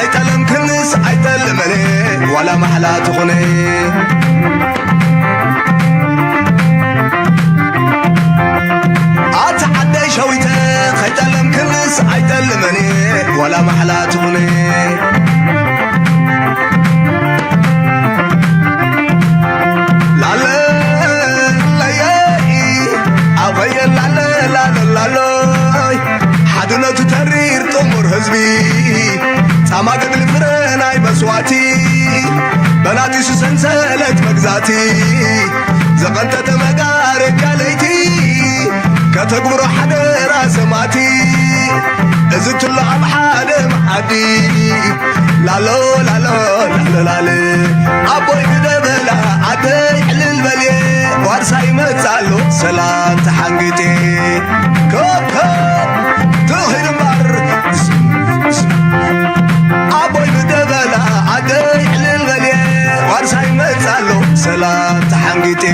ኣይጠለምክንስ ኣይጠልመነ ዋላ ማሕላ ትኹነ። ኣቲ ዓደይ ሸዊተ ከይጠለምክንስ ኣይጠልመነ ዋላ ማሕላ ትኹነ። ላለለየይ ኣበየ ላለ ላለ ላለይ ሓድነቱ ተሪር ጥሙር ህዝቢ ጻማ ገድሊ ፍረ ናይ መስዋእቲ በናጢሱ ሰንሰለት መግዛእቲ ዘቐንጠጠ መጋረጃ ለይቲ ከተግብሮ ሓደራ ሰማእቲ እዚ ትሎ ኣብ ሓደ መዓዲ ላሎ ላሎ ላሎ ላለ ኣቦይ ግደበላ ዓደይ ዕልል በልየ ዋርሳይ ይመጽእ ኣሎ ሰላም ተሓንጊጤ ኮብኮብ ትኺድ እምበር ኣቦይ ግደበላ ዓደይ ዕልል በልየ ዋርሳይ ይመጽእ ኣሎ ሰላም ተሓንጊጤ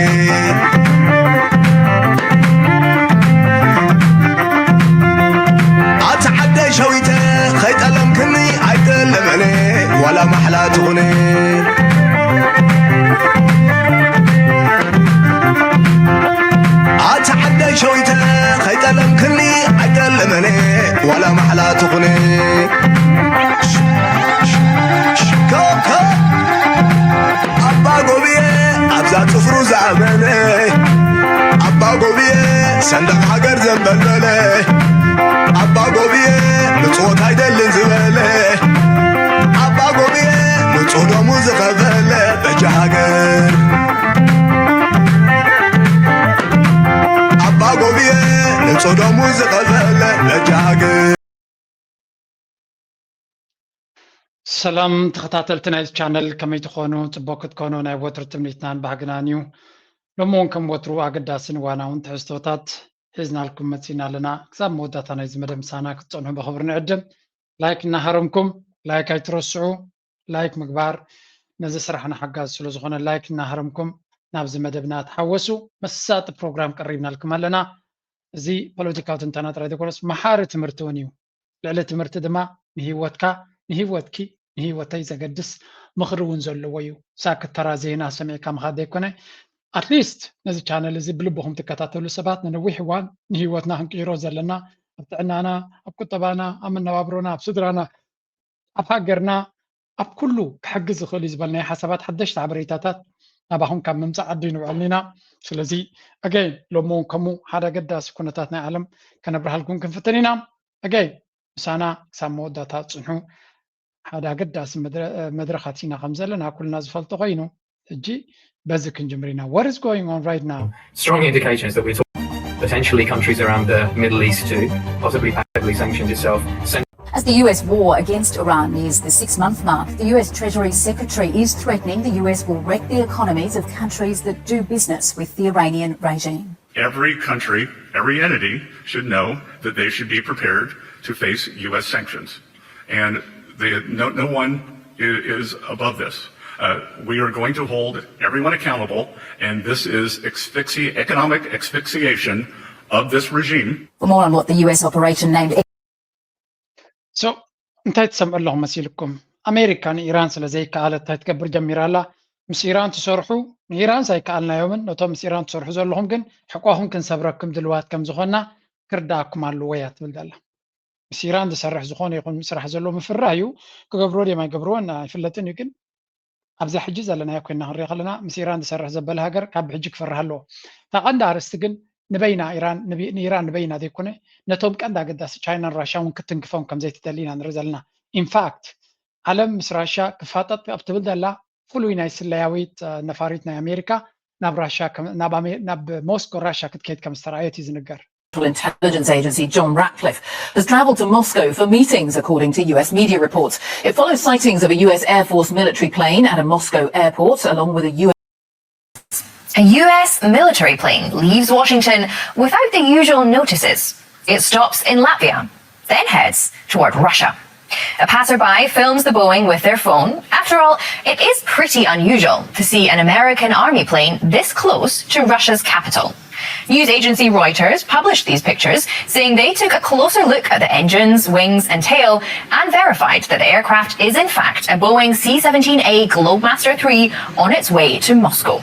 ኣቲ ዓደይ ሸዊተ ከይጠለምክኒ ኣይጠለመነ ዋላ ማሕላ ትኹነ ኣቲ ዓደይ ሸዊተ ከይጠለምክኒ ኣይጠለመነ ዋላ ማሕላ ትኹነ ኮኮ ኣባ ጎብየ ኣብዛ ጽፍሩ ዝኣመነ ኣባ ጎብየ ሰንደቕ ሃገር ዘንበልበለ ኣባ ጎብየ ንጽወት ኣይደልን ዝበለ ኣባ ጎብየ ንጹህ ደሙ ዝኸፈለ በጃ ሃገር ኣባ ጎብየ ንጹህ ደሙ ዝኸፈለ በጃ ሃገር ሰላም ተኸታተልቲ ናይዚ ቻነል ከመይ ትኾኑ? ጽቡቕ ክትኮኑ ናይ ወትሩ ትምኒትናን ባህግናን እዩ። ሎሚ እውን ከም ወትሩ ኣገዳስን እዋናውን ትሕዝቶታት ሒዝናልኩም መጺና ኣለና። ክሳብ መወዳእታ ናይዚ መደብ ምሳና ክትጸንሑ ብኽብሪ ንዕድም። ላይክ እናሃረምኩም ላይክ ኣይትረስዑ። ላይክ ምግባር ነዚ ስራሕና ሓጋዚ ስለ ዝኾነ ላይክ እናሃረምኩም ናብዚ መደብና ተሓወሱ። መሳጢ ፕሮግራም ቀሪብናልኩም ኣለና። እዚ ፖለቲካዊ ትንተና ጥራይ ዘይኮነስ መሓሪ ትምህርቲ እውን እዩ። ልዕሊ ትምህርቲ ድማ ንህይወትካ ንህይወትኪ ንህይወተይ ዘገድስ ምኽሪ እውን ዘለዎ እዩ። ሳክት ተራ ዜና ሰሚዕካ ምኻድ ዘይኮነ ኣትሊስት ነዚ ቻነል እዚ ብልብኹም ትከታተሉ ሰባት ንነዊሕ እዋን ንህይወትና ክንቅይሮ ዘለና ኣብ ጥዕናና ኣብ ቁጠባና ኣብ መነባብሮና ኣብ ስድራና ኣብ ሃገርና ኣብ ኩሉ ክሕግዝ ዝኽእል እዩ ዝበልናዮ ሓሳባት ሓደሽቲ ሓበሬታታት ናባኹም ካብ ምምፃእ ዓዲ ንውዕል ኢና። ስለዚ ኣገይን ሎሚ እውን ከምኡ ሓደ ኣገዳሲ ኩነታት ናይ ዓለም ከነብርሃልኩም ክንፍትን ኢና። ኣገይን ምሳና ክሳብ መወዳእታ ፅንሑ። ሓደ ኣገዳሲ መድረኻት ኢና ከም ዘለና ኩልና ዝፈልጦ ኮይኑ ሕጂ በዚ ክንጅምር ኢና። What is going on right now? Strong indications that we're talking potentially countries around the Middle East too, possibly actively sanctioned itself. As the U S war against Iran nears the six month mark, the U S Treasury Secretary is threatening the U S will wreck the economies of countries that do business with the Iranian regime. Every country, every entity should know that they should be prepared to face U S sanctions. And they, no, no one is above this. Uh, we are going to hold everyone accountable, and this is asphyxi- economic asphyxiation of this regime. For more on what the U S operation named so እንታይ ትሰምዑ ኣለኹም መሲልኩም? ኣሜሪካ ንኢራን ስለ ዘይከኣለት እንታይ ትገብር ጀሚራ ኣላ? ምስ ኢራን ትሰርሑ ንኢራን ኣይከኣልናዮምን ነቶም ምስ ኢራን ትሰርሑ ዘለኹም ግን ሕቋኹም ክንሰብረኩም ድልዋት ከም ዝኾንና ክርዳኣኩም ኣለዎ እያ ትብል ዘላ። ምስ ኢራን ዝሰርሕ ዝኾነ ይኹን ስራሕ ዘሎ ምፍርራህ እዩ። ክገብርዎ ድዮም ኣይገብርዎን ኣይፍለጥን እዩ ግን ኣብዛ ሕጂ ዘለናዮ ኮይና ክንሪኦ ከለና ምስ ኢራን ዝሰርሕ ዘበለ ሃገር ካብ ሕጂ ክፈርህ ኣለዎ። እታ ቀንዲ ኣርእስቲ ግን ንበይና ኢራን ንኢራን ንበይና ዘይኮነ ነቶም ቀንዲ ኣገዳሲ ቻይናን ራሻ እውን ክትንክፎም ከም ዘይትደሊ ኢና ንርኢ ዘለና። ኢንፋክት ዓለም ምስ ራሻ ክፋጠጥ ኣብ ትብል ዘላ ፍሉይ ናይ ስለያዊት ነፋሪት ናይ ኣሜሪካ ናብ ራሻ ናብ ሞስኮ ራሻ ክትከይድ ከም ዝተረኣየት እዩ ዝንገር። Intelligence Agency John Ratcliffe has travelled to Moscow for meetings, according to U S media reports. It follows sightings of a U S Air Force military plane at a Moscow airport, along with a U S. A U S military plane leaves Washington without the usual notices. It stops in Latvia, then heads toward Russia. A passerby films the Boeing with their phone. After all, it is pretty unusual to see an American army plane this close to Russia's capital. News agency Reuters published these pictures, saying they took a closer look at the engines, wings, and tail and verified that the aircraft is, in fact, a Boeing C seventeen A Globemaster three on its way to Moscow.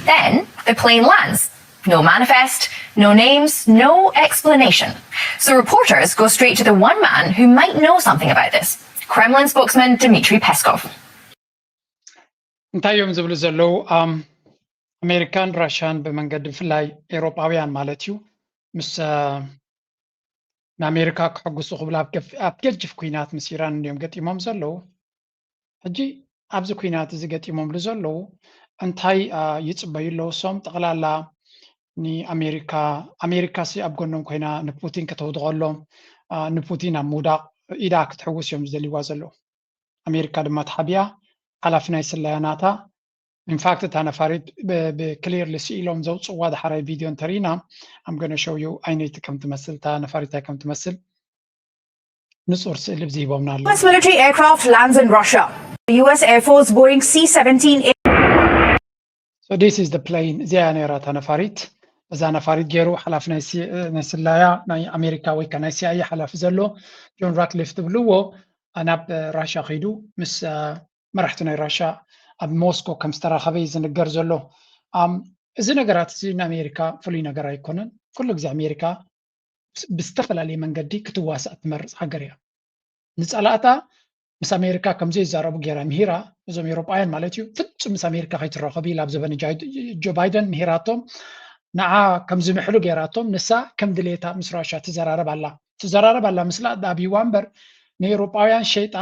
Then the plane lands. No manifest, no names, no explanation. So reporters go straight to the one man who might know something about this, Kremlin spokesman Dmitry Peskov. እንታይ እዮም ዝብሉ ዘለዉ? ኣሜሪካን ራሽያን ብመንገዲ፣ ብፍላይ ኤውሮጳውያን ማለት እዩ፣ ምስ ንኣሜሪካ ክሕጉሱ ክብል ኣብ ገፊ- ኣብ ገጅፍ ኩናት ምስ ኢራን እንዲዮም ገጢሞም ዘለዉ። ሕጂ ኣብዚ ኩናት እዚ ገጢሞምሉ ዘለዉ እንታይ ይፅበዩ ኣለዉ? እሶም ጠቕላላ ንኣሜሪካ፣ ኣሜሪካ ሲ ኣብ ጎኖም ኮይና ንፑቲን ከተውድቐሎም፣ ንፑቲን ኣብ ምውዳቕ ኢዳ ክትሕውስ እዮም ዝደልይዋ ዘለዉ። ኣሜሪካ ድማ ተሓቢኣ ሓላፊ ናይ ስለያ ናታ። ኢንፋክት እታ ነፋሪት ብክሊርሊ ስኢሎም ዘውፅዋ ዳሕራይ ቪድዮ እንተርኢና፣ I'm gonna show you ኣይነይቲ ከም ትመስል፣ እታ ነፋሪት እንታይ ከም ትመስል ንፁር ስእሊ ብዚ ሂቦምና ኣለዉ። U S military aircraft lands in Russia. The U S Air Force Boeing C seventeen So this is the plane. እዚኣ ነይራ እታ ነፋሪት። እዛ ነፋሪት ገይሩ ሓላፊ ናይ ሲ- ናይ ስለያ ናይ ኣሜሪካ ወይ ከዓ ናይ ሲኣይኤ ሓላፊ ዘሎ ጆን ራትክሊፍ ትብልዎ ናብ ራሻ ከይዱ ምስ መራሕቲ ናይ ራሻ ኣብ ሞስኮ ከም ዝተራኸበ እዩ ዝንገር ዘሎ። ኣም፣ እዚ ነገራት እዚ ንኣሜሪካ ፍሉይ ነገር ኣይኮነን። ኩሉ ግዜ ኣሜሪካ ብዝተፈላለየ መንገዲ ክትዋሳእ ትመርፅ ሃገር እያ። ንፀላእታ ምስ ኣሜሪካ ከምዘይዛረቡ ገይራ ምሂራ። እዞም ኤውሮጳውያን ማለት እዩ፣ ፍጹም ምስ ኣሜሪካ ከይትራኸቡ ኢላ ኣብ ዘበነ ጃይ- ጆ ባይደን ምሂራቶም፣ ንዓ ከም ዝምሕሉ ገይራቶም። ንሳ ከም ድሌታ ምስ ራሻ ትዘራረብ ኣላ። ትዘራረብ ኣላ ምስላ ዳቢዋ እምበር ንኤውሮጳውያን ሸይጣ፣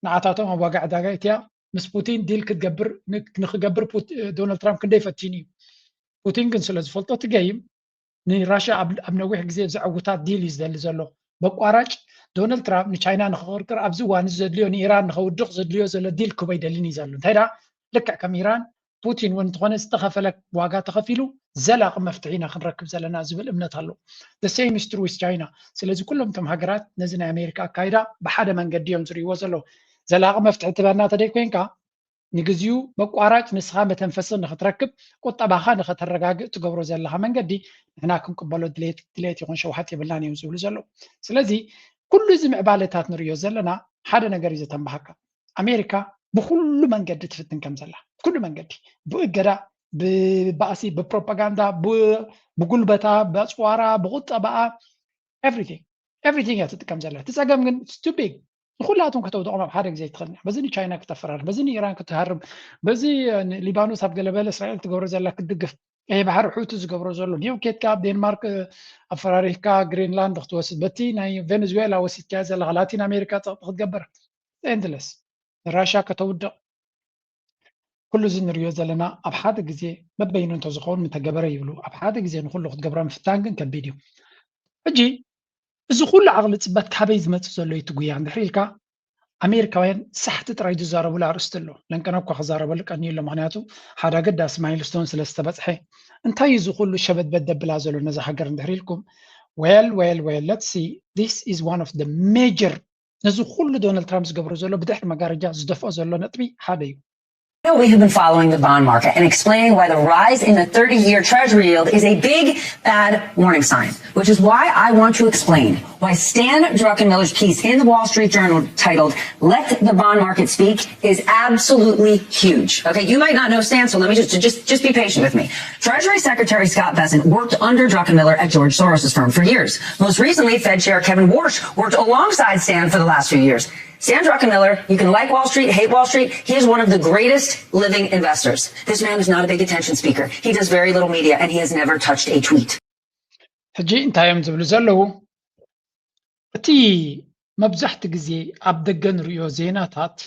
ንዓታቶም ኣብ ዋጋ ዕዳጋ እትያ ምስ ፑቲን ዲል ክትገብር ንክገብር ዶናልድ ትራምፕ ክንደይ ፈቲኑ እዩ። ፑቲን ግን ስለ ዝፈልጦ እቲ ገይም ንራሽያ ኣብ ነዊሕ ግዜ ዘዕውታ ዲል እዩ ዝደሊ ዘሎ። በቋራጭ ዶናልድ ትራምፕ ንቻይና ንክቕርቅር ኣብዚ እዋን እዚ ዘድልዮ ንኢራን ንከውድቕ ዘድልዮ ዘሎ ዲል ክቦ ኣይደልን እዩ ዘሎ። እንታይ ደኣ ልክዕ ከም ኢራን ፑቲን እውን እንተኾነ ዝተኸፈለ ዋጋ ተኸፊሉ ዘላቒ መፍትሒ ኢና ክንረክብ ዘለና ዝብል እምነት ኣሎ። The same is true with China። ስለዚ ኩሎም እቶም ሃገራት ነዚ ናይ ኣሜሪካ ኣካይዳ ብሓደ መንገዲ እዮም ዝርእይዎ ዘለዉ። ዘላቒ መፍትሒ ትበና ተደይ ኮይንካ ንግዚኡ በቋራጭ ንስኻ መተንፈሲ ንክትረክብ ቁጠባኻ ንኸተረጋግእ ትገብሮ ዘለኻ መንገዲ ንሕና ክንቅበሎ ድሌት ድሌት ይኹን ሸውሃት የብልናን እዮም ዝብሉ ዘለዉ። ስለዚ ኩሉ እዚ ምዕባለታት ንርእዮ ዘለና ሓደ ነገር እዩ ዘተንባሃካ። ኣሜሪካ ብኩሉ መንገዲ ትፍትን ከም ዘላ፣ ኩሉ መንገዲ፣ ብእገዳ፣ ብባእሲ፣ ብፕሮፓጋንዳ፣ ብጉልበታ፣ ብኣፅዋራ፣ ብቁጠባኣ፣ everything everything እያ ትጥቀም ዘላ። እቲ ፀገም ግን it's too big። ንኩላቶም ከተውድቖም ኣብ ሓደ ግዜ ትኽእል። በዚ ንቻይና ክተፈራርም፣ በዚ ንኢራን ክትሃርም፣ በዚ ሊባኖስ ኣብ ገለበለ እስራኤል ትገብሮ ዘላ ክትድግፍ፣ ቀይ ባሕሪ ሑቲ ዝገብሮ ዘሎ ኒው ኬትካ ኣብ ዴንማርክ ኣፈራሪህካ ግሪንላንድ ክትወስድ፣ በቲ ናይ ቬኔዙዌላ ወሲድካያ ዘለካ ላቲን ኣሜሪካ ፀቕጢ ክትገብር endless ንራሻ ከተውድቕ። ኩሉ እዚ ንሪኦ ዘለና ኣብ ሓደ ግዜ በበይኑ እንተዝኸውን ምተገበረ ይብሉ። ኣብ ሓደ ግዜ ንኩሉ ክትገብሮ ምፍታን ግን ከቢድ እዩ። ሕጂ እዚ ኩሉ ዓቕሊ ፅበት ካበይ ዝመፅእ ዘሎ እዩ እቲ ጉያ እንድሕር ኢልካ ኣሜሪካውያን ሳሕቲ ጥራይ ዝዛረቡሉ ኣርእስቲ ኣሎ። ለንቀነ እኳ ክዛረበሉ ቀንዩ ኣሎ፣ ምክንያቱ ሓደ ኣገዳሲ ማይልስቶን ስለ ዝተበፅሐ። እንታይ እዩ እዚ ኩሉ ሸበድበድ ደብላ ዘሎ ነዛ ሃገር እንድሕር ኢልኩም well well well let's see this is one of the major ነዚ ኩሉ ዶናልድ ትራምፕ ዝገብሮ ዘሎ ብድሕሪ መጋረጃ ዝደፍኦ ዘሎ ነጥቢ ሓደ እዩ። We have been following the bond market and explaining why the rise in the thirty year Treasury yield is a big, bad warning sign, which is why I want to explain why Stan Druckenmiller's piece in the Wall Street Journal titled Let the Bond Market Speak is absolutely huge. Okay, you might not know Stan, so let me just, just, just be patient with me. Treasury Secretary Scott Bessent worked under Druckenmiller at George Soros' firm for years. Most recently, Fed Chair Kevin Warsh worked alongside Stan for the last few years. Stan Druckenmiller, you can like Wall Street, hate Wall Street, he is one of the greatest living investors. This man is not a big attention speaker. He does very little media and he has never touched a tweet. ሕጂ እንታይ እዮም ዝብሉ ዘለዉ? እቲ መብዛሕቲ ግዜ ኣብ ደገ ንርእዮ ዜናታት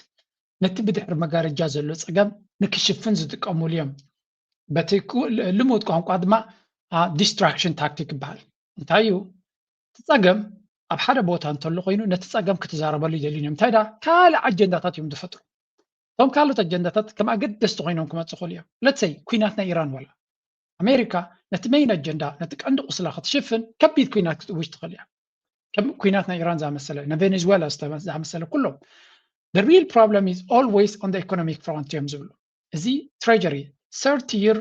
ነቲ ብድሕሪ መጋረጃ ዘሎ ጸገም ንክሽፍን ዝጥቀሙሉ እዮም። በቲ ልሙድ ቋንቋ ድማ distraction tactic ይበሃል። እንታይ እዩ? እቲ ጸገም ኣብ ሓደ ቦታ እንተሎ ኮይኑ ነቲ ጸገም ክትዛረበሉ ይደልዩ እዮም። እንታይ ዳ ካልእ ኣጀንዳታት እዮም ዝፈጥሩ። እቶም ካልኦት ኣጀንዳታት ከም ኣገደስቲ ኮይኖም ክመፁ ይኽእሉ እዮም። ለትሰይ ኩናት ናይ ኢራን ወላ ኣሜሪካ ነቲ መይን ኣጀንዳ ነቲ ቀንዲ ቁስላ ክትሽፍን ከቢድ ኩናት ክትእውጅ ትኽእል እያ። ከም ኩናት ናይ ኢራን ዝኣመሰለ ንቬኔዙዌላ ዝኣመሰለ ኩሎም the real problem is always on the economic front እዮም ዝብሉ። እዚ ትሬጀሪ thirty year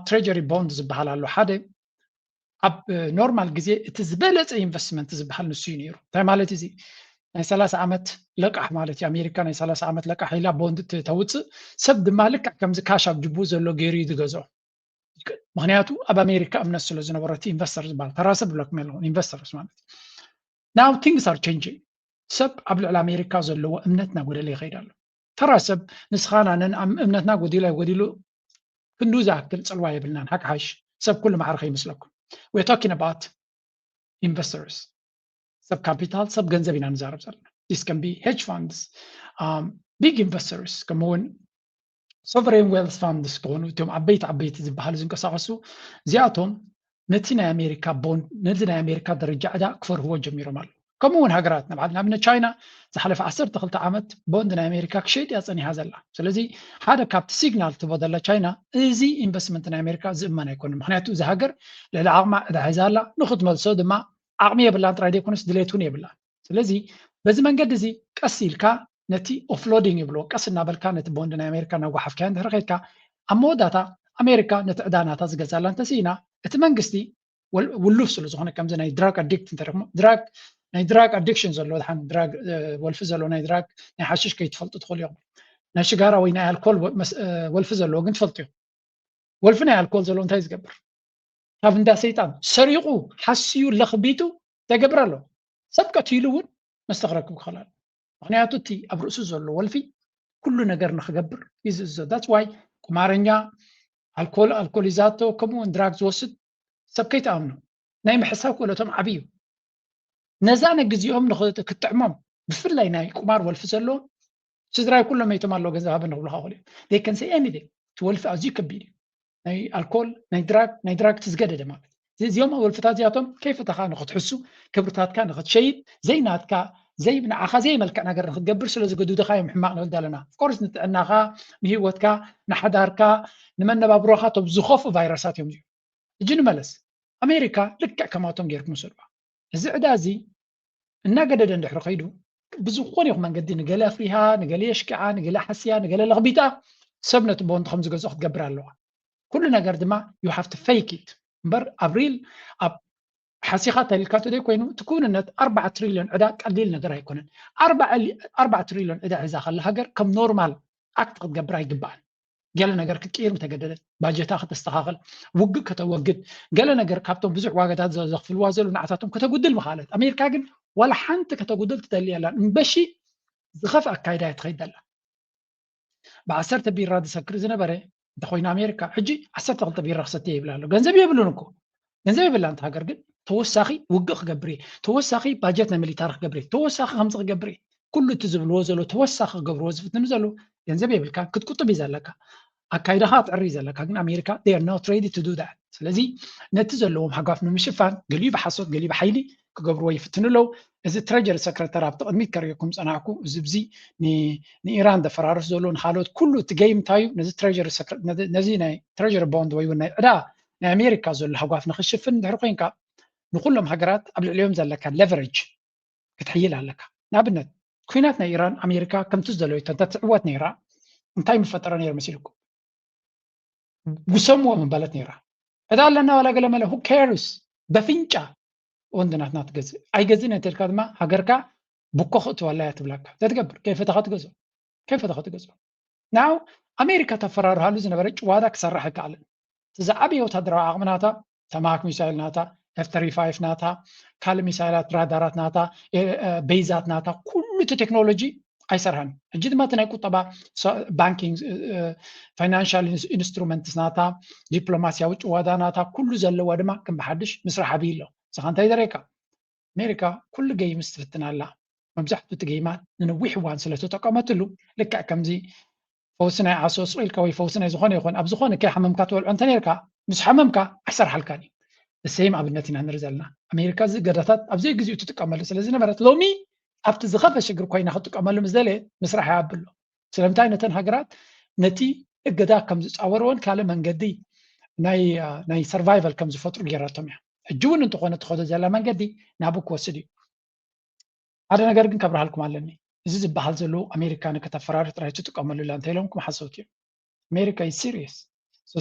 ትሬጀሪ ቦንድ ዝበሃል ኣሎ። ሓደ ኣብ ኖርማል ግዜ እቲ ዝበለፀ ኢንቨስትመንት ዝበሃል ንሱ እዩ ነይሩ። እንታይ ማለት እዚ? ናይ ሰላሳ ዓመት ለቃሕ ማለት እዩ። ኣሜሪካ ናይ ሰላሳ ዓመት ለቃሕ ኢላ ቦንድ ተውፅእ፣ ሰብ ድማ ልክዕ ከምዚ ካሽ ኣብ ጅቡ ዘሎ ገይሩ እዩ ዝገዝኦ። ምክንያቱ ኣብ ኣሜሪካ እምነት ስለ ዝነበሮ እቲ ኢንቨስተር ዝበሃል ተራ ሰብ ብለኩም ኣለኹ፣ ኢንቨስተርስ ማለት ናው ቲንግስ ኣር ቸንጂንግ። ሰብ ኣብ ልዕሊ ኣሜሪካ ዘለዎ እምነት እናጎደለ ይኸይድ ኣሎ። ተራ ሰብ ንስኻን ኣነን እምነትና ጎዲሉ ኣይጎዲሉ ክንዱ ዝኣክል ፅልዋ የብልናን። ሓቂ ሓሽ ሰብ ኩሉ ማዕረ ከይመስለኩም። We're talking about investors፣ ሰብ ካፒታል፣ ሰብ ገንዘብ ኢና ንዛረብ ዘለና። This can be hedge funds, big investors፣ ከምኡውን sovereign wealth funds ክኾኑ፣ እቶም ዓበይቲ ዓበይቲ ዝበሃሉ ዝንቀሳቐሱ፣ እዚኣቶም ነቲ ናይ ኣሜሪካ ቦንድ፣ ነዚ ናይ ኣሜሪካ ደረጃ ዕዳ ክፈርህዎ ጀሚሮም ኣለዉ። ከምኡ እውን ሃገራት ንብዓት ንኣብነት ቻይና ዝሓለፈ ዓሰርተ ክልተ ዓመት ቦንድ ናይ ኣሜሪካ ክሸይጥ እያ ፀኒሓ ዘላ። ስለዚ ሓደ ካብቲ ሲግናል ትቦ ዘላ ቻይና፣ እዚ ኢንቨስትመንት ናይ ኣሜሪካ ዝእመን ኣይኮነን። ምክንያቱ እዚ ሃገር ልዕሊ ዓቕማ ዕዳ ሒዛ ኣላ፣ ንክትመልሶ ድማ ዓቕሚ የብላን ጥራይ ዘይኮነስ ድሌት እውን የብላን። ስለዚ በዚ መንገዲ እዚ ቀስ ኢልካ ነቲ ኦፍሎዲንግ ይብልዎ፣ ቀስ እናበልካ ነቲ ቦንድ ናይ ኣሜሪካ እናጓሓፍካዮ እንድሕር ከድካ፣ ኣብ መወዳእታ ኣሜሪካ ነቲ ዕዳ ናታ ዝገዛላ እንተስኢና፣ እቲ መንግስቲ ውሉፍ ስለ ዝኾነ፣ ከምዚ ናይ ድራግ ኣዲክት እንተደግሞ ድራግ ናይ ድራግ ኣዲክሽን ዘለዎ ድሓን ድራግ ወልፊ ዘለዎ ናይ ድራግ ናይ ሓሽሽ ከይትፈልጡ ትኽእሉ ኢኹም። ናይ ሽጋራ ወይ ናይ ኣልኮል ወልፊ ዘለዎ ግን ትፈልጡ ኢኹም። ወልፊ ናይ ኣልኮል ዘለዎ እንታይ ዝገብር? ካብ እንዳ ሰይጣን ሰሪቑ ሓስዩ ለኽቢጡ ተገብር ኣሎ። ሰብ ቀቲሉ እውን መስተ ክረክብ ክኽእል ኣሎ። ምክንያቱ እቲ ኣብ ርእሱ ዘሎ ወልፊ ኩሉ ነገር ንክገብር እዩ ዝእዘዞ። That's why ቁማረኛ፣ ኣልኮል፣ ኣልኮሊዛቶ፣ ከምኡ እውን ድራግ ዝወስድ ሰብ ከይትኣምኑ። ናይ ምሕሳብ ክእለቶም ዓብዪ እዩ። ነዛ ነግዜኦም ክትጥዕሞም፣ ብፍላይ ናይ ቁማር ወልፊ ዘለዎም፣ ስድራይ ኩሎም መይቶም ኣለዉ ገንዘብ ሃበኒ ክብሉካ ይኽእሉ እዮም። They can say anything። እቲ ወልፊ ኣዝዩ ከቢድ እዩ። ናይ ኣልኮል፣ ናይ ድራግ፣ ናይ ድራግ እቲ ዝገደደ ማለት። እዚኦም ወልፍታት እዚኣቶም ከይፈተኻ ንክትሕሱ፣ ክብርታትካ ንክትሸይጥ፣ ዘይናትካ፣ ዘይ ንዓኻ ዘይመልክዕ ነገር ንክትገብር ስለ ዝገድዱኻ እዮም ሕማቕ ንብል ዘለና። ኦፍኮርስ ንጥዕናኻ፣ ንህይወትካ፣ ንሓዳርካ፣ ንመነባብሮኻ እቶም ዝኸፍኡ ቫይረሳት እዮም እዚኦም። ሕጂ ንመለስ። ኣሜሪካ ልክዕ ከማቶም ጌርኩም ውሰድዋ። እዚ ዕዳ እዚ እናገደደ እንድሕሪ ከይዱ፣ ብዝኾነ ይኹን መንገዲ ንገለ ኣፍሪሃ፣ ንገለ የሽኪዓ፣ ንገለ ሓስያ፣ ንገለ ለኽቢጣ፣ ሰብ ነቲ ቦንድ ከም ዝገዝኦ ክትገብር ኣለዋ። ኩሉ ነገር ድማ you have to fake it እምበር ኣብ ሪል ኣብ ሓሲኻ ተሊልካቶ ደይ ኮይኑ፣ እቲ ክውንነት ኣርባዓ ትሪልዮን ዕዳ ቀሊል ነገር ኣይኮነን። ኣርባዓ ትሪልዮን ዕዳ ሒዛ ከላ ሃገር ከም ኖርማል ኣክት ክትገብር ኣይግባኣን። ገለ ነገር ክትቅይር ምተገደደት፣ ባጀታ ከተስተኻኽል፣ ውግእ ከተወግድ፣ ገለ ነገር ካብቶም ብዙሕ ዋጋታት ዘኽፍልዋ ዘለዉ ንዓታቶም ከተጉድል ምኽኣለት። ኣሜሪካ ግን ዋላ ሓንቲ ከተጉድል ትደሊ የላን። እምበሺ ዝኸፍእ ኣካይዳ እያ ትኸይድ ዘላ። ብዓሰርተ ቢራ ዝሰክር ዝነበረ እንተኾይኑ ኣሜሪካ፣ ሕጂ ዓሰርተ ክልተ ቢራ ክሰትየ ይብል ኣሎ። ገንዘብ የብሉን እኮ። ገንዘብ የብላን እታ ሃገር፣ ግን ተወሳኺ ውግእ ክገብር እየ፣ ተወሳኺ ባጀት ናይ ሚሊታሪ ክገብር እየ፣ ተወሳኺ ከምዚ ክገብር እየ። ኩሉ እቲ ዝብልዎ ዘሎ ተወሳኺ ክገብርዎ ዝፍትኑ ዘለዉ፣ ገንዘብ የብልካ፣ ክትቁጥብ እዩ ዘለካ፣ ኣካይዳኻ ክትዕሪ እዩ ዘለካ። ግን ኣሜሪካ they are not ready to do that። ስለዚ ነቲ ዘለዎም ሃጓፍ ንምሽፋን ገሊኡ ብሓሶት ገሊኡ ብሓይሊ ክገብርዎ ይፍትኑ ኣለዉ። እዚ ትሬጀሪ ሰክረተር ኣብቲ ቅድሚት ከርእየኩም ዝጸናሕኩ እዚ ብዚ ንኢራን ዘፈራርስ ዘሎ ንካልኦት ኩሉ እቲ ገይም እንታይ እዩ? ነዚ ትሬጀሪ ነዚ ናይ ትሬጀሪ ቦንድ ወይ እውን ናይ ዕዳ ናይ ኣሜሪካ ዘሎ ሃጓፍ ንክሽፍን እንድሕር ኮይንካ ንኩሎም ሃገራት ኣብ ልዕሊኦም ዘለካ ሌቨሬጅ ክትሕይል ኣለካ። ንኣብነት ኩናት ናይ ኢራን ኣሜሪካ ከምቲ ዝደለዮቶ እንተትዕወት ነይራ እንታይ ምፈጠረ ነይሩ መሲልኩም? ጉሰምዎ ምበለት ነይራ። ዕዳ ኣለና ዋላ ገለ መለ who cares? በፍንጫ ወንድ ናትና ትገዝእ ኣይገዝእን እንተልካ ድማ ሃገርካ ብኮ ክእትወላ እያ ትብላካ። ተትገብር ከይፈተኻ ትገዝኦ ከይፈተኻ ትገዝኦ። ናው ኣሜሪካ ተፈራርሃሉ ዝነበረ ጭዋዳ ክሰርሕ ኣይከኣልን። እቲ ዝዓበየ ወታደራዊ ዓቕሚ ናታ ተማሃክ ሚሳይል ናታ፣ ኤፍ ተርቲ ፋይቭ ናታ፣ ካልእ ሚሳይላት ራዳራት ናታ፣ ቤይዛት ናታ፣ ኩሉ እቲ ቴክኖሎጂ ኣይሰርሐን። ሕጂ ድማ እቲ ናይ ቁጠባ ባንኪንግ ፋይናንሻል ኢንስትሩመንትስ ናታ፣ ዲፕሎማሲያዊ ጭዋዳ ናታ ኩሉ ዘለዋ ድማ ከም ብሓድሽ ምስራሕ ኣብይ ኣሎ። ንስኻ እንታይ ዘርእየካ? ኣሜሪካ ኩሉ ገይምስ ትፍትን ኣላ። መብዛሕትኡ እቲ ገይማት ንነዊሕ እዋን ስለ ተጠቀመትሉ ልክዕ ከምዚ ፈውሲ ናይ ዓሶ ስቕ ኢልካ ወይ ፈውሲ ናይ ዝኾነ ይኹን ኣብ ዝኾነ ከይሓመምካ ትበልዖ እንተ ነርካ ምስ ሓመምካ ኣይሰርሓልካን እዩ። ሰይም ኣብነት ኢና ንርኢ ዘለና። ኣሜሪካ እዚ ገዳታት ኣብ ዘይግዚኡ ትጥቀመሉ ስለ ዝነበረት ሎሚ ኣብቲ ዝኸፈ ሽግር ኮይና ክትጥቀመሉ ምስ ደለየት ምስራሕ ይኣብሎ። ስለምንታይ ነተን ሃገራት ነቲ እገዳ ከም ዝፃወርዎን ካልእ መንገዲ ናይ ሰርቫይቫል ከም ዝፈጥሩ ገይራቶም እያ። ሕጂ እውን እንተኾነ ትኸዶ ዘላ መንገዲ ናብኡ ክወስድ እዩ። ሓደ ነገር ግን ከብርሃልኩም ኣለኒ። እዚ ዝበሃል ዘለዉ ኣሜሪካ ንከተፈራርህ ጥራይ ትጥቀመሉ እላ እንተ ኢሎምኩም ሓሰውቲ እዮም። ኣሜሪካ is serious።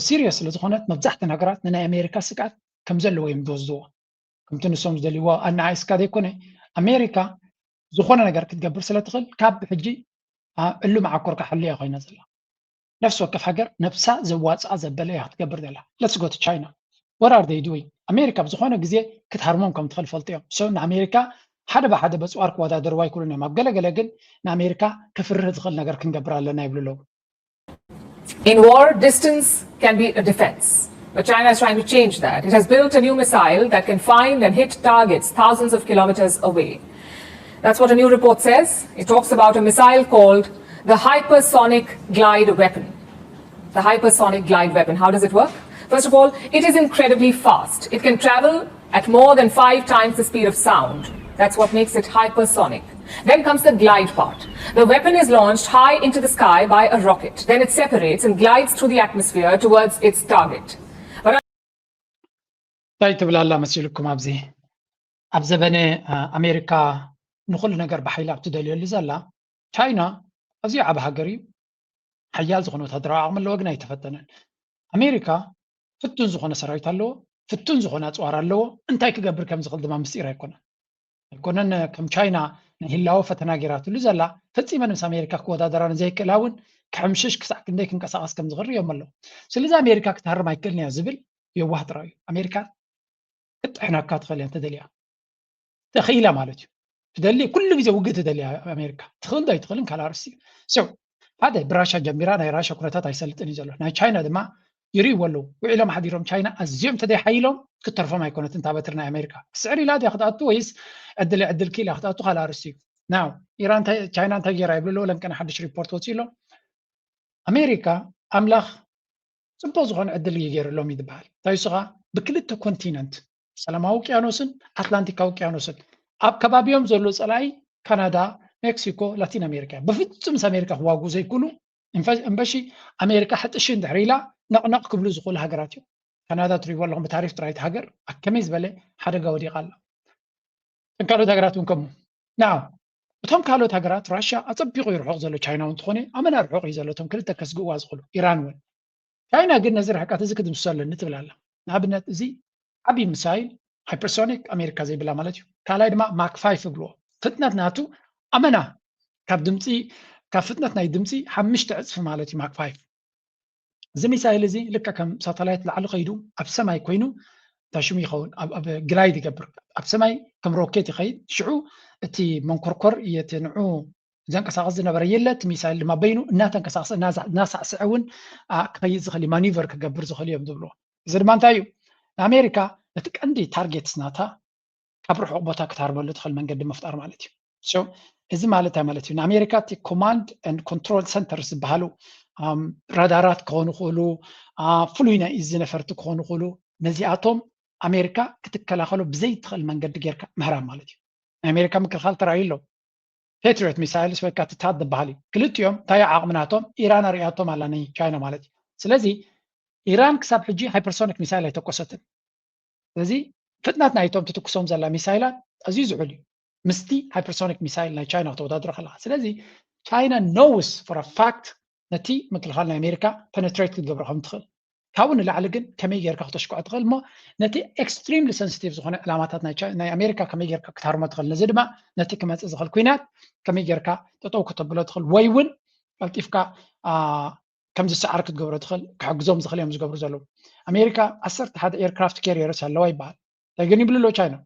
ሲሪየስ ስለ ዝኾነት መብዛሕተን ሃገራት ንናይ ኣሜሪካ ስግኣት ከም ዘለዎ እዮም ዝወስድዎ። ከምቲ ንሶም ዝደልይዎ ኣነኣኢስካ ዘይኮነ ኣሜሪካ ዝኾነ ነገር ክትገብር ስለ ትኽእል ካብ ሕጂ እሉ መዓኮርካ ሕልያ ኮይና ዘላ። ነፍሲ ወከፍ ሃገር ነብሳ ዘዋፅኣ ዘበለ እያ ክትገብር ዘላ። Let's go to China. What are they doing? ኣሜሪካ ብዝኾነ ግዜ ክትሃርሞም ከም ትኽእል ፈልጡ እዮም። So ንኣሜሪካ ሓደ ብሓደ በፅዋር ክወዳደርዋ ኣይክእሉን እዮም። ኣብ ገለገለ ግን ንኣሜሪካ ክፍርህ ዝኽእል ነገር ክንገብር ኣለና ይብሉ ኣለዉ። In war, distance can be a defense. But China is trying to change that. It has built a new missile that can find and hit targets thousands of kilometers away. That's what a new report says. It talks about a missile called the hypersonic glide weapon. The hypersonic glide weapon. How does it work? First of all, it is incredibly fast. It can travel at more than five times the speed of sound. That's what makes it hypersonic. Then comes the glide part. The weapon is launched high into the sky by a rocket. Then it separates and glides through the atmosphere towards its target. But እንታይ ትብላላ መሲልኩም? ኣብዚ ኣብ ዘበነ ኣሜሪካ ንኩሉ ነገር ብሓይላ ኣብ ትደልየሉ ዘላ ቻይና ኣዝዩ ዓብ ሃገር እዩ። ሓያል ዝኾነ ወታደራዊ ዓቕሚ ኣለዎ፣ ግን ኣይተፈተነን። ኣሜሪካ ፍቱን ዝኾነ ሰራዊት ኣለዎ፣ ፍቱን ዝኾነ ኣፅዋር ኣለዎ። እንታይ ክገብር ከም ዝኽእል ድማ ምስጢር ኣይኮነን። ኣይኮነን ከም ቻይና ናይ ህላወ ፈተና ገይራትሉ ዘላ ፈፂመን ምስ ኣሜሪካ ክወዳደራ ንዘይክእላ እውን ክሕምሽሽ ክሳዕ ክንደይ ክንቀሳቐስ ከም ዝኽእል ሪኦም ኣለዉ። ስለዚ ኣሜሪካ ክትሃርም ኣይክእልን እያ ዝብል የዋህ ጥራይ እዩ። ኣሜሪካ ክትጥሕነካ ትኽእል እያ እንተደልያ። ተኽኢላ ማለት እዩ። ትደሊ ኩሉ ግዜ ውግእ ትደሊ ኣሜሪካ። ትኽእል ዶ ኣይትኽእልን ካልእ ኣርእስቲ እዩ። So ሓደ ብራሻ ጀሚራ ናይ ራሻ ኩነታት ኣይሰልጥን እዩ ዘሎ። ናይ ቻይና ድማ ይርእይዎ ኣለዉ። ውዒሎም ሓዲሮም ቻይና ኣዝዮም እንተዘይሓይሎም ክትተርፎም ኣይኮነትን እታ በትሪ ናይ ኣሜሪካ። ስዕር ኢላ ድያ ክትኣቱ ወይስ ዕድል ዕድል ክኢላ ክትኣቱ ካልእ ኣርእስቲ እዩ። Now ኢራን ቻይና እንታይ ገይራ ይብሉ ኣለዉ። ለንቀና ሓድሽ ሪፖርት ወፂኡ ኣሎ። ኣሜሪካ ኣምላኽ ፅቡቅ ዝኾነ ዕድል እዩ ገይሩሎም እዩ ዝበሃል። እንታይ ንሱ ከዓ ብክልተ ኮንቲነንት ሰላማዊ ውቅያኖስን ኣትላንቲካዊ ውቅያኖስን ኣብ ከባቢኦም ዘሎ ፀላኢ ካናዳ፣ ሜክሲኮ፣ ላቲን ኣሜሪካ ብፍፁም ምስ ኣሜሪካ ክዋጉ ዘይክእሉ እምበሺ ኣሜሪካ ሕጥሺ እንድሕር ኢላ ነቕነቕ ክብሉ ዝኽእሉ ሃገራት እዮም። ካናዳ ትሪእዎ ኣለኹም ብታሪፍ ጥራይቲ ሃገር ኣከመይ ዝበለ ሓደጋ ወዲቓ ኣላ። እተን ካልኦት ሃገራት እውን ከምኡ። ናው እቶም ካልኦት ሃገራት ራሽያ ኣፀቢቑ ይርሑቕ ዘሎ ቻይና እውን እንተኾነ ኣመና ርሑቕ እዩ ዘሎ እቶም ክልተ ከስግእዋ ዝኽእሉ ኢራን እውን። ቻይና ግን ነዚ ርሕቀት እዚ ክድምስሶ ኣለኒ ትብል ኣላ። ንኣብነት እዚ ዓብዪ ሚሳይል ሃይፐርሶኒክ ኣሜሪካ ዘይብላ ማለት እዩ። ካልኣይ ድማ ማክ ፋይፍ ይብልዎ ፍጥነት ናቱ ኣመና ካብ ድምፂ ካብ ፍጥነት ናይ ድምፂ ሓምሽተ ዕፅፊ ማለት እዩ ማክ ፋይፍ። እዚ ሚሳይል እዚ ልክዕ ከም ሳተላይት ላዕሊ ከይዱ ኣብ ሰማይ ኮይኑ እንታይ ሽሙ ይኸውን ኣብ ግላይድ ይገብር ኣብ ሰማይ ከም ሮኬት ይኸይድ ሽዑ እቲ መንኮርኮር እቲ ንዑ ዘንቀሳቐስ ዝነበረ የለ እቲ ሚሳይል ድማ በይኑ እናተንቀሳቐሰ እናሳዕስዐ እውን ክኸይድ ዝኽእል ማኒቨር ክገብር ዝኽእል እዮም ዝብልዎ። እዚ ድማ እንታይ እዩ ንኣሜሪካ እቲ ቀንዲ ታርጌትስ ናታ ካብ ርሑቕ ቦታ ክትሃርመሉ ትኽእል መንገዲ ምፍጣር ማለት እዩ። እዚ ማለት እንታይ ማለት እዩ? ንኣሜሪካ እቲ ኮማንድ ን ኮንትሮል ሰንተር ዝበሃሉ ራዳራት ክኾኑ ይኽእሉ፣ ፍሉይ ናይ እዚ ነፈርቲ ክኾኑ ይኽእሉ። ነዚኣቶም ኣሜሪካ ክትከላኸሎ ብዘይ ትኽእል መንገዲ ጌርካ ምህራም ማለት እዩ። ናይ ኣሜሪካ ምክልኻል ተራእዩ ኣሎ። ፔትሪዮት ሚሳይልስ ወይ ከዓ ትታት ዝበሃል እዩ። ክልቲኦም እንታይ ዓቕሚ ናቶም ኢራን ኣርእያቶም ኣላ ናይ ቻይና ማለት እዩ። ስለዚ ኢራን ክሳብ ሕጂ ሃይፐርሶኒክ ሚሳይል ኣይተኮሰትን። ስለዚ ፍጥነት ናይቶም ትትኩሶም ዘላ ሚሳይላት ኣዝዩ ዝሑል እዩ ምስቲ ሃይፐርሶኒክ ሚሳይል ናይ ቻይና ክተወዳድሮ ከለካ። ስለዚ ቻይና ኖውስ ፎር ፋክት ነቲ ምክልኻል ናይ ኣሜሪካ ፐነትሬት ክትገብሮ ከም ትኽእል ካብኡ ንላዕሊ ግን ከመይ ጌርካ ክተሽክዖ ትኽእል እሞ ነቲ ኤክስትሪምሊ ሰንስቲቭ ዝኾነ ዕላማታት ናይ ኣሜሪካ ከመይ ጌርካ ክትሃርሞ ትኽእል ነዚ ድማ ነቲ ክመፅእ ዝኽእል ኩናት ከመይ ጌርካ ጠጠው ክተብሎ ትኽእል ወይ እውን ቀልጢፍካ ከም ዝሰዓር ክትገብሮ ትኽእል ክሕግዞም ዝኽእል እዮም ዝገብሩ ዘለዉ። ኣሜሪካ ዓሰርተ ሓደ ኤርክራፍት ካሪየርስ ኣለዋ ይበሃል። እንታይ ግን ይብሉ ኣለዉ ቻይና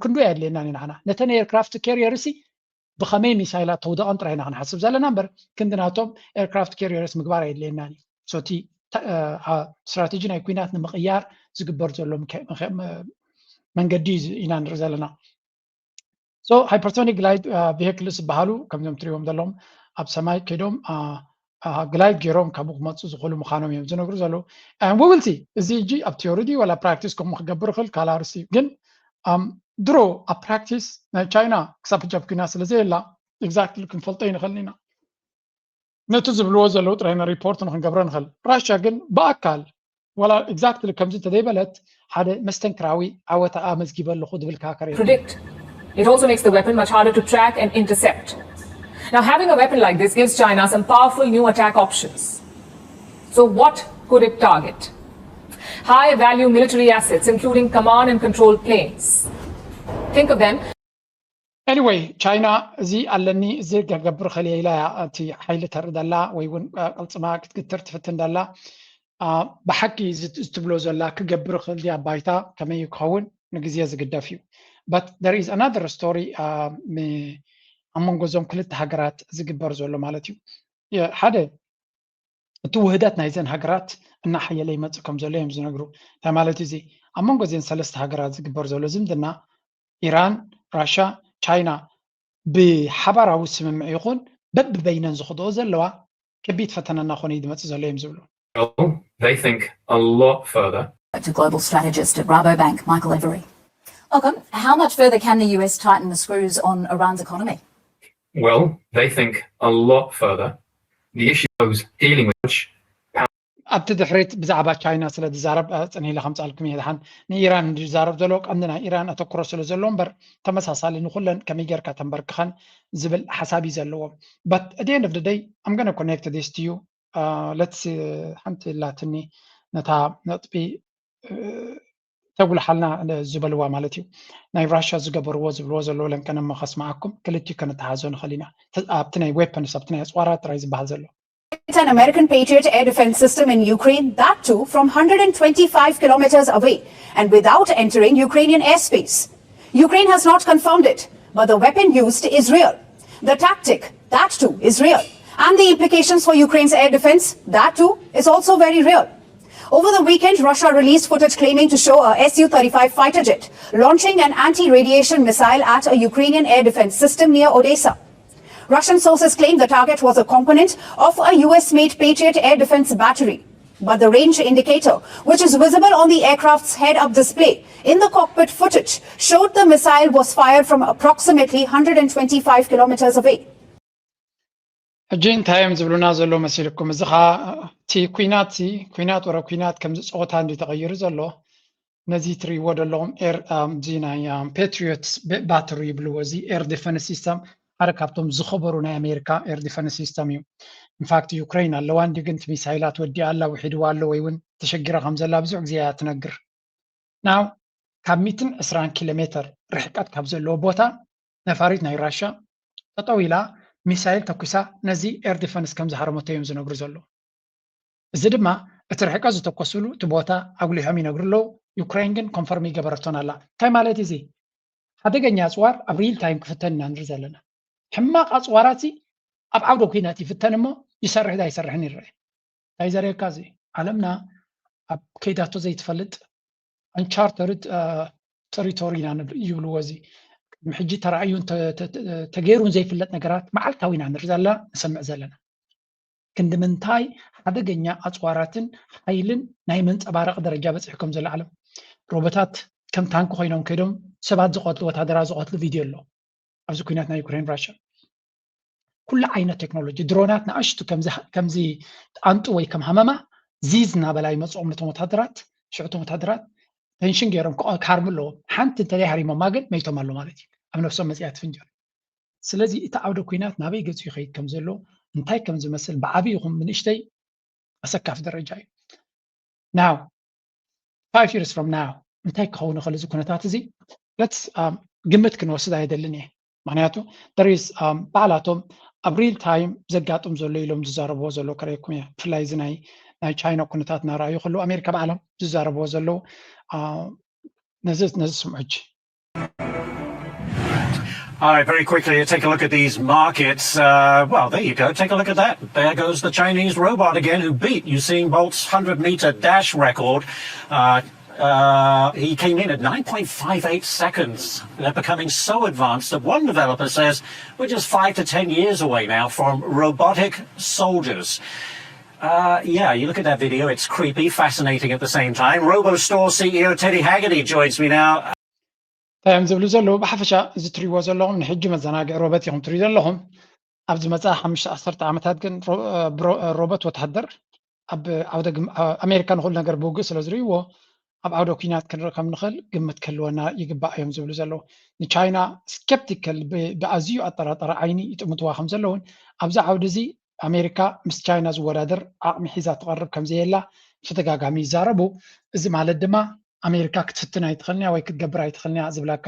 ክንዱ ኣየድልየናን እዩ ንዓና ነተን ኤርክራፍት ካሪየርሲ ብኸመይ ሚሳይላት ተውደቐን ጥራይ ኢና ክንሓስብ ዘለና እምበር ክንዲ ናቶም ኤርክራፍት ካሪየርስ ምግባር ኣየድልየናን እዩ። ሶቲ ስትራቴጂ ናይ ኩናት ንምቕያር ዝግበር ዘሎ መንገዲ ኢና ንርኢ ዘለና። ሃይፐርሶኒክ ግላይድ ቪክልስ ዝበሃሉ ከምዞም ትሪዎም ዘለዎም ኣብ ሰማይ ከይዶም ግላይድ ገይሮም ካብኡ ክመፁ ዝኽእሉ ምዃኖም እዮም ዝነግሩ ዘለዉ። ውብልቲ እዚ እጂ ኣብ ቲዮሪ ድዩ ዋላ ፕራክቲስ ከምኡ ክገብር ይኽእል ካልእ ኣርእስቲ እዩ። ግን ድሮ ኣብ ፕራክቲስ ናይ ቻይና ክሳብ ሕጂ ኣብ ኩናት ስለ ዘየላ ኤግዛክትሊ ክንፈልጦ ኣይንኽእልን ኢና። ነቲ ዝብልዎ ዘለዉ ጥራይ ሪፖርት ንክንገብሮ ንኽእል። ራሽያ ግን ብኣካል ዋላ ኤግዛክትሊ ከምዚ እንተዘይበለት ሓደ መስተንክራዊ ዓወታ ኣመዝጊበ ኣለኹ ዝብል ክሃከር predict. It also makes the weapon much harder to track and intercept. Now, having a weapon like this gives China some powerful new attack options. So, what could it target? High value military assets, including command and control planes. Think of them. Anyway, ቻይና እዚ ኣለኒ እዚ ክገብር ኽእል ኢላ እያ እቲ ሓይሊ ተርኢ ዘላ ወይ እውን ቅልፅማ ክትግትር ትፍትን ዘላ። ብሓቂ እዚ ትብሎ ዘላ ክገብር ኽእል ድያ ባይታ ከመይ ክኸውን ንግዜ ዝግደፍ እዩ። But there is another story ኣብ መንጎ እዞም ክልተ ሃገራት ዝግበር ዘሎ ማለት እዩ። ሓደ እቲ ውህደት ናይዘን ሃገራት እናሓየለ ይመፅእ ከም ዘሎ እዮም ዝነግሩ። እንታይ ማለት እዚ ኣብ መንጎ እዘን ሰለስተ ሃገራት ዝግበር ዘሎ ዝምድና ኢራን፣ ራሻ፣ ቻይና ብሓባራዊ ስምምዕ ይኹን በብበይነን ዝኽድኦ ዘለዋ ከቢድ ፈተና እናኾነ እዩ ዝመፅእ ዘሎ እዮም ዝብሉ። Well, they think a lot further. To global strategist at Rabobank, Michael Every. Malcolm, how much further can the U S tighten the screws on Iran's economy? Well, they think a lot further. The issue of dealing with ኣብቲ ድሕሪት ብዛዕባ ቻይና ስለ ዝዛረብ ፅን ኢለ ከምፃልኩም እየ። ድሓን ንኢራን ዝዛረብ ዘሎ ቀንዲ ናይ ኢራን ኣተኩሮ ስለ ዘሎ እምበር ተመሳሳሊ ንኩለን ከመይ ጌርካ ተንበርክኸን ዝብል ሓሳብ እዩ ዘለዎ። But at the end of the day, I'm gonna connect this to you. Let's ሓንቲ ላትኒ ነታ ነጥቢ ተጉልሓልና ዝበልዋ ማለት እዩ። ናይ ራሽያ ዝገበርዎ ዝብልዎ ዘለዉ ለንቀነሞ ከስማዓኩም ክልቲኡ ከነተሓዞ ንኽእል ኢና። ኣብቲ ናይ weapons ኣብቲ ናይ ኣፅዋራት ጥራይ ዝበሃል ዘሎ An American Patriot air defense system in Ukraine, that too from one hundred twenty-five kilometers away and without entering Ukrainian airspace. Ukraine has not confirmed it, but the weapon used is real. The tactic, that too, is real. And the implications for Ukraine's air defense, that too, is also very real. Over the weekend, Russia released footage claiming to show a S U thirty-five fighter jet launching an anti radiation missile at a Ukrainian air defense system near Odessa. Russian sources claim the target was a component of a U S made Patriot air defense battery. But the range indicator, which is visible on the aircraft's head up display in the cockpit footage, showed the missile was fired from approximately one hundred twenty-five kilometers away. ሕጂ እንታይ እዮም ዝብሉና ዘሎ መሲልኩም? እዚ ኸዓ እቲ ኩናት ሲ ኩናት ወረ ኩናት ከምዚ ፀወታ እንዲ ተቐይሩ ዘሎ ነዚ ትርእይዎ ዘለኹም ኤር እዚ ናይ ፓትሪዮት ባትሪ ይብልዎ። እዚ ኤር ዲፈንስ ሲስተም ሓደ ካብቶም ዝኸበሩ ናይ ኣሜሪካ ኤር ዲፈንስ ሲስተም እዩ። ኢንፋክት ዩክሬን ኣለዋ እንዲ ግን እቲ ሚሳይላት ወዲኣ ኣላ ውሒድዋ ኣሎ ወይ እውን ተሸጊራ ከም ዘላ ብዙሕ ግዜ እያ ትነግር። ናው ካብ ሚትን ዕስራን ኪሎ ሜትር ርሕቀት ካብ ዘለዎ ቦታ ነፋሪት ናይ ራሻ ጠጠው ኢላ ሚሳይል ተኩሳ ነዚ ኤር ዲፈንስ ከም ዝሃረመቶ እዮም ዝነግሩ ዘለዉ። እዚ ድማ እቲ ርሕቀት ዝተኮስሉ እቲ ቦታ ኣጉሊሖም ይነግሩ ኣለዉ። ዩክሬን ግን ኮንፈርም ይገበረቶን ኣላ። እንታይ ማለት እዚ ሓደገኛ ኣፅዋር ኣብ ሪል ታይም ክፍተን ኢና ንርኢ ዘለና። ሕማቕ ኣፅዋራት ኣብ ዓውደ ኩናት ይፍተን እሞ ይሰርሕ ዳ ይሰርሕን ይረአ። እንታይ ዘርእየካ እዚ ዓለምና ኣብ ከይዳቶ ዘይትፈልጥ ኣንቻርተርድ ተሪቶሪ ኢና ይብልዎ። እዚ ቅድሚ ሕጂ ተራእዩን ተገይሩን ዘይፍለጥ ነገራት መዓልታዊ ኢና ንርኢ ዘለና ንሰምዕ ዘለና። ክንዲ ምንታይ ሓደገኛ ኣፅዋራትን ሓይልን ናይ መንፀባረቂ ደረጃ በፂሑ ከም ዘሎ ዓለም ሮቦታት ከም ታንኪ ኮይኖም ከይዶም ሰባት ዝቐትሉ ወታደራት ዝቐትሉ ቪድዮ ኣሎ ኣብዚ ኩናት ናይ ዩክሬን ራሽያ። ኩሉ ዓይነት ቴክኖሎጂ ድሮናት ንኣሽቱ ከምዚ ጣንጡ ወይ ከም ሃመማ ዚዝ እናበላ ይመፅኦም ነቶም ወታደራት ሽዑቶም ወታደራት ቴንሽን ገይሮም ክሃርሙ ኣለዎም። ሓንቲ እንተዘይ ሃሪሞማ ግን መይቶም ኣሎ ማለት እዩ። ኣብ ነብሶም መፅያ ትፍንጀር። ስለዚ እቲ ዓውደ ኩናት ናበይ ገፁ ይኸይድ ከም ዘሎ እንታይ ከም ዝመስል ብዓብዪ ይኹን ብንእሽተይ ኣሰካፊ ደረጃ እዩ። Now five years from now እንታይ ክኸውን ይኽእል እዚ ኩነታት እዚ? Let's ግምት ክንወስድ ኣይደልን እየ። ምክንያቱ there is ባዕላቶም ኣብ ሪል ታይም ዘጋጥም ዘሎ ኢሎም ዝዛረብዎ ዘሎ ከርእየኩም እየ። ብፍላይ እዚ ናይ ናይ ቻይና ኩነታት እናረኣዩ ከለዉ ኣሜሪካ ባዕሎም ዝዛረብዎ ዘለዉ ነዚ ነዚ ስምዑ ሕጂ። All right, very quickly, take a look at these markets. Uh, well, there you go. Take a look at that. There goes the Chinese robot again, who beat Usain Bolt's hundred meter dash record. Uh, uh, he came in at nine point five eight seconds. They're becoming so advanced that one developer says we're just five to ten years away now from robotic soldiers. Uh, yeah, you look at that video, it's creepy, fascinating at the same time. Robostore C E O Teddy Haggerty joins me now. እንታይ እዮም ዝብሉ ዘለዉ? ብሓፈሻ እዚ ትሪእዎ ዘለኹም ንሕጂ መዘናግዒ ሮበት ኢኹም ትሪኡ ዘለኹም። ኣብ ዝመፅኣ ሓሙሽተ ዓሰርተ ዓመታት ግን ሮበት ወታደር ኣብ ዓውደ ኣሜሪካ ንኩሉ ነገር ብውግእ ስለ ዝርእይዎ ኣብ ዓውደ ኩናት ክንርኢ ከም ንኽእል ግምት ክህልወና ይግባእ እዮም ዝብሉ ዘለዉ። ንቻይና ስኬፕቲካል ብኣዝዩ ኣጠራጠሪ ዓይኒ ይጥምትዋ ከም ዘለውን ኣብዚ ዓውዲ እዚ ኣሜሪካ ምስ ቻይና ዝወዳደር ዓቕሚ ሒዛ ትቐርብ ከም ዘየላ ብተደጋጋሚ ይዛረቡ። እዚ ማለት ድማ ኣሜሪካ ክትፍትን ኣይትኽእልን እያ ወይ ክትገብር ኣይትኽእልን እያ ዝብለካ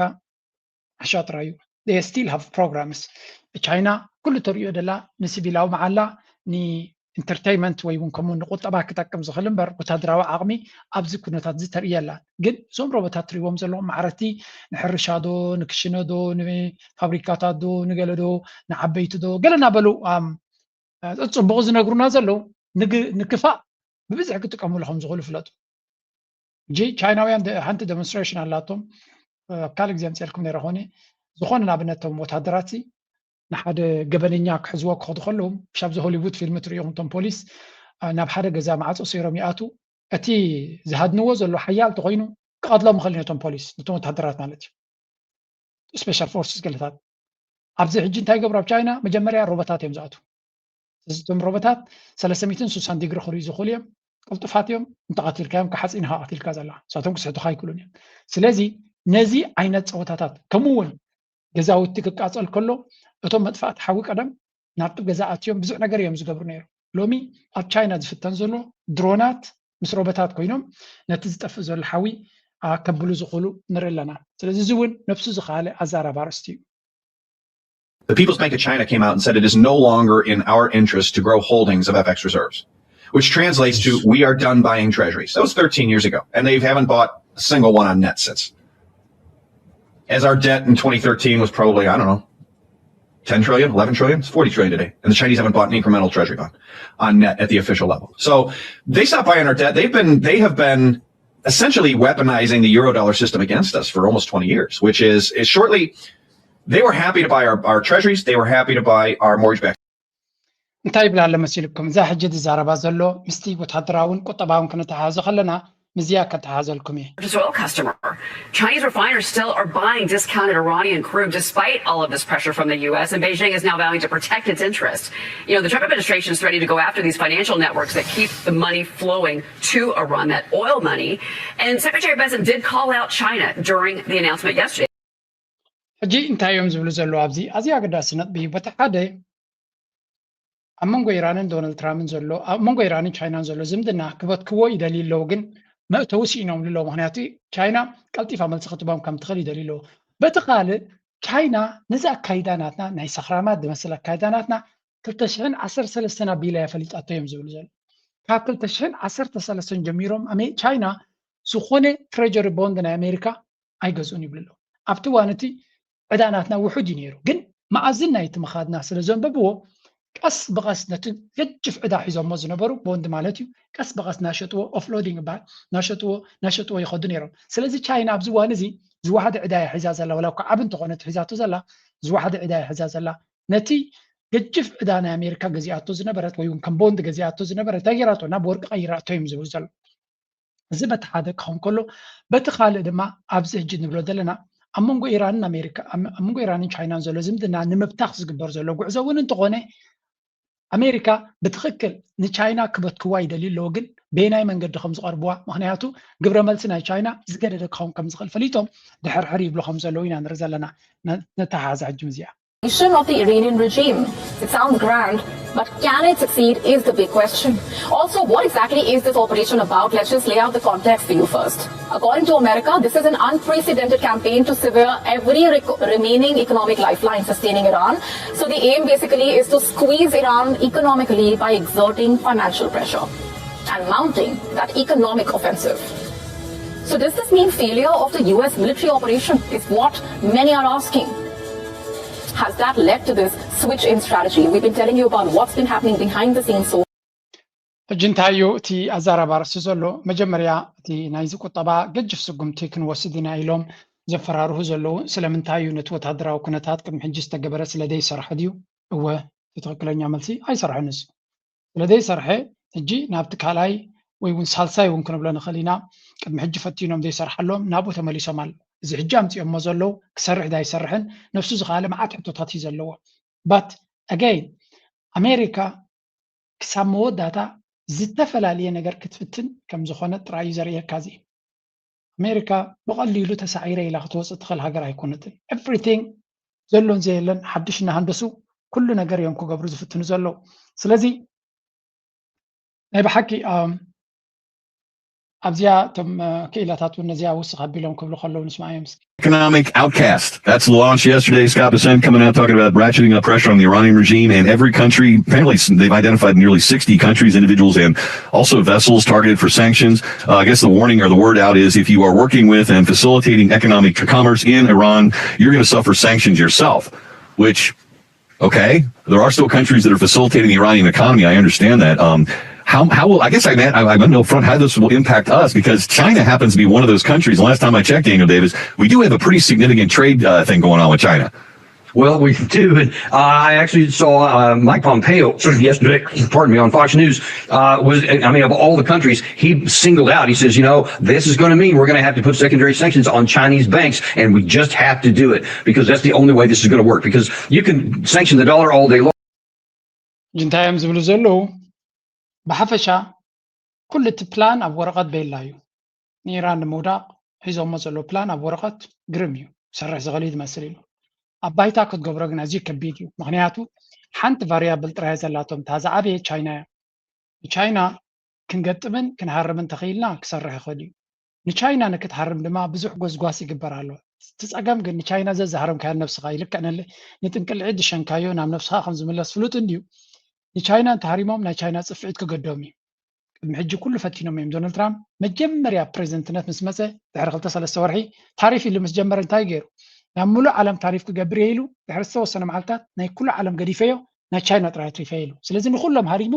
ሓሻ ጥራይ እዩ። They still have programs። ቻይና ኩሉ ተርእዮ ደላ ንሲቪላዊ መዓላ፣ ን entertainment ወይ እውን ከምኡ ንቁጠባ ክጠቅም ዝኽእል እምበር ወታደራዊ ዓቕሚ ኣብዚ ኩነታት እዚ ተርእየላ። ግን እዞም ሮቦታት ትሪዎም ዘለኹም ማዕረቲ ንሕርሻ ዶ ንክሽነ ዶ ንፋብሪካታት ዶ ንገለ ዶ ንዓበይቲ ዶ ገለ እናበሉ እፅቡቕ ዝነግሩና ዘለዉ ንክፋእ ብብዝሒ ክጥቀሙሉ ከም ዝኽእሉ ፍለጡ። ሕጂ ቻይናውያን ሓንቲ demonstration ኣላቶም። ኣብ ካልእ ግዜ ኣምፅኤልኩም ነይረ ኾነ ዝኾነ ንኣብነት ቶም ወታደራት ንሓደ ገበነኛ ክሕዝዎ ክኸዱ ከለዉ፣ ሻብዚ ሆሊውድ ፊልም ትርእኹም ቶም ፖሊስ ናብ ሓደ ገዛ ማዕፆ ሰይሮም ይኣቱ። እቲ ዝሃድንዎ ዘሎ ሓያል ተኮይኑ ክቐትሎም ይኽእል ነቶም ፖሊስ፣ ነቶም ወታደራት ማለት እዩ። ስፔሻል ፎርስስ ገለታት ኣብዚ ሕጂ እንታይ ይገብሩ ኣብ ቻይና? መጀመርያ ሮቦታት እዮም ዝኣቱ። እቶም ሮቦታት ሰለስተ ሚእትን ስሳን ዲግሪ ክርእዩ ዝኽእሉ እዮም። ቅልጡፋት እዮም። እንተቐቲልካዮም ክሓፂን ኢኻ ቀቲልካ ዘላ ንሳቶም ክስሕቱኻ ኣይክእሉን እዮም። ስለዚ ነዚ ዓይነት ፀወታታት ከምኡ እውን ገዛውቲ ክቃፀል ከሎ እቶም መጥፋእቲ ሓዊ ቀደም ናብቲ ገዛ ኣትዮም ብዙሕ ነገር እዮም ዝገብሩ ነይሩ። ሎሚ ኣብ ቻይና ዝፍተን ዘሎ ድሮናት ምስ ሮቦታት ኮይኖም ነቲ ዝጠፍእ ዘሎ ሓዊ ከብሉ ዝኽእሉ ንርኢ ኣለና። ስለዚ እዚ እውን ነብሱ ዝኸኣለ ኣዛራቢ ኣርእስቲ እዩ። The People's Bank of China came out and said it is no longer in our interest to grow holdings of F X reserves, which translates to we are done buying treasuries. That was thirteen years ago, and they haven't bought a single one on net since. As our debt in twenty thirteen was probably, I don't know, ten trillion, eleven trillion, it's forty trillion today. And the Chinese haven't bought an incremental treasury bond on net at the official level. So they stopped buying our debt. They've been, they have been essentially weaponizing the eurodollar system against us for almost twenty years, which is, is shortly, they were happy to buy our, our treasuries. They were happy to buy our mortgage-backed. እንታይ ይብል ኣሎ መሲልኩም? እዛ ሕጂ ዝዛረባ ዘሎ ምስቲ ወታደራውን ቁጠባውን ክንተሓዞ ከለና ምስዚኣ ከተሓዘልኩም እየ። Just oil customer. Chinese refiners still are buying discounted Iranian crude despite all of this pressure from the U S, and Beijing is now vowing to protect its interests. You know, the Trump administration is threatening to go after these financial networks that keep the money flowing to Iran, that oil money. And Secretary Bessent did call out China during the announcement yesterday. ሕጂ እንታይ እዮም ዝብሉ ዘለዉ ኣብዚ ኣዝዩ ኣገዳሲ ነጥቢ እዩ። በቲ ሓደ ኣብ መንጎ ኢራንን ዶናልድ ትራምፕን ዘሎ ኣብ መንጎ ኢራንን ቻይናን ዘሎ ዝምድና ክበትክዎ ይደልዩ ኣለዉ፣ ግን መእተዊ ስኢኖምሉ ኣለዉ። ምክንያቱ ቻይና ቀልጢፋ መልሲ ክትቦም ከም ትኽእል ይደልዩ ኣለዉ። በቲ ካልእ ቻይና ነዚ ኣካይዳ ናትና ናይ ሰኽራማት ዝመስል ኣካይዳ ናትና ክልተ ሽሕን ዓሰርተ ሰለስተን ኣቢላ እያ ፈሊጣቶ እዮም ዝብሉ ዘለዉ። ካብ ክልተ ሽሕን ዓሰርተ ሰለስተን ጀሚሮም ቻይና ዝኾነ ትሬጀሪ ቦንድ ናይ ኣሜሪካ ኣይገዝኡን ይብሉ ኣለዉ። ኣብቲ እዋን እቲ ዕዳ ናትና ውሑድ እዩ ነይሩ፣ ግን መኣዝን ናይቲ ምኻድና ስለ ዘንበብዎ ቀስ ብቐስ ነቲ ገጅፍ ዕዳ ሒዞሞ ዝነበሩ ቦንድ ማለት እዩ ቀስ ብቐስ ናሸጥዎ ኦፍሎዲንግ ይበሃል ናሸጥዎ ናሸጥዎ ይኸዱ ነይሮም። ስለዚ ቻይና ኣብዚ እዋን እዚ ዝወሓደ ዕዳ እያ ሒዛ ዘላ፣ ወላ እኳ ዓቢ እንተኾነት ሒዛቶ ዘላ ዝወሓደ ዕዳ እያ ሒዛ ዘላ። ነቲ ገጅፍ ዕዳ ናይ ኣሜሪካ ገዚኣቶ ዝነበረት ወይ እውን ከም ቦንድ ገዚኣቶ ዝነበረት እንታይ ገይራቶ ናብ ወርቂ ቀይራቶ እዮም ዝብሉ ዘሎ። እዚ በቲ ሓደ ክኸውን ከሎ በቲ ካልእ ድማ ኣብዚ ሕጂ ንብሎ ዘለና ኣብ መንጎ ኢራንን ኣሜሪካ ኣብ መንጎ ኢራንን ቻይናን ዘሎ ዝምድና ንምብታኽ ዝግበር ዘሎ ጉዕዞ እውን እንተኾነ ኣሜሪካ ብትኽክል ንቻይና ክበትክዋ ይደልዩ ኣለዉ፣ ግን በየናይ መንገዲ ከም ዝቐርብዋ፣ ምክንያቱ ግብረ መልሲ ናይ ቻይና ዝገደደ ክኸውን ከም ዝኽእል ፈሊጦም ድሕርሕር ይብሉ ከም ዘለዉ ኢና ንርኢ ዘለና። ነተሓሓዛ ሕጂ እዚኣ of the Iranian regime. It sounds grand, but can it succeed is the big question. Also, what exactly is this operation about? Let's just lay out the context for you first. According to America, this is an unprecedented campaign to sever every rec- remaining economic lifeline sustaining Iran. So the aim basically is to squeeze Iran economically by exerting financial pressure and mounting that economic offensive. So does this mean failure of the U S military operation is what many are asking. Has that led to this switch in strategy? We've been telling you about what's been happening behind the scenes so ሕጂ እንታይ እዩ እቲ ኣዛራቢ ኣርእስቲ ዘሎ? መጀመርያ እቲ ናይዚ ቁጠባ ገጅፍ ስጉምቲ ክንወስድ ኢና ኢሎም ዘፈራርሁ ዘለዉ ስለምንታይ እዩ? ነቲ ወታደራዊ ኩነታት ቅድሚ ሕጂ ዝተገበረ ስለ ዘይሰርሐ ድዩ? እወ፣ እቲ ትኽክለኛ መልሲ ኣይሰርሐን። እዚ ስለ ዘይሰርሐ ሕጂ ናብቲ ካልኣይ ወይ እውን ሳልሳይ እውን ክንብሎ ንኽእል ኢና። ቅድሚ ሕጂ ፈቲኖም ዘይሰርሓሎም ናብኡ ተመሊሶም ኣሎ። እዚ ሕጂ ኣምፂኦሞ ዘለዉ ክሰርሕ ዳይሰርሕን ነብሱ ዝኸኣለ መዓት ሕቶታት እዩ ዘለዎ። But again ኣሜሪካ ክሳብ መወዳእታ ዝተፈላለየ ነገር ክትፍትን ከም ዝኾነ ጥራይ እዩ ዘርእየካ። እዚ ኣሜሪካ ብቐሊሉ ተሳዒረ ኢላ ክትወፅእ ትኽእል ሃገር ኣይኮነትን። Everything ዘሎን ዘየለን ሓድሽ እናሃንደሱ ኩሉ ነገር እዮም ክገብሩ ዝፍትኑ ዘለዉ። ስለዚ ናይ ብሓቂ ኣብዚኣ እቶም ክኢላታት እውን ነዚኣ ውስኽ ኣቢሎም ክብሉ ከለዉ ንስማዓዮም። Economic outcast. That's the launch yesterday. Scott Bessent coming out talking about ratcheting up pressure on the Iranian regime. And every country, apparently, they've identified nearly sixty countries, individuals, and also vessels targeted for sanctions. Uh, I guess the warning or the word out is if you are working with and facilitating economic commerce in Iran, you're going to suffer sanctions yourself, which Okay, there are still countries that are facilitating the Iranian economy. I understand that. Um, how, how will I guess I meant I, I don't know front how this will impact us because China happens to be one of those countries. The last time I checked, Daniel Davis, we do have a pretty significant trade uh, thing going on with China. Well, we do. And uh, I actually saw uh, Mike Pompeo yesterday, pardon me, on Fox News. Uh, was I mean, of all the countries, he singled out. He says, you know, this is going to mean we're going to have to put secondary sanctions on Chinese banks, and we just have to do it because that's the only way this is going to work. Because you can sanction the dollar all day long. እንታይ እዮም ዝብሉ ዘለዉ? ብሓፈሻ ኩሉ እቲ ፕላን ኣብ ወረቐት ቤላ እዩ። ንኢራን ንምውዳቕ ሒዞሞ ዘለዉ ፕላን ኣብ ወረቐት ግርም እዩ፣ ክሰርሕ ዝኽእል እዩ ዝመስል ኢሉ። ኣብ ባይታ ክትገብሮ ግን ኣዝዩ ከቢድ እዩ። ምኽንያቱ ሓንቲ ቫሪያብል ጥራይ ዘላቶም፣ እታ ዝዓበየ ቻይና እያ። ንቻይና ክንገጥምን ክንሃርምን ተኽኢልና ክሰርሕ ይኽእል እዩ። ንቻይና ንክትሃርም ድማ ብዙሕ ጎስጓስ ይግበር ኣሎ። እቲ ጸገም ግን ንቻይና ዘዝሃረምካዮ ንነብስኻ ይልክዕ ነለ ንጥንቅልዒ ዝሸንካዮ ናብ ነብስኻ ከም ዝምለስ ፍሉጥ እንድዩ። ንቻይና እንተሃሪሞም ናይ ቻይና ጽፍዒት ክገዶም እዩ። ቅድሚ ሕጂ ኩሉ ፈቲኖም እዮም። ዶናልድ ትራምፕ መጀመርያ ፕሬዚደንትነት ምስ መጸ ድሕሪ ክልተ ሰለስተ ወርሒ ታሪፍ ኢሉ ምስ ጀመረ እንታይ ገይሩ? ናብ ሙሉእ ዓለም ታሪፍ ክገብር እየ ኢሉ ድሕሪ ዝተወሰነ መዓልታት ናይ ኩሉ ዓለም ገዲፈዮ ናይ ቻይና ጥራይ ኣትሪፈ ኢሉ። ስለዚ ንኩሎም ሃሪሙ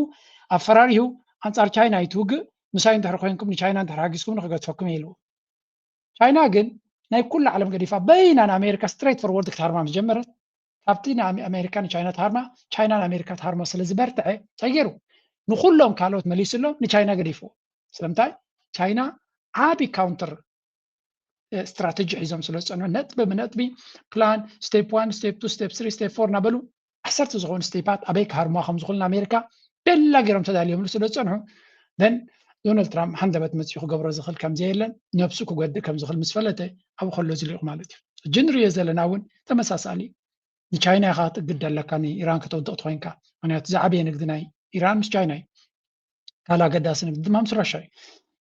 ኣፈራሪሁ ኣንጻር ቻይና ኣይትውግእ፣ ምሳይ እንድሕሪ ኮይንኩም ንቻይና እንድሕሪ ሓጊዝኩም ንክገድፈኩም ኢሉ። ቻይና ግን ናይ ኩሉ ዓለም ገዲፋ በይና ንኣሜሪካ ስትሬት ፎርወርድ ክትሃርማ ምስ ጀመረት ካብቲ ንኣሜሪካ ንቻይና ትሃርማ ቻይና ንኣሜሪካ ትሃርሞ ስለ ዝበርትዐ እንታይ ገይሩ ንኩሎም ካልኦት መሊስሎም ንቻይና ገዲፍዎ። ስለምንታይ ቻይና ዓቢ ካውንተር ስትራተጂ ሒዞም ስለ ዝፀንሑ ነጥቢ ብነጥቢ ፕላን ስቴፕ ዋን ስቴፕ ቱ ስቴፕ ስሪ ስቴፕ ፎር እናበሉ ዓሰርተ ዝኾኑ ስቴፓት ኣበይ ክሃርሙዋ ከም ዝኽእሉ ንኣሜሪካ ቤላ ገይሮም ተዳልዮምሉ ስለ ዝፀንሑ ን ዶናልድ ትራምፕ ሃንደበት መፂኡ ክገብሮ ዝኽእል ከም ዘየለን ነብሱ ክጎድእ ከም ዝኽእል ምስ ፈለጠ ኣብኡ ከሎ ዝሊቑ ማለት እዩ። ሕጂ ንሪኦ ዘለና እውን ተመሳሳሊ እዩ። ንቻይና ኢኻ ክትእግድ ኣለካ ንኢራን ከተውድቕ ትኾይንካ ምክንያቱ ዝዓበየ ንግዲ ናይ ኢራን ምስ ቻይና እዩ። ካልእ ኣገዳሲ ንግዲ ድማ ምስ ራሻ እዩ።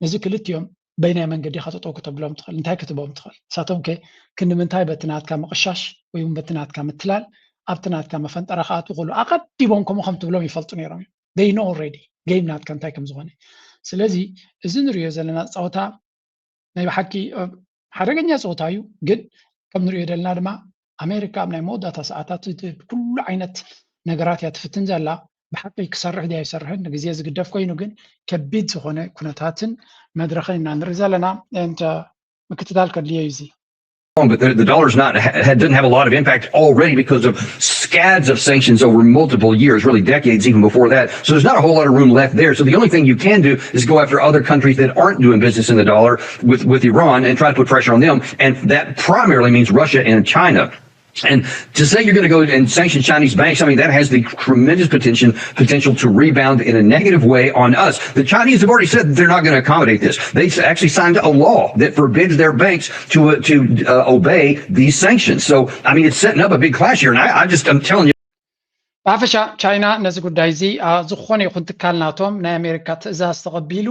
ነዚ ክልቲኦም በይናይ መንገዲ ኢኻ ጠጠው ከተብሎም ትኽእል እንታይ ክትቦም ትኽእል ንሳቶም ከ ክንምንታይ በቲ ናትካ ምቕሻሽ ወይ እውን በቲ ናትካ ምትላል ኣብቲ ናትካ መፈንጠራ ክኣትዉ ከሉ ኣቐዲሞም ከምኡ ከም ትብሎም ይፈልጡ ነይሮም እዮም they know already game ናትካ እንታይ ከም ዝኾነ ስለዚ እዚ ንሪኦ ዘለና ፀወታ ናይ ብሓቂ ሓደገኛ ፀወታ እዩ ግን ከም ንሪኦ ዘለና ድማ ኣሜሪካ ኣብ ናይ መወዳእታ ሰዓታት ኩሉ ዓይነት ነገራት እያ ትፍትን ዘላ ብሓቂ ክሰርሕ ድያ ይሰርሕን ንግዜ ዝግደፍ ኮይኑ ግን ከቢድ ዝኾነ ኩነታትን መድረኽን ኢና ንርኢ ዘለና ምክትታል ከድልዮ እዩ እዚ but the, the dollar's not had, doesn't have a lot of impact already because of scads of sanctions over multiple years, really decades even before that. So there's not a whole lot of room left there. So the only thing you can do is go after other countries that aren't doing business in the dollar with, with Iran and try to put pressure on them. And that primarily means Russia and China. And to say you're going to go and sanction Chinese banks, I mean, that has the tremendous potential potential to rebound in a negative way on us. The Chinese have already said they're not going to accommodate this. They actually signed a law that forbids their banks to uh, to uh, obey these sanctions. So, I mean, it's setting up a big clash here. And I, I just, I'm telling you. ብሓፈሻ ቻይና ነዚ ጉዳይ እዚ ዝኾነ ይኹን ትካል ናቶም ናይ ኣሜሪካ ትእዛዝ ተቐቢሉ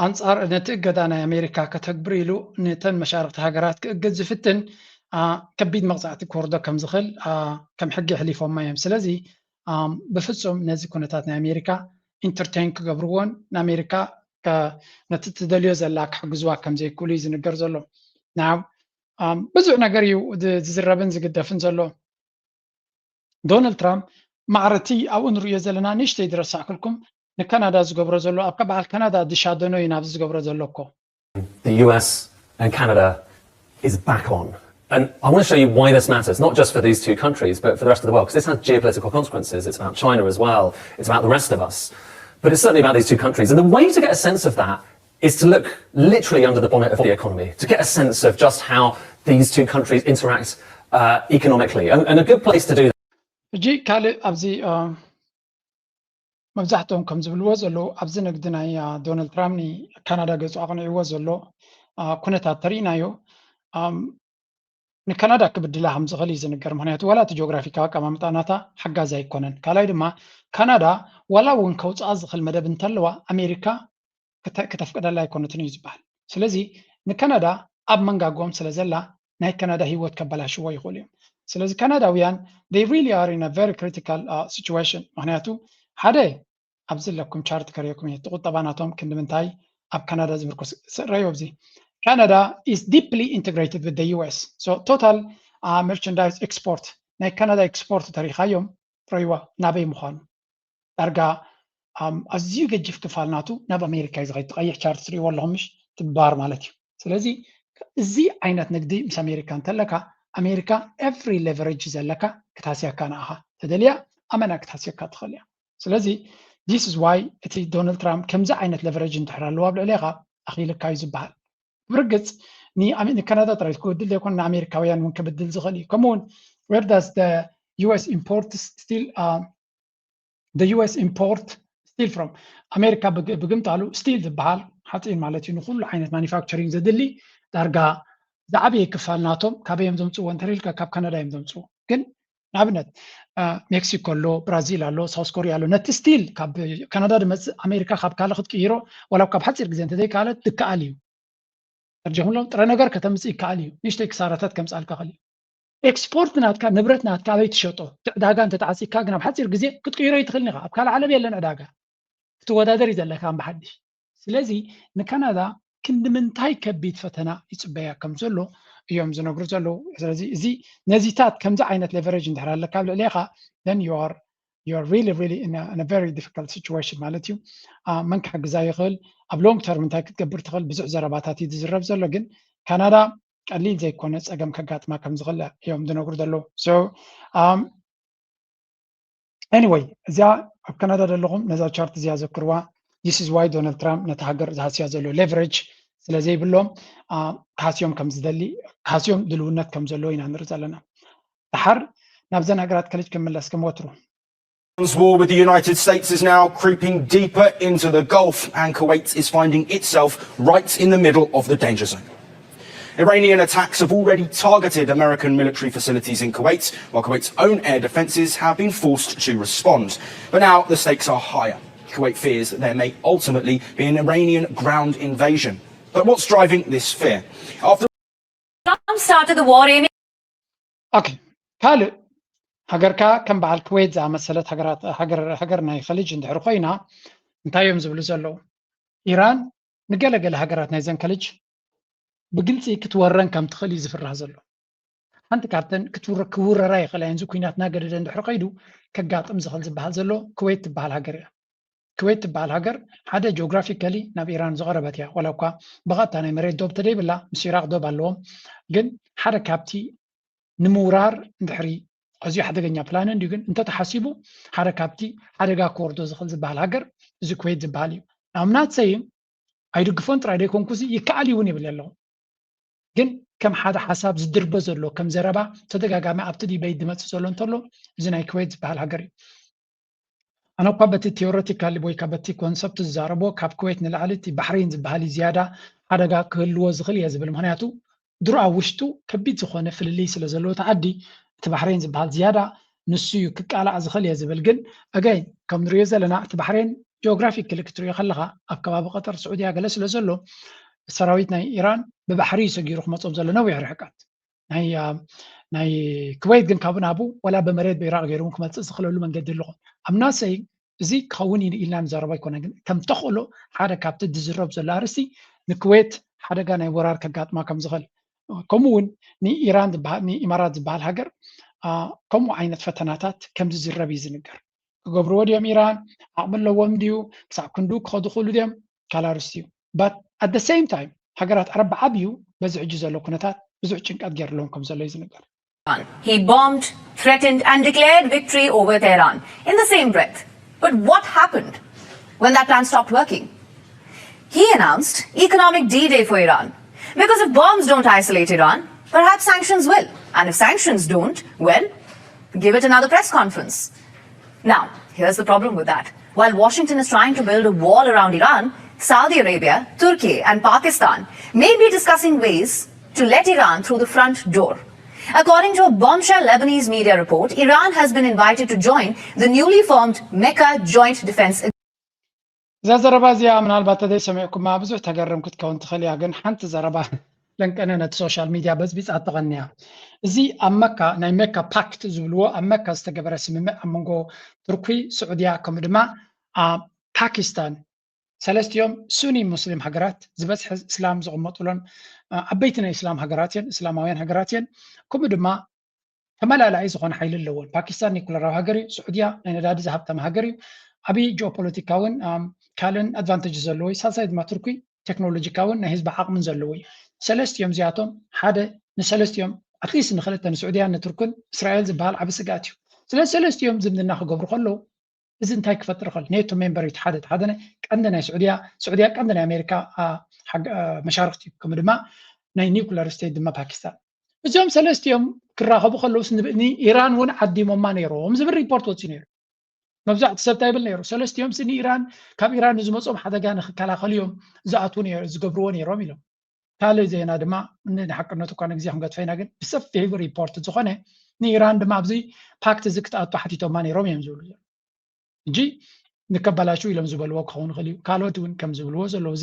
ኣንጻር ነቲ እገዳ ናይ ኣሜሪካ ከተግብር ኢሉ ነተን መሻርክቲ ሃገራት ክእግድ ዝፍትን ከቢድ መቕጻዕቲ ክወርዶ ከም ዝኽእል ከም ሕጊ ኣሕሊፎማ እዮም። ስለዚ ብፍጹም ነዚ ኩነታት ናይ ኣሜሪካ ኢንተርቴን ክገብርዎን ንኣሜሪካ ነቲ ትደልዮ ዘላ ክሕግዝዋ ከም ዘይክእሉ እዩ ዝንገር ዘሎ። ናብ ብዙሕ ነገር እዩ ዝዝረብን ዝግደፍን ዘሎ። ዶናልድ ትራምፕ ማዕረቲ ኣብኡ ንርእዮ ዘለና ንእሽተይ ዝረሳዕክልኩም ንካናዳ ዝገብሮ ዘሎ ኣብ በዓል ካናዳ ዝሻደኖ እዩ ናብዚ ዝገብሮ ዘሎ እኮ The U S and Canada is back on. And I want to show you why this matters, not just for these two countries, but for the rest of the world, because this has geopolitical consequences. It's about China as well. It's about the rest of us. But it's certainly about these two countries. And the way to get a sense of that is to look literally under the bonnet of the economy, to get a sense of just how these two countries interact uh, economically. And, and a good place to do that. ሕጂ ካልእ ኣብዚ መብዛሕትኦም ከም ዝብልዎ ዘለዉ ኣብዚ ንግዲ ናይ ዶናልድ ትራምፕ ንካናዳ ገጹ ኣቕኒዕዎ ዘሎ ኩነታት ተርኢናዮ ንካናዳ ክብድላ ከም ዝኽእል እዩ ዝንገር። ምክንያቱ ዋላ እቲ ጂኦግራፊካዊ ኣቀማምጣ ናታ ሓጋዚ ኣይኮነን። ካልኣይ ድማ ካናዳ ዋላ እውን ከውፅኣ ዝኽእል መደብ እንተለዋ ኣሜሪካ ክተ- ክተፍቅደላ ኣይኮነትን እዩ ዝበሃል። ስለዚ ንካናዳ ኣብ መንጋጎም ስለ ዘላ ናይ ካናዳ ህይወት ከበላሽዎ ይኽእሉ እዮም። ስለዚ ካናዳውያን they really are in a very critical uh, situation። ምክንያቱ ሓደ ኣብዚ ዘለኩም ቻርት ከርእየኩም እየ። እቲ ቁጠባ ናቶም ክንዲ ምንታይ ኣብ ካናዳ ዝምርኮስ ስ- ረእዮ። ኣብዚ ካናዳ is deeply integrated with the U S. So total uh, merchandise export ናይ ካናዳ ኤክስፖርት ተሪኻዮም ረይዋ ናበይ ምዃኑ ዳርጋ ኣም፣ ኣዝዩ ገጅፍ ክፋል ናቱ ናብ ኣሜሪካ እዩ ዝኸይድ። እቲ ቀይሕ ቻርት ትሪእዎ ኣለኹም ምሽ ትባር ማለት እዩ። ስለዚ እዚ ዓይነት ንግዲ ምስ ኣሜሪካ እንተለካ ኣሜሪካ every leverage ዘለካ ክታስያካ ንኣኻ ተደልያ ኣመና ክታስየካ ትኽእል እያ። ስለዚ this is why እቲ ዶናልድ ትራምፕ ከምዚ ዓይነት leverage እንድሕር ኣለዎ ኣብ ልዕሌኻ ኣኽኢልካ እዩ ዝበሃል። ብርግፅ ንኣሜ- ንካናዳ ጥራይ ክብድል ዘይኮነ ንኣሜሪካውያን እውን ክብድል ዝኽእል እዩ። ከምኡውን where does the U S import steel uh, the U S import steel from? ኣሜሪካ ብግ- ብግምጣሉ ስቲል ዝበሃል ሓፂን ማለት እዩ ንኩሉ ዓይነት ማኒፋክቸሪንግ ዘድሊ ዳርጋ ዝዓበየ ክፋል ናቶም ካበይ እዮም ዘምፅዎ እንተልካ ካብ ካናዳ እዮም ዘምፅዎ። ግን ንኣብነት ሜክሲኮ ኣሎ፣ ብራዚል ኣሎ፣ ሳውስ ኮሪያ ኣሎ። ነቲ ስቲል ካብ ካናዳ ድመፅእ ኣሜሪካ ካብ ካልእ ክትቅይሮ ዋላ ካብ ሓፂር ግዜ እንተዘይከኣለት ድከኣል እዩ። ተርጀምሎም ጥረ ነገር ከተምፅእ ይከኣል እዩ። ንእሽተይ ክሳራታት ከምፅኣልካ ክእል እዩ። ኤክስፖርት ናትካ ንብረት ናትካ ኣበይ ትሸጦ እቲ ዕዳጋ እንተተዓፂካ ግን ኣብ ሓፂር ግዜ ክትቅይሮ ይትኽእል ኢኻ። ኣብ ካልእ ዓለም የለን ዕዳጋ ክትወዳደር እዩ ዘለካ ብሓድሽ። ስለዚ ንካናዳ ክንዲ ምንታይ ከቢድ ፈተና ይፅበያ ከም ዘሎ እዮም ዝነግሩ ዘለዉ። ስለዚ እዚ ነዚታት ከምዚ ዓይነት ሌቨሬጅ እንድሕር ኣለካ ኣብ ልዕሌኻ then you are you are really really in a, in a very difficult situation ማለት እዩ። መን ክሕግዛ ይኽእል ኣብ ሎንግ ተርም እንታይ ክትገብር ትኽእል ብዙሕ ዘረባታት እዩ ዝዝረብ ዘሎ። ግን ካናዳ ቀሊል ዘይኮነ ፀገም ከጋጥማ ከም ዝኽእል እዮም ዝነግሩ ዘለዉ። So um, anyway እዚኣ ኣብ ካናዳ ዘለኹም ነዛ ቻርት እዚኣ ዘክርዋ። This is why ዶናልድ ትራምፕ ነቲ ሃገር ዝሃስያ ዘሎ ሌቨሬጅ ስለ ዘይብሎም ክሃስዮም ከም ዝደሊ ክሃስዮም ድልውነት ከም ዘለዎ ኢና ንርኢ ዘለና። ድሓር ናብዘን ሃገራት ከልጅ ክምለስ ከም ወትሩ። Iran's war with the United States is now creeping deeper into the Gulf, and Kuwait is finding itself right in the middle of the danger zone. Iranian attacks have already targeted American military facilities in Kuwait, while Kuwait's own air defences have been forced to respond. But now the stakes are higher. Kuwait fears that there may ultimately be an Iranian ground invasion. But what's driving this fear? After Trump started the war aiming okay ካልእ ሃገርካ ከም በዓል ኩዌት ዝኣመሰለት ሃገር ናይ ኸሊጅ እንድሕር ኮይና እንታይ እዮም ዝብሉ ዘለዉ? ኢራን ንገለገለ ሃገራት ናይዘን ከልጅ ብግልፂ ክትወረን ከም ትኽእል እዩ ዝፍራህ ዘሎ። ሓንቲ ካብተን ክውረራ ይኽእላ እየን። እዚ ኩናት እናገደደ እንድሕር ከይዱ ከጋጥም ዝኽእል ዝበሃል ዘሎ ኩዌት ትበሃል ሃገር እያ። ኩዌት ትበሃል ሃገር ሓደ ጂኦግራፊካሊ ናብ ኢራን ዝቐረበት እያ። ዋላ እኳ ብቐጥታ ናይ መሬት ዶብ ተደይብላ ምስ ኢራቅ ዶብ ኣለዎም፣ ግን ሓደ ካብቲ ንምውራር እንድሕሪ ኣዝዩ ሓደገኛ ፕላን እንድዩ፣ ግን እንተተሓሲቡ ሓደ ካብቲ ሓደጋ ክወርዶ ዝኽእል ዝበሃል ሃገር እዚ ኩዌት ዝበሃል እዩ። ናምናት ሰይም ኣይድግፎን ጥራይ ደይኮንኩዚ ይከኣል እውን ይብል ኣለኹ። ግን ከም ሓደ ሓሳብ ዝድርበ ዘሎ ከም ዘረባ ተደጋጋሚ ኣብቲ ዲበይት ዝመፅእ ዘሎ እንተሎ እዚ ናይ ኩዌት ዝበሃል ሃገር እዩ። ኣነ እኳ በቲ ቴዎሬቲካሊ ወይ በቲ ኮንሰፕት ዝዛረቦ ካብ ኩዌት ንላዕሊ እቲ ባሕሬን ዝበሃል እዩ ዝያዳ ሓደጋ ክህልዎ ዝኽእል እየ ዝብል። ምክንያቱ ድሮ ኣብ ውሽጡ ከቢድ ዝኾነ ፍልልይ ስለ ዘለዎ እቲ ዓዲ እቲ ባሕሬን ዝበሃል ዝያዳ ንሱ እዩ ክቃላዕ ዝኽእል እየ ዝብል። ግን ኣገይን ከም ንሪኦ ዘለና እቲ ባሕሬን ጂኦግራፊካሊ ክትሪኦ ከለኻ ኣብ ከባቢ ቀጠር ስዑድያ ገለ ስለ ዘሎ ሰራዊት ናይ ኢራን ብባሕሪ እዩ ሰጊሩ ክመፆም ዘሎ ነዊሕ ርሕቀት። ናይ ናይ ኩዌት ግን ካብኡ ናብኡ ወላ ብመሬት ብኢራቅ ገይሩ ክመፅእ ዝኽእለሉ መንገዲ ኣለኹ። I'm not saying እዚ ክኸውን ኢሉ ኢልና ንዛረቦ ኣይኮነን፣ ግን ከም ተኽእሎ ሓደ ካብቲ ዝዝረብ ዘሎ ኣርእስቲ ንኩዌት ሓደጋ ናይ ወራር ከጋጥማ ከም ዝኽእል ከምኡ እውን ንኢራን ንኢማራት ዝበሃል ሃገር ከምኡ ዓይነት ፈተናታት ከም ዝዝረብ እዩ ዝንገር። ክገብርዎ ድዮም ኢራን? ዓቕሚ ኣለዎም ድዩ? ክሳብ ክንዱ ክኸዱ ክእሉ ድዮም? ካልእ ኣርእስቲ እዩ። But at the same time ሃገራት ዓረብ ብዓብዩ በዚ ሕጂ ዘሎ ኩነታት ብዙሕ ጭንቀት ገይርሎም ከም ዘሎ እዩ ዝንገር። He bombed, threatened, and declared victory over Tehran in the same breath. But what happened when that plan stopped working? He announced economic D Day for Iran. Because if bombs don't isolate Iran, perhaps sanctions will. And if sanctions don't, well, give it another press conference. Now, here's the problem with that. While Washington is trying to build a wall around Iran, Saudi Arabia, Turkey, and Pakistan may be discussing ways to let Iran through the front door. According to a bombshell Lebanese media report, Iran has been invited to join the newly formed Mecca Joint Defense እዛ ዘረባ እዚኣ ምናልባት ተዘይሰሚዕኩማ ብዙሕ ተገረም ክትከውን ትኽእል እያ፣ ግን ሓንቲ ዘረባ ለንቀነ ነቲ ሶሻል ሚድያ በዝቢፃ ተቐንያ። እዚ ኣብ መካ ናይ መካ ፓክት ዝብልዎ ኣብ መካ ዝተገበረ ስምምዕ ኣብ መንጎ ቱርኪ፣ ስዑድያ ከምኡ ድማ ኣብ ፓኪስታን ሰለስቲኦም ሱኒ ሙስሊም ሃገራት ዝበዝሐ እስላም ዝቕመጡሎን ዓበይቲ ናይ እስላም ሃገራት እየን፣ እስላማውያን ሃገራት እየን። ከምኡ ድማ ተመላላኢ ዝኾነ ሓይሊ ኣለዎን። ፓኪስታን ኒኩለራዊ ሃገር እዩ። ስዑድያ ናይ ነዳዲ ዝሃብተመ ሃገር እዩ። ዓብዪ ጂኦፖለቲካውን ካልእን ኣድቫንቴጅ ዘለዎ እዩ። ሳልሳይ ድማ ቱርኪ ቴክኖሎጂካውን ናይ ህዝቢ ዓቕምን ዘለዎ እዩ። ሰለስቲኦም እዚኣቶም ሓደ ንሰለስቲኦም ኣትሊስት ንክልተ ንስዑድያን ንቱርክን እስራኤል ዝበሃል ዓብ ስግኣት እዩ። ስለዚ ሰለስቲኦም ዝምድና ክገብሩ ከለዉ እዚ እንታይ ክፈጥር ይኽእል? ኔቶ ሜምበር እዩ። ሓደ ሓደ ቀንዲ ናይ ስዑድያ ስዑድያ ቀንዲ ናይ ኣሜሪካ መሻርክቲ እዩ። ከምኡ ድማ ናይ ኒውክለር ስቴት ድማ ፓኪስታን። እዚኦም ሰለስቲኦም ክራኸቡ ከለውስ ንኢራን እውን ዓዲሞማ ነይሮም ዝብል ሪፖርት ወፂኡ ነይሩ። መብዛሕቲ ሰብ እንታይ ይብል ነይሩ? ሰለስቲኦም ሲ ንኢራን ካብ ኢራን ንዝመፅኦም ሓደጋ ንክከላኸሉ እዮም ዝኣትዉ ዝገብርዎ ነይሮም ኢሎም። ካልእ ዜና ድማ ንሓቅነቱ እኳ ንግዜ ክንገድፈ ኢና፣ ግን ብሰፊሑ ሪፖርት ዝኾነ ንኢራን ድማ ኣብዚ ፓክት እዚ ክትኣቱ ሓቲቶማ ነይሮም እዮም ዝብሉ። ሕጂ ንከበላሹ ኢሎም ዝበልዎ ክኸውን ይኽእል እዩ። ካልኦት እውን ከም ዝብልዎ ዘለዉ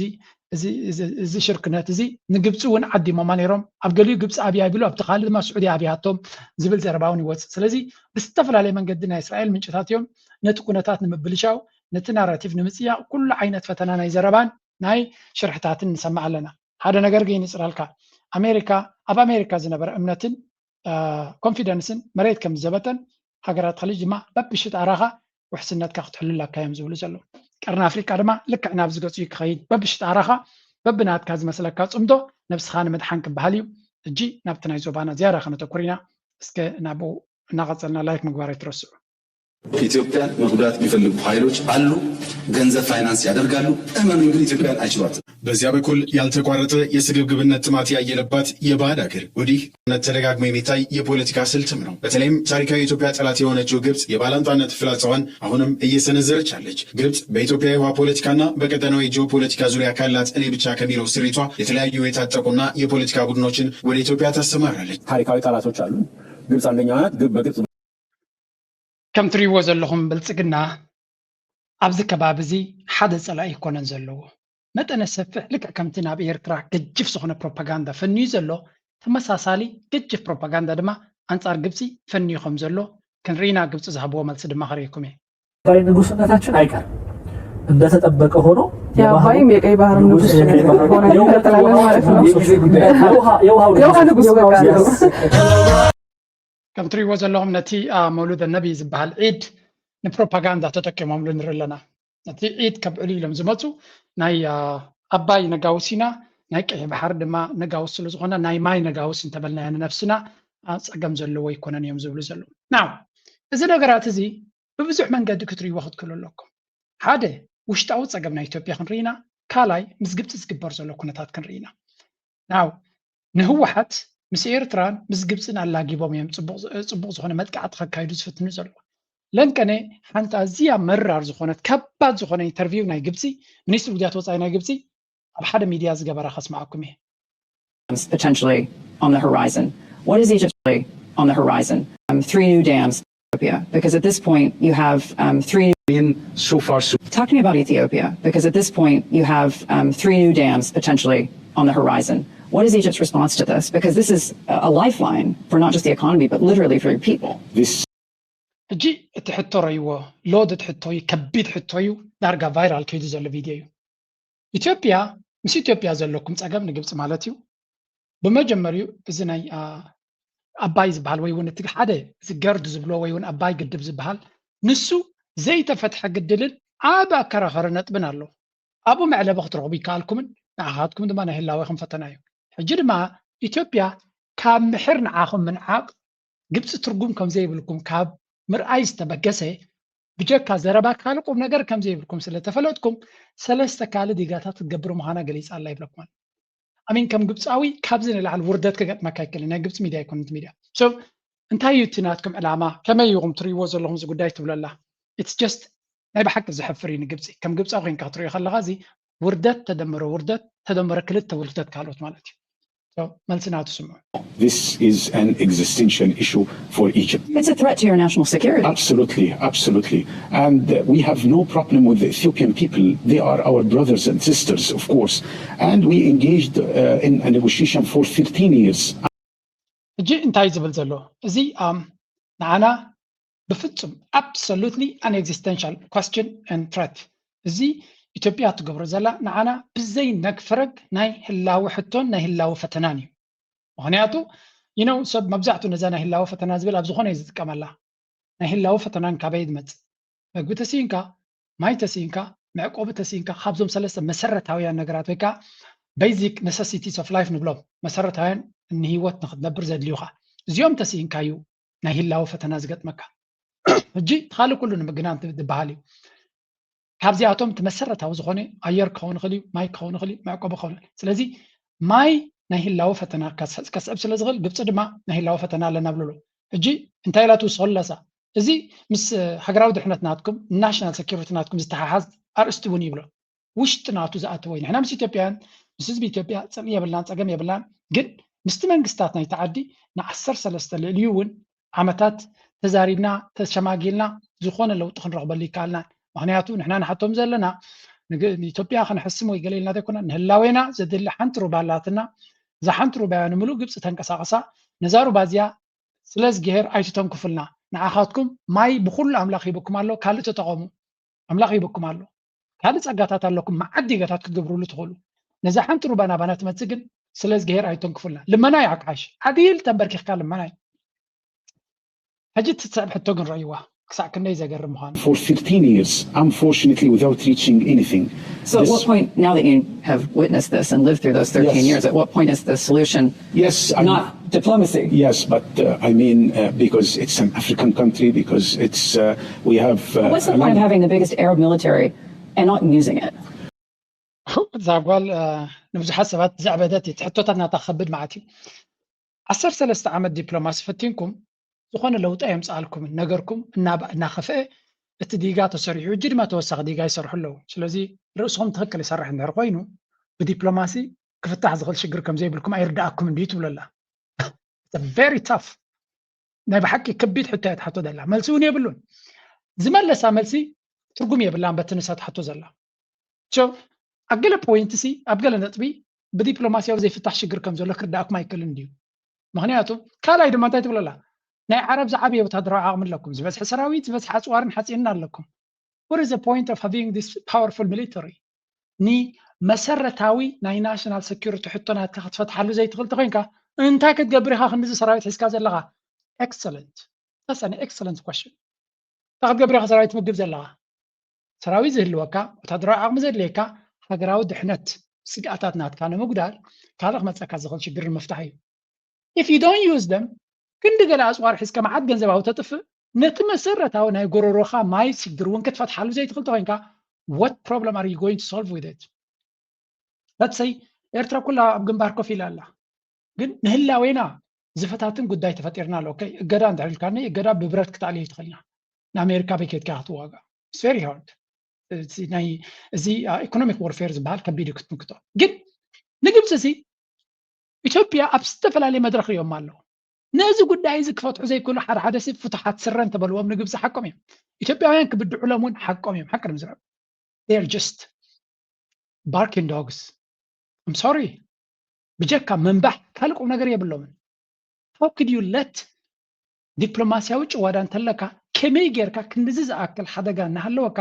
እዚ ሽርክነት እዚ ንግብፂ እውን ዓዲሞማ ነይሮም። ኣብ ገሊኡ ግብፂ ኣብያ ይብሉ፣ ኣብቲ ካልእ ድማ ስዑዲ ኣብያቶም ዝብል ዘረባ እውን ይወፅእ። ስለዚ ብዝተፈላለየ መንገዲ ናይ እስራኤል ምንጭታት እዮም ነቲ ኩነታት ንምብልሻው፣ ነቲ ናራቲቭ ንምፅያቕ ኩሉ ዓይነት ፈተና ናይ ዘረባን ናይ ሽርሕታትን ንሰምዕ ኣለና። ሓደ ነገር ግን ይንፅረልካ፣ ኣሜሪካ ኣብ ኣሜሪካ ዝነበረ እምነትን ኮንፊደንስን መሬት ከም ዝዘበጠን ሃገራት ኸሊጅ ድማ በብሽጣራኻ ውሕስነትካ ክትሕሉ ኣለካ እዮም ዝብሉ ዘለዉ። ቀርኒ ኣፍሪቃ ድማ ልክዕ ናብዚ ገፁ እዩ ክኸይድ። በብሽጣራኻ በብናትካ ዝመስለካ ፅምዶ ነብስኻ ንምድሓን ክበሃል እዩ። ሕጂ ናብቲ ናይ ዞባና ዝያዳ ከነተኩር ኢና። እስከ ናብኡ እናቐፀልና ላይክ ምግባር ኣይትረስዑ። ኢትዮጵያን መጉዳት የሚፈልጉ ኃይሎች አሉ። ገንዘብ ፋይናንስ ያደርጋሉ። እመኑኝ ግን ኢትዮጵያን አይችሏትም። በዚያ በኩል ያልተቋረጠ የስግብግብነት ጥማት ያየለባት የባዕድ አገር ወዲህ ተደጋግሞ የሚታይ የፖለቲካ ስልትም ነው። በተለይም ታሪካዊ የኢትዮጵያ ጠላት የሆነችው ግብጽ የባላንጣነት ፍላጻዋን አሁንም እየሰነዘረች አለች። ግብጽ በኢትዮጵያ የውሃ ፖለቲካና በቀጠናዊ ጂኦፖለቲካ ዙሪያ ካላት እኔ ብቻ ከሚለው ስሪቷ የተለያዩ የታጠቁና የፖለቲካ ቡድኖችን ወደ ኢትዮጵያ ታሰማራለች። ታሪካዊ ጠላቶች አሉ። ግብጽ አንደኛዋ ናት። በግብጽ ከም ትሪእዎ ዘለኹም ብልጽግና ኣብዚ ከባቢ እዚ ሓደ ጸላኢ ኣይኮነን ዘለዎ። መጠነ ሰፍሕ ልክዕ ከምቲ ናብ ኤርትራ ገጅፍ ዝኾነ ፕሮፓጋንዳ ፈንዩ ዘሎ ተመሳሳሊ ገጅፍ ፕሮፓጋንዳ ድማ ኣንጻር ግብጺ ፈንዩ ከም ዘሎ ክንርኢና ግብጺ ዝሃብዎ መልሲ ድማ ከርእየኩም እየ። ባይ ንጉስነታችን አይቀርም እንደተጠበቀ ሆኖ የአባይም የቀይ ባህር ንጉስ ሆነን እንቀጥላለን ማለት ነው። የውሃ ንጉስ በቃ። ከም ትሪእዎ ዘለኹም ነቲ መውሉደ ነቢ ዝበሃል ዒድ ንፕሮፓጋንዳ ተጠቂሞምሉ ንርኢ ኣለና። ነቲ ዒድ ከብዕሉ ኢሎም ዝመፁ ናይ ኣባይ ነጋውስ ኢና፣ ናይ ቀይሕ ባሕሪ ድማ ነጋውስ ስለ ዝኾነ ናይ ማይ ነጋውስ እንተበልናዮ ንነብስና ፀገም ዘለዎ ኣይኮነን እዮም ዝብሉ ዘለዉ። ናው እዚ ነገራት እዚ ብብዙሕ መንገዲ ክትርእይዎ ክትክእሉ ኣለኩም። ሓደ ውሽጣዊ ፀገም ናይ ኢትዮጵያ ክንርኢ ኢና፣ ካልኣይ ምስ ግብፂ ዝግበር ዘሎ ኩነታት ክንርኢ ኢና። ናው ንህወሓት ምስ ኤርትራን ምስ ግብፅን ኣላጊቦም እዮም ፅቡቕ ዝኾነ መጥቃዕቲ ከካይዱ ዝፍትኑ ዘለዉ። ለንቀነ ሓንቲ ኣዝያ መራር ዝኾነት ከባድ ዝኾነ ኢንተርቪው ናይ ግብፂ ሚኒስትሪ ጉዳያት ወፃኢ ናይ ግብፂ ኣብ ሓደ ሚድያ ዝገበራ ከስምዓኩም እየ። potentially on the horizon. What is Egypt on the horizon? Um, three new dams. Ethiopia, because at this point you have um, three. So far, so. Talking about Ethiopia, because at this point you have um, three new dams potentially on the horizon. What is Egypt's response to this? Because this is a lifeline for not just the economy, but literally for your people. This. ሕጂ እቲ ሕቶ ረይዎ ሎድ እቲ ሕቶ እዩ፣ ከቢድ ሕቶ እዩ። ዳርጋ ቫይራል ከይዱ ዘሎ ቪድዮ እዩ። ኢትዮጵያ ምስ ኢትዮጵያ ዘለኩም ፀገም ንግብፂ ማለት እዩ። ብመጀመሪኡ እዚ ናይ ኣባይ ዝበሃል ወይ እውን እቲ ሓደ እዚ ገርድ ዝብሎ ወይ እውን ኣባይ ግድብ ዝበሃል ንሱ ዘይተፈትሐ ግድልን ዓብ ኣከራኸሪ ነጥብን ኣሎ። ኣብኡ መዕለቢ ክትረኽቡ ይከኣልኩምን ንዓኻትኩም ድማ ናይ ህላወኹም ፈተና እዩ። ሕጂ ድማ ኢትዮጵያ ካብ ምሕር ንዓኹም ምንዓቕ ግብፂ ትርጉም ከም ዘይብልኩም ካብ ምርኣይ ዝተበገሰ ብጀካ ዘረባ ካልእ ቁም ነገር ከም ዘይብልኩም ስለ ተፈለጥኩም ሰለስተ ካልእ ዲጋታት ክትገብሩ ምዃና ገሊፃ ኣላ ይብለኩም ኣሎ። ኣሚን ከም ግብፃዊ ካብዚ ንላዕሊ ውርደት ክገጥመካ ኣይክእልን። ናይ ግብፂ ሚድያ ኣይኮነን እቲ ሚድያ። So እንታይ እዩ እቲ ናትኩም ዕላማ? ከመይ ኢኹም ትርእይዎ ዘለኹም እዚ ጉዳይ ትብለላ? It's just ናይ ብሓቂ ዘሕፍር እዩ ንግብፂ። ከም ግብፃዊ ኮይንካ ክትርእዮ ከለኻ እዚ ውርደት ተደመረ ውርደት ተደመረ ክልተ ውርደት ካልኦት ማለት እዩ። So፣ መልሲ ናቱ ስምዑ። This is an existential issue for Egypt. It's a threat to your national security. Absolutely, absolutely. And uh, we have no problem with the Ethiopian people. They are our brothers and sisters, of course. And we engaged uh, in a negotiation for thirteen years. ሕጂ እንታይ ዝብል ዘሎ እዚ ንዓና ብፍጹም absolutely an existential question and threat። እዚ ኢትዮጵያ ትገብሮ ዘላ ንዓና ብዘይ ነግፈረግ ናይ ህላዊ ሕቶን ናይ ህላዊ ፈተናን እዩ። ምክንያቱ you know ሰብ መብዛሕቱ ነዛ ናይ ህላዊ ፈተና ዝብል ኣብ ዝኾነ እዩ ዝጥቀመላ። ናይ ህላዊ ፈተናን ካበይ ዝመጽእ? መግቢ ተስኢንካ፣ ማይ ተስኢንካ፣ መዕቆቢ ተስኢንካ፣ ካብዞም ሰለስተ መሰረታውያን ነገራት ወይ ከዓ basic necessities of life ንብሎም መሰረታውያን ንህይወት ንክትነብር ዘድልዩካ እዚኦም ተስኢንካ እዩ ናይ ህላዊ ፈተና ዝገጥመካ። ሕጂ ካልእ ኩሉ ንምግናን ዝበሃል እዩ። ካብዚኣቶም እቲ መሰረታዊ ዝኾነ ኣየር ክኸውን ይኽእል እዩ፣ ማይ ክኸውን ይኽእል እዩ፣ መዕቆቢ ክኸውን ይኽእል። ስለዚ ማይ ናይ ህላዊ ፈተና ከስዕብ ስለ ዝኽእል ግብፂ ድማ ናይ ህላዊ ፈተና ኣለና ብልሉ። ሕጂ እንታይ ኢላ ትውስኸሉ ኣለሳ? እዚ ምስ ሃገራዊ ድሕነት ናትኩም national security ናትኩም ዝተሓሓዝ ኣርእስቲ እውን ይብሎ። ውሽጢ ናቱ ዝኣተወ እዩ። ንሕና ምስ ኢትዮጵያውያን ምስ ህዝቢ ኢትዮጵያ ፅልኢ የብልናን ፀገም የብልናን፣ ግን ምስቲ መንግስታት ናይቲ ዓዲ ንዓሰርተ ሰለስተ ልዕሊኡ እውን ዓመታት ተዛሪብና ተሸማጊልና ዝኾነ ለውጢ ክንረኽበሉ ይከኣልናን። ምክንያቱ ንሕና ንሓቶም ዘለና ንኢትዮጵያ ክንሕስም ወይ ገለ ኢልና ዘይኮና ንህላዌና ዘድሊ ሓንቲ ሩባ ኣላትና። እዛ ሓንቲ ሩባ እያ ንምሉእ ግብፂ ተንቀሳቐሳ። ነዛ ሩባ እዚኣ ስለ እዝግሄር ኣይትተንክፉልና። ንዓኻትኩም ማይ ብኩሉ ኣምላኽ ሂብኩም ኣሎ፣ ካልእ ተጠቐሙ። ኣምላኽ ሂብኩም ኣሎ። ካልእ ጸጋታት ኣለኩም፣ መዓት ዲጋታት ክትገብሩሉ ትኽእሉ። ነዛ ሓንቲ ሩባ ናባና ትመጽእ ግን ስለ እዝግሄር ኣይተንክፉልና። ልመና እዩ ሓቃሽ። ዓዲል ተንበርኪኽካ ልመና እዩ። ሕጂ እትስዕብ ሕቶ ግን ረእይዋ ክሳዕ ክንደይ ዘገርም ምዃኑ። For thirteen years, unfortunately, without reaching anything. So at what point, now that you have witnessed this and lived through those thirteen Yes. years, at what point is the solution Yes, I'm- not diplomacy? Yes, but uh, I mean, uh, because it's an African country, because it's uh, we have. Uh, What's the a point of long- having the biggest Arab military and not using it? እዛ ጓል እ፣ ንብዙሓት ሰባት ዘዕበደት እያ። ሕቶታት ናታ ከብድ መዓት እዩ። ዓሰርተ ሰለስተ ዓመት ዲፕሎማሲ ፈቲንኩም ዝኾነ ለውጢ ኣየምፅኣልኩምን። ነገርኩም እናባ- እናኸፍአ እቲ ዲጋ ተሰሪሑ፣ ሕጂ ድማ ተወሳኺ ዲጋ ይሰርሑ ኣለዉ። ስለዚ ርእስኹም ትኽክል ይሰርሕ እንድሕር ኮይኑ ብዲፕሎማሲ ክፍታሕ ዝኽእል ሽግር ከም ዘይብልኩም ኣይርድኣኩም እንድዩ ትብሎ ኣላ። It's a very tough ናይ ብሓቂ ከቢድ ሕቶ እያ ትሓቶ ዘላ። መልሲ እውን የብሉን። ዝመለሳ መልሲ ትርጉም የብላን በቲ ንሳ ትሓቶ ዘላ። So ኣብ ገለ ፖይንት ሲ ኣብ ገለ ነጥቢ ብዲፕሎማሲያዊ ዘይፍታሕ ሽግር ከም ዘሎ ክርዳእኩም ኣይክእልን ድዩ? ምክንያቱ ካልኣይ ድማ እንታይ ትብለላ ናይ ዓረብ ዝዓበየ ወታደራዊ ዓቕሚ ኣለኩም፣ ዝበዝሐ ሰራዊት፣ ዝበዝሐ ኣፅዋርን ሓፂንን ኣለኩም። What is the point of having this powerful military? ንመሰረታዊ ናይ ናሽናል ሴኩሪቲ ሕቶ ናትካ ክትፈትሓሉ ዘይትኽእል ተኮይንካ እንታይ ክትገብር ኢኻ ክንዚ ሰራዊት ሒዝካ ዘለኻ? Excellent. That's an excellent question. እንታይ ክትገብር ኢኻ ሰራዊት ትምግብ ዘለኻ? ሰራዊት ዝህልወካ ወታደራዊ ዓቕሚ ዘድልየካ ሃገራዊ ድሕነት ስግኣታት ናትካ ንምጉዳል ካልእ ክመፀካ ዝኽእል ሽግር ንምፍታሕ እዩ። If you don't use them ክንዲ ገለ ኣፅዋር ሒዝካ መዓት ገንዘብ ኣብ ተጥፍእ ነቲ መሰረታዊ ናይ ጎረሮኻ ማይ ሽግር እውን ክትፈትሓሉ ዘይትኽእል ተኮይንካ what problem are you going to solve with it? Let's say ኤርትራ ኩላ ኣብ ግንባር ኮፍ ኢላ ኣላ፣ ግን ንህላዌና ዝፈታትን ጉዳይ ተፈጢርና ኣሎ። Okay፣ እገዳ እንድሕር ኢልካኒ እገዳ ብብረት ክትኣልዮ ትኽእልና ንኣሜሪካ በይ ከድካ ክትዋጋ very hard። እዚ economic warfare ዝበሃል ከቢድ እዩ ክትምክቶ። ግን ንግብፂ እዚ ኢትዮጵያ ኣብ ዝተፈላለየ መድረክ እዮም ኣለዉ። ነዚ ጉዳይ እዚ ክፈትሑ ዘይክእሉ ሓደ ሓደ ሲ ፍቱሓት ስረ እንተበልዎም ንግብፂ ሓቆም እዮም። ኢትዮጵያውያን ክብድዑሎም እውን ሓቆም እዮም። ሓቂ ንምዝረብ they're just barking dogs. I'm sorry። ብጀካ ምንባሕ ካልእ ቁም ነገር የብሎምን። How could you let ዲፕሎማሲያዊ ጭዋዳ እንተለካ ከመይ ጌርካ ክንድዚ ዝኣክል ሓደጋ እናሃለወካ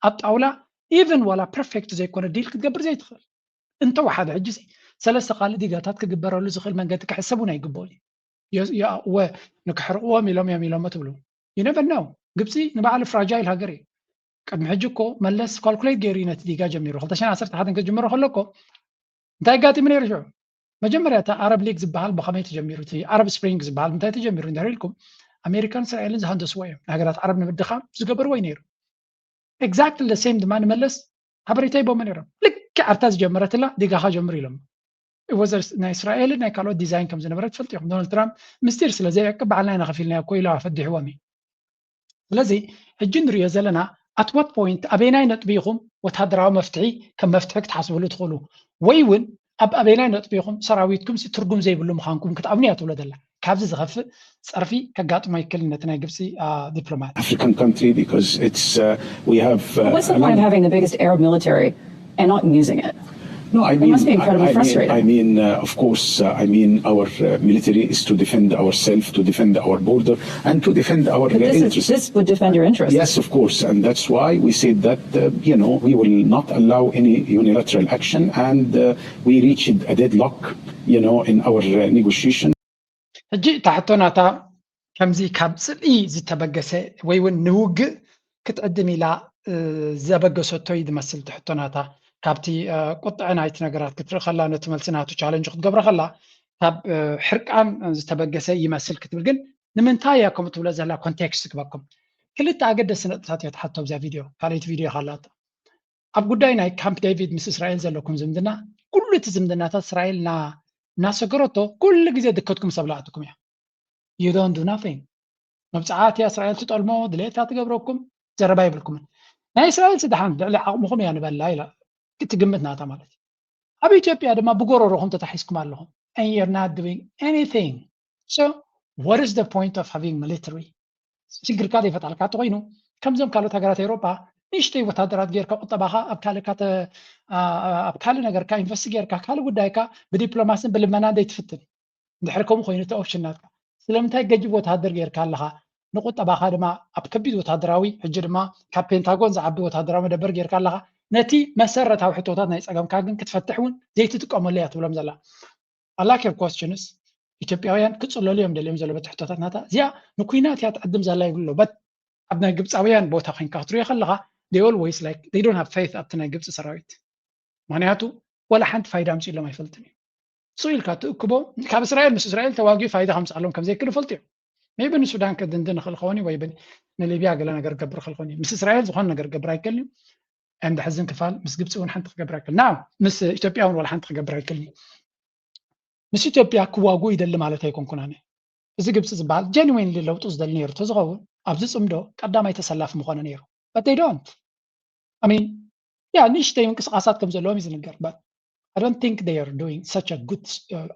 ኣብ ጣውላ even ዋላ perfect ዘይኮነ ዲል ክትገብር ዘይትኽእል? እንተወሓደ ሕጂ ሲ ሰለስተ ካልእ ዲጋታት ክግበረሉ ዝኽእል መንገዲ ክሕሰብ እውን ኣይግበኡን እዩ። እወ ንክሕርቕዎም ኢሎም እዮም ኢሎሞ ትብሉ። You never know። ግብፂ ንባዕሉ fragile ሃገር እዩ። ቅድሚ ሕጂ እኮ መለስ calculate ገይሩ እዩ ነቲ ዲጋ ጀሚሩ። ክልተ ሽሕን ዓሰርተ ሓደን ክጅምሮ ከሎ እኮ እንታይ ኣጋጢሙ ነይሩ ሽዑ? መጀመርያ እቲ ኣረብ ሊግ ዝበሃል ብኸመይ ተጀሚሩ? እቲ ኣረብ ስፕሪንግ ዝበሃል እንታይ ተጀሚሩ እንድሕር ኢልኩም ኣሜሪካን እስራኤልን ዝሃንደስዎ እዮም። ንሃገራት ዓረብ ንምድኻም ዝገበርዎ እዩ ነይሩ። Exactly the same ድማ ንመለስ ሓበሬታ ሂቦሞ ነይሮም። ልክዕ ኣብታ ዝጀመረትላ ዲጋኻ ጀምር ኢሎም። ናይ እስራኤልን ናይ ካልኦት ዲዛይን ከም ዝነበረ ትፈልጡ ኢኹም። ዶናልድ ትራምፕ ምስጢር ስለ ዘይዕቅብ ባዕልና ኢና ከፊልናዮ እኮ ኢሉ ኣፈዲሕዎም እዩ። ስለዚ ሕጂ ንሪኦ ዘለና at what point ኣበየናይ ነጥቢ ኢኹም ወታደራዊ መፍትሒ ከም መፍትሒ ክትሓስብሉ ትኽእሉ ወይ እውን ኣብ ኣበይናይ ነጥቢ ኢኹም ሰራዊትኩም ሲ ትርጉም ዘይብሉ ምዃንኩም ክትኣምኑ እያ ትብሎ ዘላ። ካብዚ ዝኸፍእ ጸርፊ ከጋጥሞ ኣይክልን ነቲ ናይ ግብፂ ዲፕሎማት። African country because it's uh, we have. Uh, What's the point of having the biggest Arab military and not using it? No, I mean, must be incredibly I, I mean, frustrating. I mean, uh, of course, uh, I mean, our uh, military is to defend ourselves, to defend our border, and to defend our But uh, this, is, interests. This would defend your interests. Yes, of course, and that's why we said that uh, you know we will not allow any unilateral action, and uh, we reached a deadlock, you know, in our uh, negotiation. ሕጂ እታ ሕቶ ናታ ከምዚ ካብ ጽልኢ ዝተበገሰ ወይ እውን ንውግእ ክትዕድም ኢላ ዘበገሰቶ እዩ ዝመስል እቲ ሕቶ ናታ። ካብቲ ቁጥዐ ናይቲ ነገራት ክትርኢ ከላ፣ ነቲ መልሲ ናቱ ቻለንጅ ክትገብሮ ከላ ካብ ሕርቃን ዝተበገሰ ይመስል ክትብል፣ ግን ንምንታይ እያ ከምኡ ትብሎ ዘላ? ኮንቴክስት ክበኩም። ክልተ ኣገደስቲ ነጥብታት እያ ትሓቶ ኣብዛ ቪድዮ። ካልኣይቲ ቪድዮ ካላታ ኣብ ጉዳይ ናይ ካምፕ ዴቪድ ምስ እስራኤል ዘለኩም ዝምድና፣ ኩሉ እቲ ዝምድናታት እስራኤል እናሰገረቶ ኩሉ ግዜ ድከትኩም ሰብ ላእትኩም እያ። You don't do nothing። መብፅዓት እያ እስራኤል ትጠልሞ፣ ድሌታ ትገብረኩም፣ ዘረባ የብልኩምን። ናይ እስራኤል ስደሓን ልዕሊ ዓቕምኹም እያ ንበላ ኢላ ትግምት ናታ ማለት እዩ። ኣብ ኢትዮጵያ ድማ ብጎረሮኹም ተታሒዝኩም ኣለኹም። And you're not doing anything. So what is the point of having military? ሽግርካ ዘይፈጣልካ ተኮይኑ ከምዞም ካልኦት ሃገራት ኤውሮጳ ንእሽተይ ወታደራት ጌርካ ቁጠባኻ ኣብ ካልእ ካተ- ኣ- ኣብ ካልእ ነገርካ ኢንቨስት ጌርካ ካልእ ጉዳይካ ብዲፕሎማስን ብልመናን ዘይትፍትን። እንድሕር ከምኡ ኮይኑ እቲ ኦፕሽን ናትካ ስለምንታይ ገጅብ ወታደር ጌርካ ኣለኻ? ንቁጠባኻ ድማ ኣብ ከቢድ ወታደራዊ፣ ሕጂ ድማ ካብ ፔንታጎን ዝዓቢ ወታደራዊ መደበር ጌርካ ኣለኻ። ነቲ መሰረታዊ ሕቶታት ናይ ጸገምካ ግን ክትፈትሕ እውን ዘይትጥቀመሉ እያ ትብሎም ዘላ። ኣላኪር ኮስችንስ ኢትዮጵያውያን ክፅለሉ እዮም ደልዮም ዘሎ በቲ ሕቶታት ናታ እዚኣ ንኩናት እያ ትዕድም ዘላ ይብሉ ኣለዉ። በት ኣብ ናይ ግብፃውያን ቦታ ኮይንካ ክትሪኦ ከለካ they always like they don't have faith ኣብቲ ናይ ግብፂ ሰራዊት። ምክንያቱ ወላ ሓንቲ ፋይዳ ኣምፅእሎም ኣይፈልጥን እዩ። ስቕ ኢልካ ትእክቦ ካብ እስራኤል ምስ እስራኤል ተዋጊኡ ፋይዳ ከምፅኣሎም ከምዘይክእል ይፈልጡ እዮም። ሜቢ ንሱዳን ከድንድን ይኽእል ኸውን እዩ ወይ ንሊብያ ገለ ነገር ገብር ይኽእል ኸውን እዩ። ምስ እስራኤል ዝኾነ ነገር ገብር ኣይክእልን እዩ። And ሕዝን ክፋል ምስ ግብፂ እውን ሓንቲ ክገብር ኣይክእል ና ምስ ኢትዮጵያ እውን ወላ ሓንቲ ክገብር ኣይክእል እዩ። ምስ ኢትዮጵያ ክዋጉ ይደሊ ማለት ኣይኮንኩን ኣነ። እዚ ግብፂ ዝበሃል ጀንዊንሊ ለውጡ ዝደሊ ነይሩ ተዝኸውን ኣብዚ ፅምዶ ቀዳማይ ተሰላፊ ምኾነ ነይሩ። But they don't. I mean yeah ንእሽተይ ምንቅስቃሳት ከም ዘለዎም እዩ ዝንገር። But I don't think they are doing such a good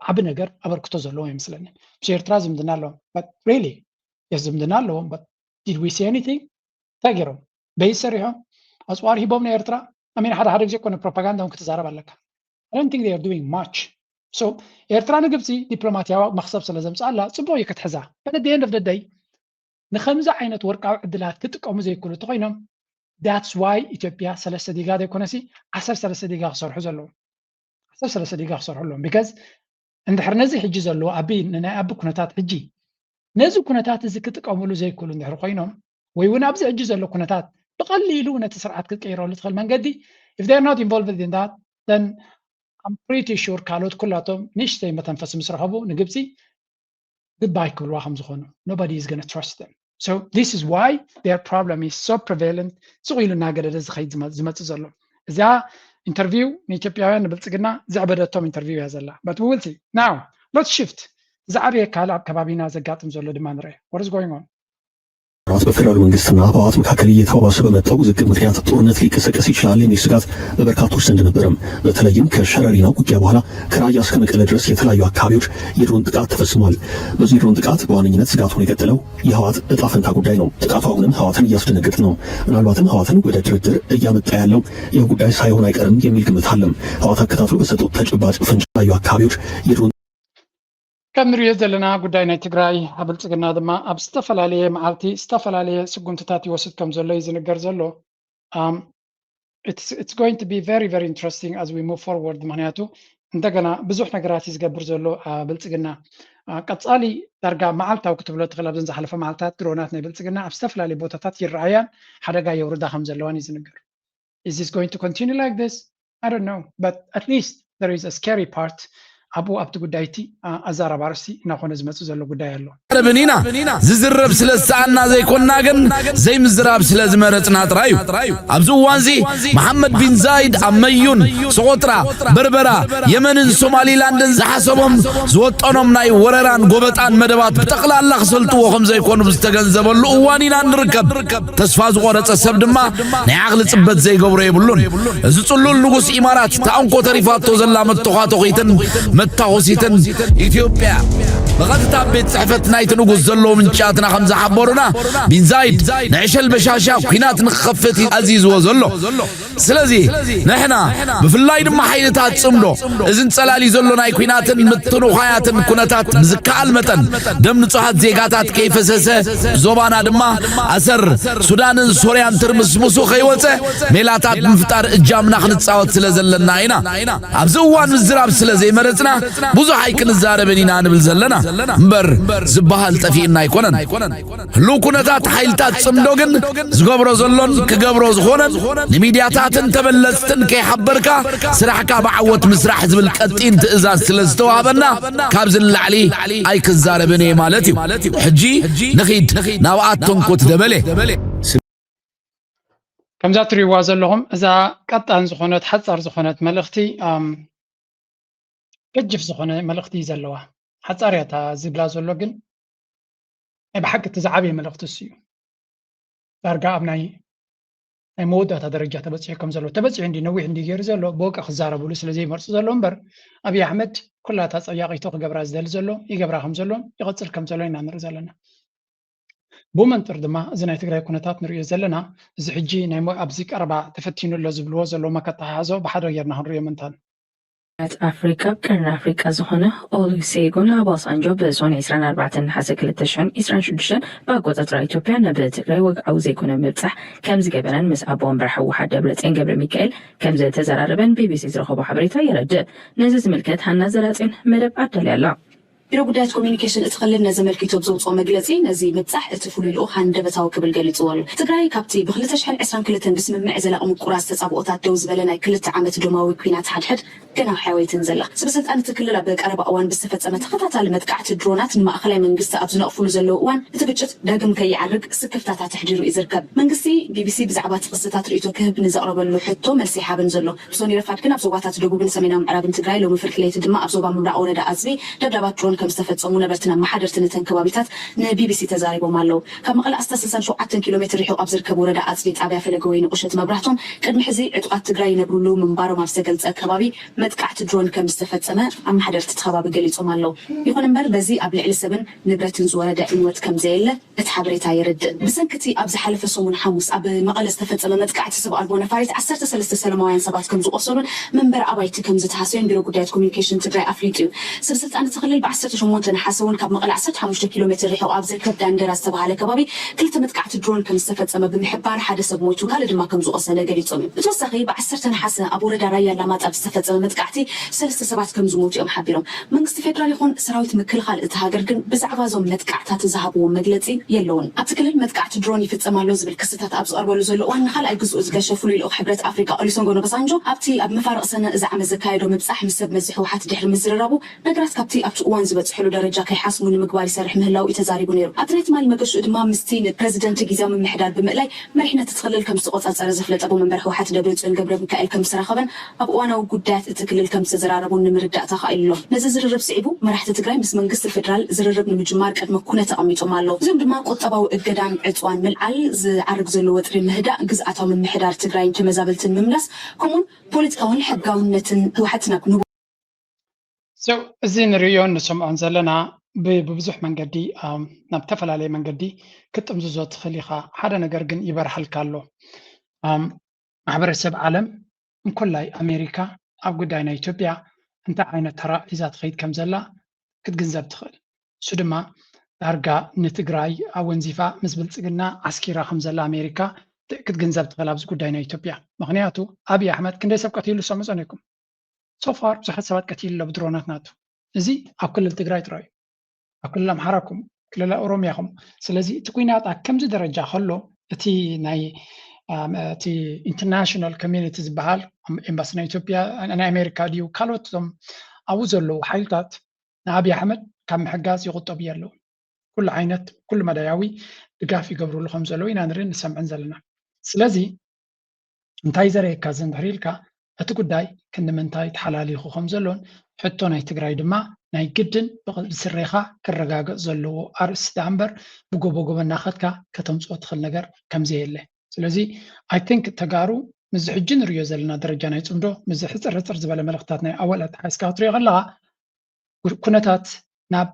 ዓቢ ነገር ኣበርክቶ ዘለዎም ይመስለኒ። ምስ ኤርትራ ዝምድና ኣለዎም። But really yes ዝምድና ኣለዎም። But did we see anything? እንታይ ገይሮም? በይ ሰሪሖም ኣፅዋር ሂቦም ንኤርትራ። I mean ሓደ ሓደ ግዜ እኮ ንፕሮፓጋንዳ እውን ክትዛረብ ኣለካ። I don't think they are doing much. So ኤርትራ ንግብፂ ዲፕሎማቲያዊ መክሰብ ስለ ዘምፅኣላ ፅቡቅ እዩ ክትሕዛ። But at the end of the day ንከምዚ ዓይነት ወርቃዊ ዕድላት ክጥቀሙ ዘይክእሉ እንተኮይኖም that's why ኢትዮጵያ ሰለስተ ዲጋ ዘይኮነሲ ዓሰርተ ሰለስተ ዲጋ ክሰርሑ ዘለዎም። ዓሰርተ ሰለስተ ዲጋ ክሰርሑ ኣለዎም። Because እንድሕር ነዚ ሕጂ ዘለዎ ኣቢ ንናይ ኣቢ ኩነታት ሕጂ ነዚ ኩነታት እዚ ክጥቀምሉ ዘይክእሉ እንድሕር ኮይኖም ወይ እውን ኣብዚ ሕጂ ዘሎ ኩነታት ብቐሊሉ ነቲ ስርዓት ክትቀይረሉ ትኽእል መንገዲ if they are not involved in that then I'm pretty sure ካልኦት ኩላቶም ንእሽተይ መተንፈሲ ምስ ረኸቡ ንግብፂ goodbye ክብልዋ ከም ዝኾኑ nobody is gonna trust them. So this is why their problem is so prevalent. ስቕ ኢሉ እናገደደ ዝኸይድ ዝመፅእ ዘሎ። እዚኣ ኢንተርቪው ንኢትዮጵያውያን ንብልፅግና ዘዕበደቶም ኢንተርቪው እያ ዘላ። But we will see. Now let's shift. ዝዓበየ ካልእ ኣብ ከባቢና ዘጋጥም ዘሎ ድማ ንርአ። What is going on? ራት በፌደራሉ መንግስትና ህወሓት መካከል እየተባባሰ በመጣው ውዝግብ ምክንያት ጦርነት ሊቀሰቀስ ይችላል የሚል ስጋት በበርካቶች ዘንድ ነበርም። በተለይም ከሸረሪና ውጊያ በኋላ ከራያ እስከ መቀለ ድረስ የተለያዩ አካባቢዎች የድሮን ጥቃት ተፈጽሟል። በዚህ የድሮን ጥቃት በዋነኝነት ስጋት ሆኖ የቀጠለው የህወሓት እጣ ፈንታ ጉዳይ ነው። ጥቃቱ አሁንም ህወሓትን እያስደነገጠ ነው። ምናልባትም ህወሓትን ወደ ድርድር እያመጣ ያለው ይህ ጉዳይ ሳይሆን አይቀርም የሚል ግምት አለም። ህወሓት አከታትሎ በሰጠው ተጨባጭ ፍንጭ የተለያዩ አካባቢዎች የድሮን ከም ንሪኦ ዘለና ጉዳይ ናይ ትግራይ ብልፅግና ድማ ኣብ ዝተፈላለየ መዓልቲ ዝተፈላለየ ስጉምትታት ይወስድ ከም ዘሎ እዩ ዝንገር ዘሎ። It's going to be very very interesting as we move forward። ምክንያቱ እንደገና ብዙሕ ነገራት እዩ ዝገብር ዘሎ ብልፅግና። ቀፃሊ ዳርጋ መዓልታዊ ክትብሎ ትኽእል ኣብዘን ዝሓለፈ መዓልታት ድሮናት ናይ ብልፅግና ኣብ ዝተፈላለየ ቦታታት ይረኣያን ሓደጋ የውርዳ ከም ዘለዋን እዩ ዝንገር። Is this going to continue like this? I don't know, but at least there is a scary part. ኣብኡ ኣብቲ ጉዳይ እቲ ኣዛራቢ ኣርእስቲ እናኾነ ዝመፅእ ዘሎ ጉዳይ ኣሎ። ረብን ኢና ዝዝረብ ስለ ዝሰኣና ዘይኮንና ግን ዘይምዝራብ ስለ ዝመረፅና ጥራይ እዩ። ኣብዚ እዋንዚ መሓመድ ቢን ዛይድ ኣብ መዩን፣ ሶቆጥራ፣ በርበራ፣ የመንን ሶማሊላንድን ዝሓሰቦም ዝወጠኖም ናይ ወረራን ጎበጣን መደባት ብጠቕላላ ክሰልጥዎ ከም ዘይኮኑ ብዝተገንዘበሉ እዋን ኢና ንርከብ። ተስፋ ዝቆረፀ ሰብ ድማ ናይ ዓቕሊ ፅበት ዘይገብሮ የብሉን። እዚ ጽሉል ንጉስ ኢማራት ታንኮ ተሪፋቶ ዘላ መተዃተኺትን መታኾሲትን ኢትዮጵያ ብቐጥታ ኣብ ቤት ጽሕፈት ናይቲ ንጉስ ዘለዉ ምንጫትና ከም ዝሓበሩና ቢን ዛይድ ንዕሸል በሻሻ ኲናት ንክኸፍት እዩ ኣዚዝዎ ዘሎ። ስለዚ ንሕና ብፍላይ ድማ ሓይልታት ጽምዶ እዚ እንጸላልዩ ዘሎ ናይ ኲናትን ምትንዃያትን ኩነታት ብዝከኣል መጠን ደም ንጹሃት ዜጋታት ከይፈሰሰ ብዞባና ድማ ኣሰር ሱዳንን ሶርያን ትርምስምሱ ከይወፀ ሜላታት ብምፍጣር እጃምና ክንፃወት ስለ ዘለና ኢና። ኣብዚ እዋን ምዝራብ ስለ ዘይመረፅና ብዙሕ ኣይክንዛረብን ኢና ንብል ዘለና እምበር ዝበሃል ጠፊእና ኣይኮነን። ህልው ኩነታት ሓይልታት ጽምዶ ግን ዝገብሮ ዘሎን ክገብሮ ዝኾነን ንሚድያታትን ተበለጽትን ከይሓበርካ ስራሕካ ብዓወት ምስራሕ ዝብል ቀጢን ትእዛዝ ስለ ዝተዋህበና ካብዚ ንላዕሊ ኣይክዛረብን እየ ማለት እዩ። ሕጂ ንኺድ ናብኣ ተንኮት ደበሌ። ከምዛ ትሪእዋ ዘለኹም እዛ ቀጣን ዝኾነት ሓጻር ዝኾነት መልእኽቲ ገጅፍ ዝኾነ መልእኽቲ እዩ ዘለዋ። ሓጻር እያ እታ ዝብላ ዘሎ፣ ግን ናይ ብሓቂ እቲ ዝዓበየ መልእኽቲ እሱ እዩ። ዳርጋ ኣብ ናይ ናይ መወዳእታ ደረጃ ተበፂሑ ከም ዘሎ፣ ተበፂሑ እንዲ ነዊሕ እንዲ ገይሩ ዘሎ ብወቂ ክዛረብሉ ስለ ዘይመርፁ ዘሎ እምበር ኣብይ ኣሕመድ ኩላታ ፀያቂቶ ክገብራ ዝደሊ ዘሎ ይገብራ ከም ዘሎን ይቐፅል ከም ዘሎን ኢና ንርኢ ዘለና። ብመንፅር ድማ እዚ ናይ ትግራይ ኩነታት ንሪኦ ዘለና እዚ ሕጂ ናይ ሞ- ኣብዚ ቀረባ ተፈቲኑ ኣሎ ዝብልዎ ዘለዉ መከተሓሕዞ ብሓደ ጌርና ክንሪኦ ምንታን ት ኣፍሪካ ኣብ ቀርኒ ኣፍሪካ ዝኾነ ኦሉሴጉን ኣባሳንጆ ብሶኒ ዕስራን ኣርባዕተን ነሓሰ ክልተ ሽሕን ዕስራን ሽዱሽተን ብኣቆፃፅራ ኢትዮጵያ ናብ ትግራይ ወግዓዊ ዘይኮነ ምብፃሕ ከም ዝገበረን ምስ ኣቦ ወንበር ህወሓት ደብረፅዮን ገብረ ሚካኤል ከም ዝተዘራረበን ቢቢሲ ዝረኸቦ ሓበሬታ የረድእ። ነዚ ዝምልከት ሃና ዘራፅዮን መደብ ኣዳልያ ኣላ። ቢሮ ጉዳያት ኮሚኒኬሽን እቲ ክልል ነዚ ኣመልኪቱ ኣብ ዘውፅኦ መግለፂ ነዚ ምብፃሕ እቲ ፍሉይ ልኡኽ ሃንደበታዊ ክብል ገሊፅዎ ኣሎ። ትግራይ ካብቲ ብ ክልተ ሽሕን ዕስራን ክልተን ብስምምዕ ዘላቒ ምቁራፅ ተፃብኦታት ደው ዝበለ ናይ ክልተ ዓመት ዶማዊ ኲናት ሓድሕድ ገና ኣሕያወይትን ዘላ። ሰበ ስልጣን እቲ ክልል ኣብ ቀረባ እዋን ብዝተፈፀመ ተኸታታሊ መጥቃዕቲ ድሮናት ንማእኸላይ መንግስቲ ኣብ ዝነቕፍሉ ዘለዉ እዋን እቲ ግጭት ዳግም ከይዓርግ ስክፍታታት ኣሕዲሩ እዩ ዝርከብ። መንግስቲ ቢቢሲ ብዛዕባ እቲ ክስታት ርእይቶ ክህብ ንዘቕረበሉ ሕቶ መልሲ ኣይሃበን ዘሎ። ብሶኒ ረፋድ ግን ኣብ ዞባታት ደቡብን ሰሜናዊ ምዕራብን ትግራይ ሎሚ ፍርቂ ለይቲ ድማ ኣብ ዞባ ምብራቕ ወረዳ ኣፅቢ ደብዳባት ድሮን ከም ዝተፈፀሙ ነበርትን ኣመሓደርትን እተን ከባቢታት ንቢቢሲ ተዛሪቦም ኣለዉ። ካብ መቐለ ኣስታት ስልሳን ሸውዓተን ኪሎ ሜትር ርሒቑ ኣብ ዝርከብ ወረዳ ኣፅቢ ጣብያ ፈለገ ወይኒ ቁሸት መብራህቶም ቅድሚ ሕዚ ዕጡቓት ትግራይ ይነብሩሉ ምንባሮም ኣብ ዝተገልፀ ከባቢ መጥቃዕቲ ድሮን ከም ዝተፈፀመ ኣመሓደርቲ እቲ ከባቢ ገሊፆም ኣለዉ። ይኹን እምበር በዚ ኣብ ልዕሊ ሰብን ንብረትን ዝወረደ ዕንወት ከም ዘየለ እቲ ሓበሬታ የረድእ። ብሰንኪ እቲ ኣብ ዝሓለፈ ሰሙን ሓሙስ ኣብ መቐለ ዝተፈጸመ መጥቃዕቲ ሰብ ኣልቦ ነፋሪት ዓሰርተ ሰለስተ ሰላማውያን ሰባት ከም ዝቖሰሉን መንበሪ ኣባይቲ ከም ዝተሃሰዩን ቢሮ ጉዳያት ኮሚኒኬሽን ትግራይ ኣፍሊጡ እዩ። ሰብ ስልጣን እቲ ክልል ብ ዓሰርተ ሸሞንተ ነሓሰ እውን ካብ መቐለ ዓሰርተ ሓሙሽተ ኪሎ ሜትር ርሒቑ ኣብ ዝርከብ ዳንደራ ዝተባሃለ ከባቢ ክልተ መጥቃዕቲ ድሮን ከም ዝተፈጸመ ብምሕባር ሓደ ሰብ ሞይቱ ካልእ ድማ ከም ዝቖሰለ ገሊጾም እዮም። ብተወሳኺ ብ ዓሰርተ ነሓሰ ኣብ ወረዳ ራያ ኣላማጣ ብዝተፈጸመ መጥቃዕቲ ሰለስተ ሰባት ከም ዝሞቱ እዮም ሓቢሮም። መንግስቲ ፌደራል ይኹን ሰራዊት ምክልኻል እቲ ሃገር ግን ብዛዕባ እዞም መጥቃዕታት ዝሃብዎ መግለጺ የለውን። ኣብቲ ክልል መጥቃዕቲ ድሮን ይፍጸም ኣሎ ዝብል ክስታት ኣብ ዝቐርበሉ ዘሎ እዋን ንኻልኣይ ግዝኡ ዝገሸ ፍሉይ ልኡኽ ሕብረት ኣፍሪቃ ኦሉሰንጎን ኦባሳንጆ ኣብቲ ኣብ መፋርቕ ሰነ እዚ ዓመት ዘካየዶ ምብጻሕ ምስ ሰብ መዚ ህወሓት ድሕሪ ምዝርራቡ ነገራት ካብቲ ኣብቲ እዋን ዝበጽሕሉ ደረጃ ከይሓስሙ ንምግባር ይሰርሕ ምህላዉ እዩ ተዛሪቡ ነይሩ። ኣብቲ ናይ ትማሊ መገሽኡ ድማ ምስቲ ንፕረዚደንት ግዝያዊ ምምሕዳር ብምእላይ መሪሕነት እቲ ክልል ከም ዝተቖጻጸረ ዘፍለጠ ኣቦ መንበር ህወሓት ደብረጽዮን ገብረ ሚካኤል ከም ዝተራኸበን ኣብ እዋናዊ ጉዳያት እቲ ክልል ከም ዝተዘራረቡን ንምርዳእ ተኻኢሉ ኣሎ። ነዚ ዝርርብ ስዒቡ መራሕቲ ትግራይ ምስ መንግስቲ ፌደራል ዝርርብ ንምጅማር ቅድመ ኩነት ኣቐሚጦም ኣለዉ። እዚኦም ድማ ቁጠባዊ እገዳን ዕፅዋን ምልዓል፣ ዝዓርግ ዘሎ ወጥሪ ምህዳእ፣ ግዝኣታዊ ምምሕዳር ትግራይን ተመዛበልትን ምምላስ ከምኡውን ፖለቲካውን ሕጋውነትን ህወሓት ናብ ንቡ So እዚ ንርእዮን ንሰምዖን ዘለና ብ- ብብዙሕ መንገዲ ኣም፣ ናብ ዝተፈላለየ መንገዲ ክትጥምዝዞ ትኽእል ኢኻ። ሓደ ነገር ግን ይበርሃልካ ኣሎ። ኣም፣ ማሕበረሰብ ዓለም እንኮላይ ኣሜሪካ ኣብ ጉዳይ ናይ ኢትዮጵያ እንታይ ዓይነት ተራ ሒዛ ትኸይድ ከም ዘላ ክትግንዘብ ትኽእል። እሱ ድማ ዳርጋ ንትግራይ ኣወንዚፋ ምስ ብልፅግና ዓስኪራ ከም ዘላ ኣሜሪካ ክትግንዘብ ትኽእል ኣብዚ ጉዳይ ናይ ኢትዮጵያ። ምክንያቱ ኣብይ ኣሕመድ ክንደይ ሰብ ቀቲሉ ዝሰምዖ ጸኒሕኩም። So far ብዙሓት ሰባት ቀቲሉ ኣሎ ብድሮናት ናቱ። እዚ ኣብ ክልል ትግራይ ጥራይ እዩ። ኣብ ክልል ኣምሓራ ከምኡ፣ ክልል ኦሮሚያ ከምኡ። ስለዚ እቲ ኲናት ኣብ ከምዚ ደረጃ ከሎ እቲ ናይ ኣም፣ እቲ ኢንተርናሽናል ኮሚኒቲ ዝበሃል ኤምባሲ ናይ ኢትዮጵያ ናይ ኣሜሪካ ድዩ ካልኦት እቶም ኣብኡ ዘለዉ ሓይልታት ንኣብይ ኣሕመድ ካብ ምሕጋዝ ይቑጠቡ የለውን። ኩሉ ዓይነት ኩሉ መዳያዊ ድጋፍ ይገብርሉ ከም ዘለዉ ኢና ንርኢ ንሰምዕን ዘለና። ስለዚ እንታይ ዘርእየካ እዚ እንድሕር ኢልካ እቲ ጉዳይ ክንዲ ምንታይ ተሓላሊኹ ከም ዘሎን ሕቶ ናይ ትግራይ ድማ ናይ ግድን ብስሬኻ ክረጋገጽ ዘለዎ ኣርእስቲ ደኣ እምበር ብጎቦ ጎቦ እናኸድካ ከተምፅኦ ትኽእል ነገር ከምዘየለ። ስለዚ I think ተጋሩ ምስዚ ሕጂ ንርእዮ ዘለና ደረጃ ናይ ፅምዶ ምስዚ ሕፅር ሕፅር ዝበለ መልእኽትታት ናይ ኣወል ኣተሓሒዝካ ክትሪኦ ከለኻ ኩነታት ናብ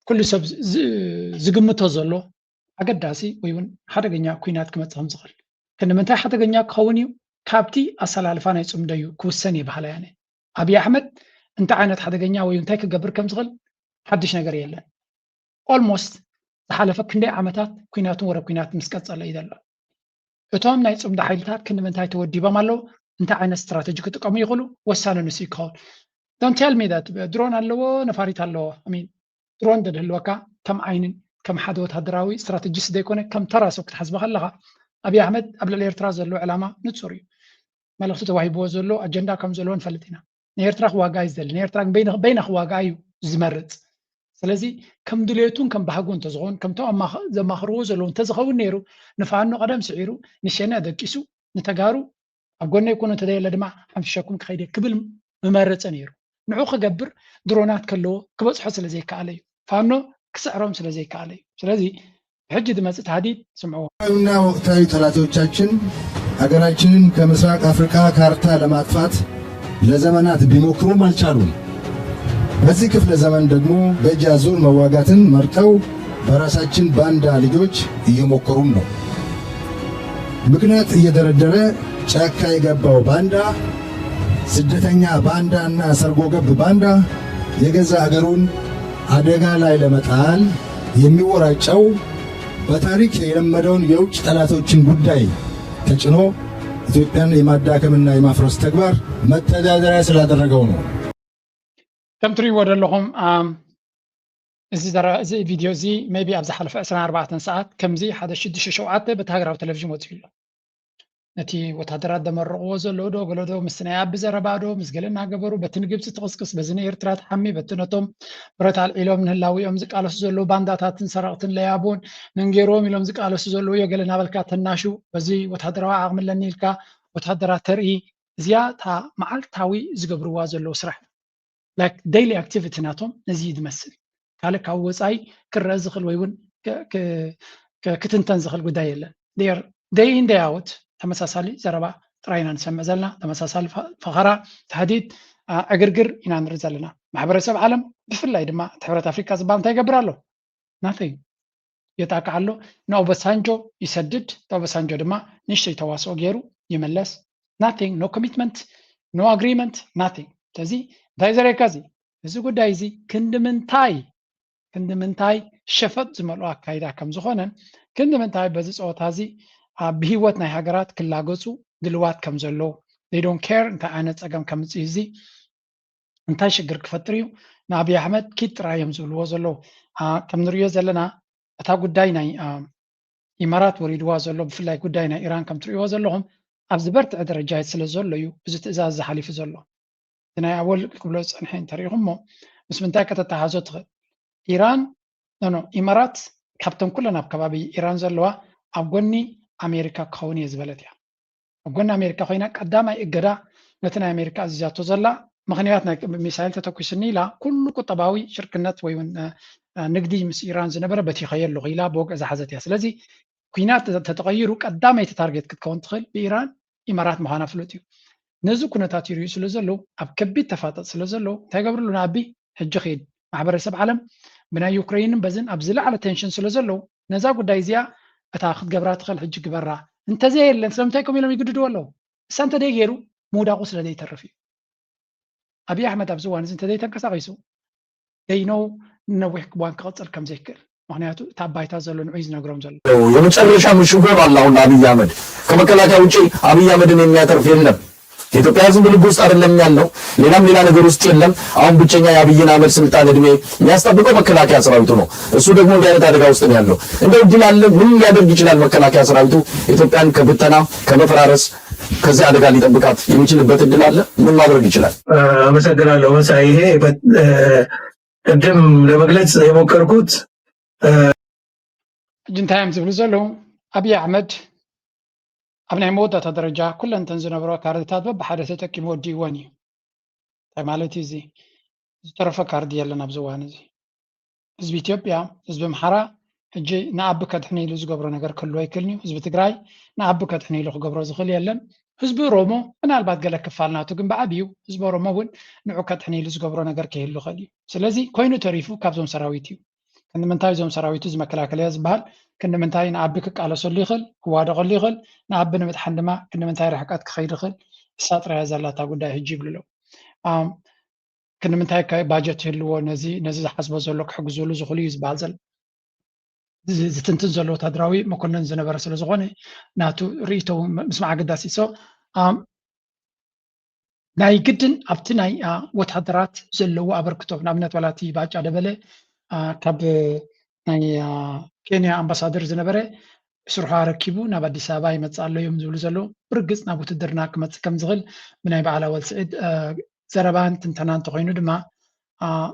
ኩሉ ሰብ ዝግምቶ ዘሎ ኣገዳሲ ወይ እውን ሓደገኛ ኩናት ክመፅእ ከም ዝኽእል። ክንምንታይ ሓደገኛ ክኸውን እዩ? ካብቲ ኣሰላልፋ ናይ ፅምዶ እዩ ክውሰን እየ በሃላይ ኣነ። ኣብይ ኣሕመድ እንታይ ዓይነት ሓደገኛ ወይ እንታይ ክገብር ከም ዝኽእል ሓድሽ ነገር የለን። Almost ዝሓለፈ ክንደይ ዓመታት ኩናትን ወረ ኩናት ምስ ቀፀለ እዩ ዘሎ። እቶም ናይ ፅምዶ ሓይልታት ክንምንታይ ተወዲቦም ኣለዉ? እንታይ ዓይነት ስትራተጂ ክጥቀሙ ይኽእሉ? ወሳኒ ንሱ እዩ ክኸውን። Don't tell me that ድሮን ኣለዎ፣ ነፋሪት ኣለዎ። I mean ድሮን እንተድህልወካ ከም ዓይንን ከም ሓደ ወታደራዊ ስትራተጂስት ዘይኮነ ከም ተራ ሰብ ክትሓስቦ ከለኻ ኣብይ ኣሕመድ ኣብ ልዕሊ ኤርትራ ዘሎ ዕላማ ንፁር እዩ። መልእኽቲ ተዋሂብዎ ዘሎ ኣጀንዳ ከም ዘለዎ ንፈልጥ ኢና። ንኤርትራ ክዋጋ እዩ ዝደሊ። ንኤርትራ በይና ክዋጋ እዩ ዝመርፅ። ስለዚ ከም ድሌቱን ከም ባህጉ እንተዝኸውን ከምቶም ዘማኽርዎ ዘለዉ እንተዝኸውን ነይሩ ንፋኖ ቀደም ስዒሩ ንሸነ ደቂሱ ንተጋሩ ኣብ ጎነይ ኩኑ እንተዘየለ ድማ ሓምሽሸኩም ክኸይድ ክብል ምመረፀ ነይሩ። ንዑ ክገብር ድሮናት ከለዎ ክበፅሖ ስለ ዘይከኣለ እዩ። ፋኖ ክስዕሮም ስለ ዘይከኣለ እዩ። ስለዚ ሕጂ ዝመፅእ ታህዲድ ስምዕዎ። እና ወቅታዊ ጠላቶቻችን ሀገራችንን ከምስራቅ አፍሪካ ካርታ ለማጥፋት ለዘመናት ቢሞክሩም አልቻሉም። በዚህ ክፍለ ዘመን ደግሞ በእጅ አዙር መዋጋትን መርጠው በራሳችን ባንዳ ልጆች እየሞከሩም ነው። ምክንያት እየደረደረ ጫካ የገባው ባንዳ፣ ስደተኛ ባንዳና ሰርጎ ገብ ባንዳ የገዛ ሀገሩን አደጋ ላይ ለመጣል የሚወራጨው በታሪክ የለመደውን የውጭ ጠላቶችን ጉዳይ ተጭኖ ኢትዮጵያን የማዳከምና የማፍረስ ተግባር መተዳደሪያ ስላደረገው ነው። ከም ትሪእዎ ዘለኹም እዚ ቪድዮ እዚ maybe ኣብ ዝሓለፈ ዕስራን ኣርባዕተን ሰዓት ከምዚ ሓደ ሽዱሽተ ሸውዓተ በቲ ሃገራዊ ቴሌቪዥን ወፂኡ ኣሎ። ነቲ ወታደራት ዘመረቕዎ ዘለዉ ዶ ገለ ዶ ምስቲ ናይ ኣቢ ዘረባ ዶ ምስ ገለ እናገበሩ በቲ ንግብፂ ትቕስቅስ በዚ ንኤርትራ ትሓሚ በቲ ነቶም ብረት ኣልዒሎም ንህላዊኦም ዝቃለሱ ዘለዉ ባንዳታትን ሰረቕትን ለያቡን መንጌርዎም ኢሎም ዝቃለሱ ዘለዉ እዮ ገለ እናበልካ ተናሹ በዚ ወታደራዊ ዓቕሚ ኣለኒ ኢልካ ወታደራት ተርኢ እዚኣ እታ መዓልታዊ ዝገብርዋ ዘለዉ ስራሕ like daily activity ናቶም ነዚ እዩ ዝመስል። ካልእ ካብ ወፃኢ ክረአ ዝኽእል ወይ እውን ክትንተን ዝኽእል ጉዳይ የለን። Day in day out ተመሳሳሊ ዘረባ ጥራይ ኢና ንሰምዕ ዘለና፣ ተመሳሳሊ ፈኸራ፣ ታህዲድ፣ ዕግርግር ኢና ንርኢ ዘለና። ማሕበረሰብ ዓለም ብፍላይ ድማ እቲ ሕብረት ኣፍሪካ ዝበሃል እንታይ ይገብር ኣሎ? Nothing። የጣቅዕ ኣሎ። ንኦበሳንጆ ይሰድድ፣ ንኦበሳንጆ ድማ ንእሽተይ ተዋስኦ ገይሩ ይምለስ። Nothing፣ no commitment፣ no agreement፣ nothing። ስለዚ እንታይ ዘርእየካ እዚ እዚ ጉዳይ እዚ ክንዲ ምንታይ ክንዲ ምንታይ ሸፈጥ ዝመልኦ ኣካይዳ ከም ዝኾነን ክንዲ ምንታይ በዚ ፀወታ እዚ ኣብ ብህይወት ናይ ሃገራት ክላገፁ ድልዋት ከም ዘለዉ they don't care እንታይ ዓይነት ፀገም ከምፅእ እዚ እንታይ ሽግር ክፈጥር እዩ ንኣብይ ኣሕመድ ኪድ ጥራይ እዮም ዝብልዎ ዘለዉ። ከም ንሪኦ ዘለና እታ ጉዳይ ናይ ኢማራት ወሪድዋ ዘሎ ብፍላይ ጉዳይ ናይ ኢራን ከም ትሪእዎ ዘለኹም ኣብ ዝበርትዐ ደረጃ ስለ ዘሎ እዩ እዚ ትእዛዝ ዝሓሊፉ ዘሎ። እቲ ናይ ኣወል ክብሎ ዝፀንሐ እንተሪኢኹሞ ምስ ምንታይ ከተተሓዞ ትኽእል? ኢራን ኖ ኢማራት ካብተን ኩለን ኣብ ከባቢ ኢራን ዘለዋ ኣብ ጎኒ ኣሜሪካ ክኸውን እየ ዝበለት እያ። ኣብ ጎኒ ኣሜሪካ ኮይና ቀዳማይ እገዳ ነቲ ናይ ኣሜሪካ ኣዚዛቶ ዘላ ምኽንያት ናይ ሚሳይል ተተኩስኒ ኢላ ኩሉ ቁጠባዊ ሽርክነት ወይ እውን ንግዲ ምስ ኢራን ዝነበረ በቲኸዮ ኣለኹ ኢላ ብወግዒ ዝሓዘት እያ። ስለዚ ኩናት ተተቐይሩ ቀዳመይቲ ታርጌት ክትከውን ትኽእል ብኢራን ኢማራት ምዃና ፍሉጥ እዩ። ነዚ ኩነታት ይርእዩ ስለ ዘለዉ ኣብ ከቢድ ተፋጠጥ ስለ ዘለዉ እንታይ ገብርሉ ንኣቢ ሕጂ ኺድ ማሕበረሰብ ዓለም ብናይ ዩክሬንን በዝን ኣብ ዝለዓለ ቴንሽን ስለ ዘለዉ ነዛ ጉዳይ እዚኣ እታ ክትገብራ ትኽእል ሕጂ ግበራ እንተዘየለን ስለምንታይ ከም ኢሎም ይግድድዎ ኣለዉ እሳ እንተደይ ገይሩ ምውዳቑ ስለ ዘይተርፍ እዩ። ኣብይ ኣሕመድ ኣብዚ እዋን እዚ እንተዘይተንቀሳቒሱ ደይነው ንነዊሕ እዋን ክቕፅል ከም ዘይክእል ምክንያቱ እቲ ኣብ ባይታ ዘሎ ንዑይ ዝነግሮም ዘሎ የመጨረሻ ምሽጎ ነው አለ አሁን አብይ አህመድ ከመከላከያ ውጪ አብይ አህመድን የሚያተርፍ የለም። የኢትዮጵያ ህዝብ ልብ ውስጥ አይደለም ያለው፣ ሌላም ሌላ ነገር ውስጥ የለም። አሁን ብቸኛ የአብይን አህመድ ስልጣን እድሜ የሚያስጠብቀው መከላከያ ሰራዊቱ ነው። እሱ ደግሞ እንዲህ አይነት አደጋ ውስጥ ነው ያለው። እንደው እድል አለ ምን ሊያደርግ ይችላል መከላከያ ሰራዊቱ ኢትዮጵያን ከብተና ከመፈራረስ ከዚህ አደጋ ሊጠብቃት የሚችልበት እድል አለ? ምን ማድረግ ይችላል? አመሰግናለሁ መሳይ። ይሄ ቅድም ለመግለጽ የሞከርኩት ሕጂ እንታይ እዮም ዝብሉ ዘለዉ? ኣብይ ኣሕመድ ኣብ ናይ መወዳእታ ደረጃ ኩለን እተን ዝነበሩ ካርድታት በብሓደ ተጠቂሙ ወዲእወን እዩ። እንታይ ማለት እዩ እዚ? ዝተረፈ ካርድ የለን ኣብዚ እዋን እዚ። ህዝቢ ኢትዮጵያ፣ ህዝቢ ኣምሓራ ሕጂ ንኣቢ ከድሕን ኢሉ ዝገብሮ ነገር ክህልዎ ኣይክእልን እዩ። ህዝቢ ትግራይ ንኣቢ ከድሕን ኢሉ ክገብሮ ዝኽእል የለን። ህዝቢ ኦሮሞ ምናልባት ገለ ክፋል ናቱ፣ ግን ብዓብዩ ህዝቢ ኦሮሞ እውን ንዑ ከድሕን ኢሉ ዝገብሮ ነገር ክህሉ ይኽእል እዩ። ስለዚ ኮይኑ ተሪፉ ካብዞም ሰራዊት እዩ። ክንዲ ምንታይ እዞም ሰራዊት እዚ መከላከልያ ዝበሃል ክንዲ ምንታይ ንኣቢ ክቃለሰሉ ይኽእል፣ ክዋደቐሉ ይኽእል፣ ንኣቢ ንምድሓን ድማ ክንዲ ምንታይ ርሕቀት ክኸይድ ይኽእል፣ እሳ ጥራያ ዘላታ ጉዳይ ሕጂ ይብሉ ኣለዉ። ክንዲ ምንታይ ከ ባጀት ይህልዎ ነዚ ነዚ ዝሓስቦ ዘሎ ክሕግዝሉ ዝኽእሉ እዩ ዝበሃል ዘሎ። ዝትንትን ዘሎ ወታደራዊ መኮንን ዝነበረ ስለ ዝኾነ ናቱ ርእይቶ ምስማዕ ኣገዳሲ። ናይ ግድን ኣብቲ ናይ ወታደራት ዘለዎ ኣበርክቶ፣ ንኣብነት ዋላ እቲ ባጫ ደበለ ካብ ናይ ኬንያ ኣምባሳደር ዝነበረ ስርሑ ኣረኪቡ ናብ ኣዲስ ኣበባ ይመፅእ ኣሎ እዮም ዝብሉ ዘለዉ። ብርግፅ ናብ ውትድርና ክመፅእ ከም ዝኽእል ብናይ በዓል ኣወል ስዒድ ዘረባን ትንተና እንተኾይኑ ድማ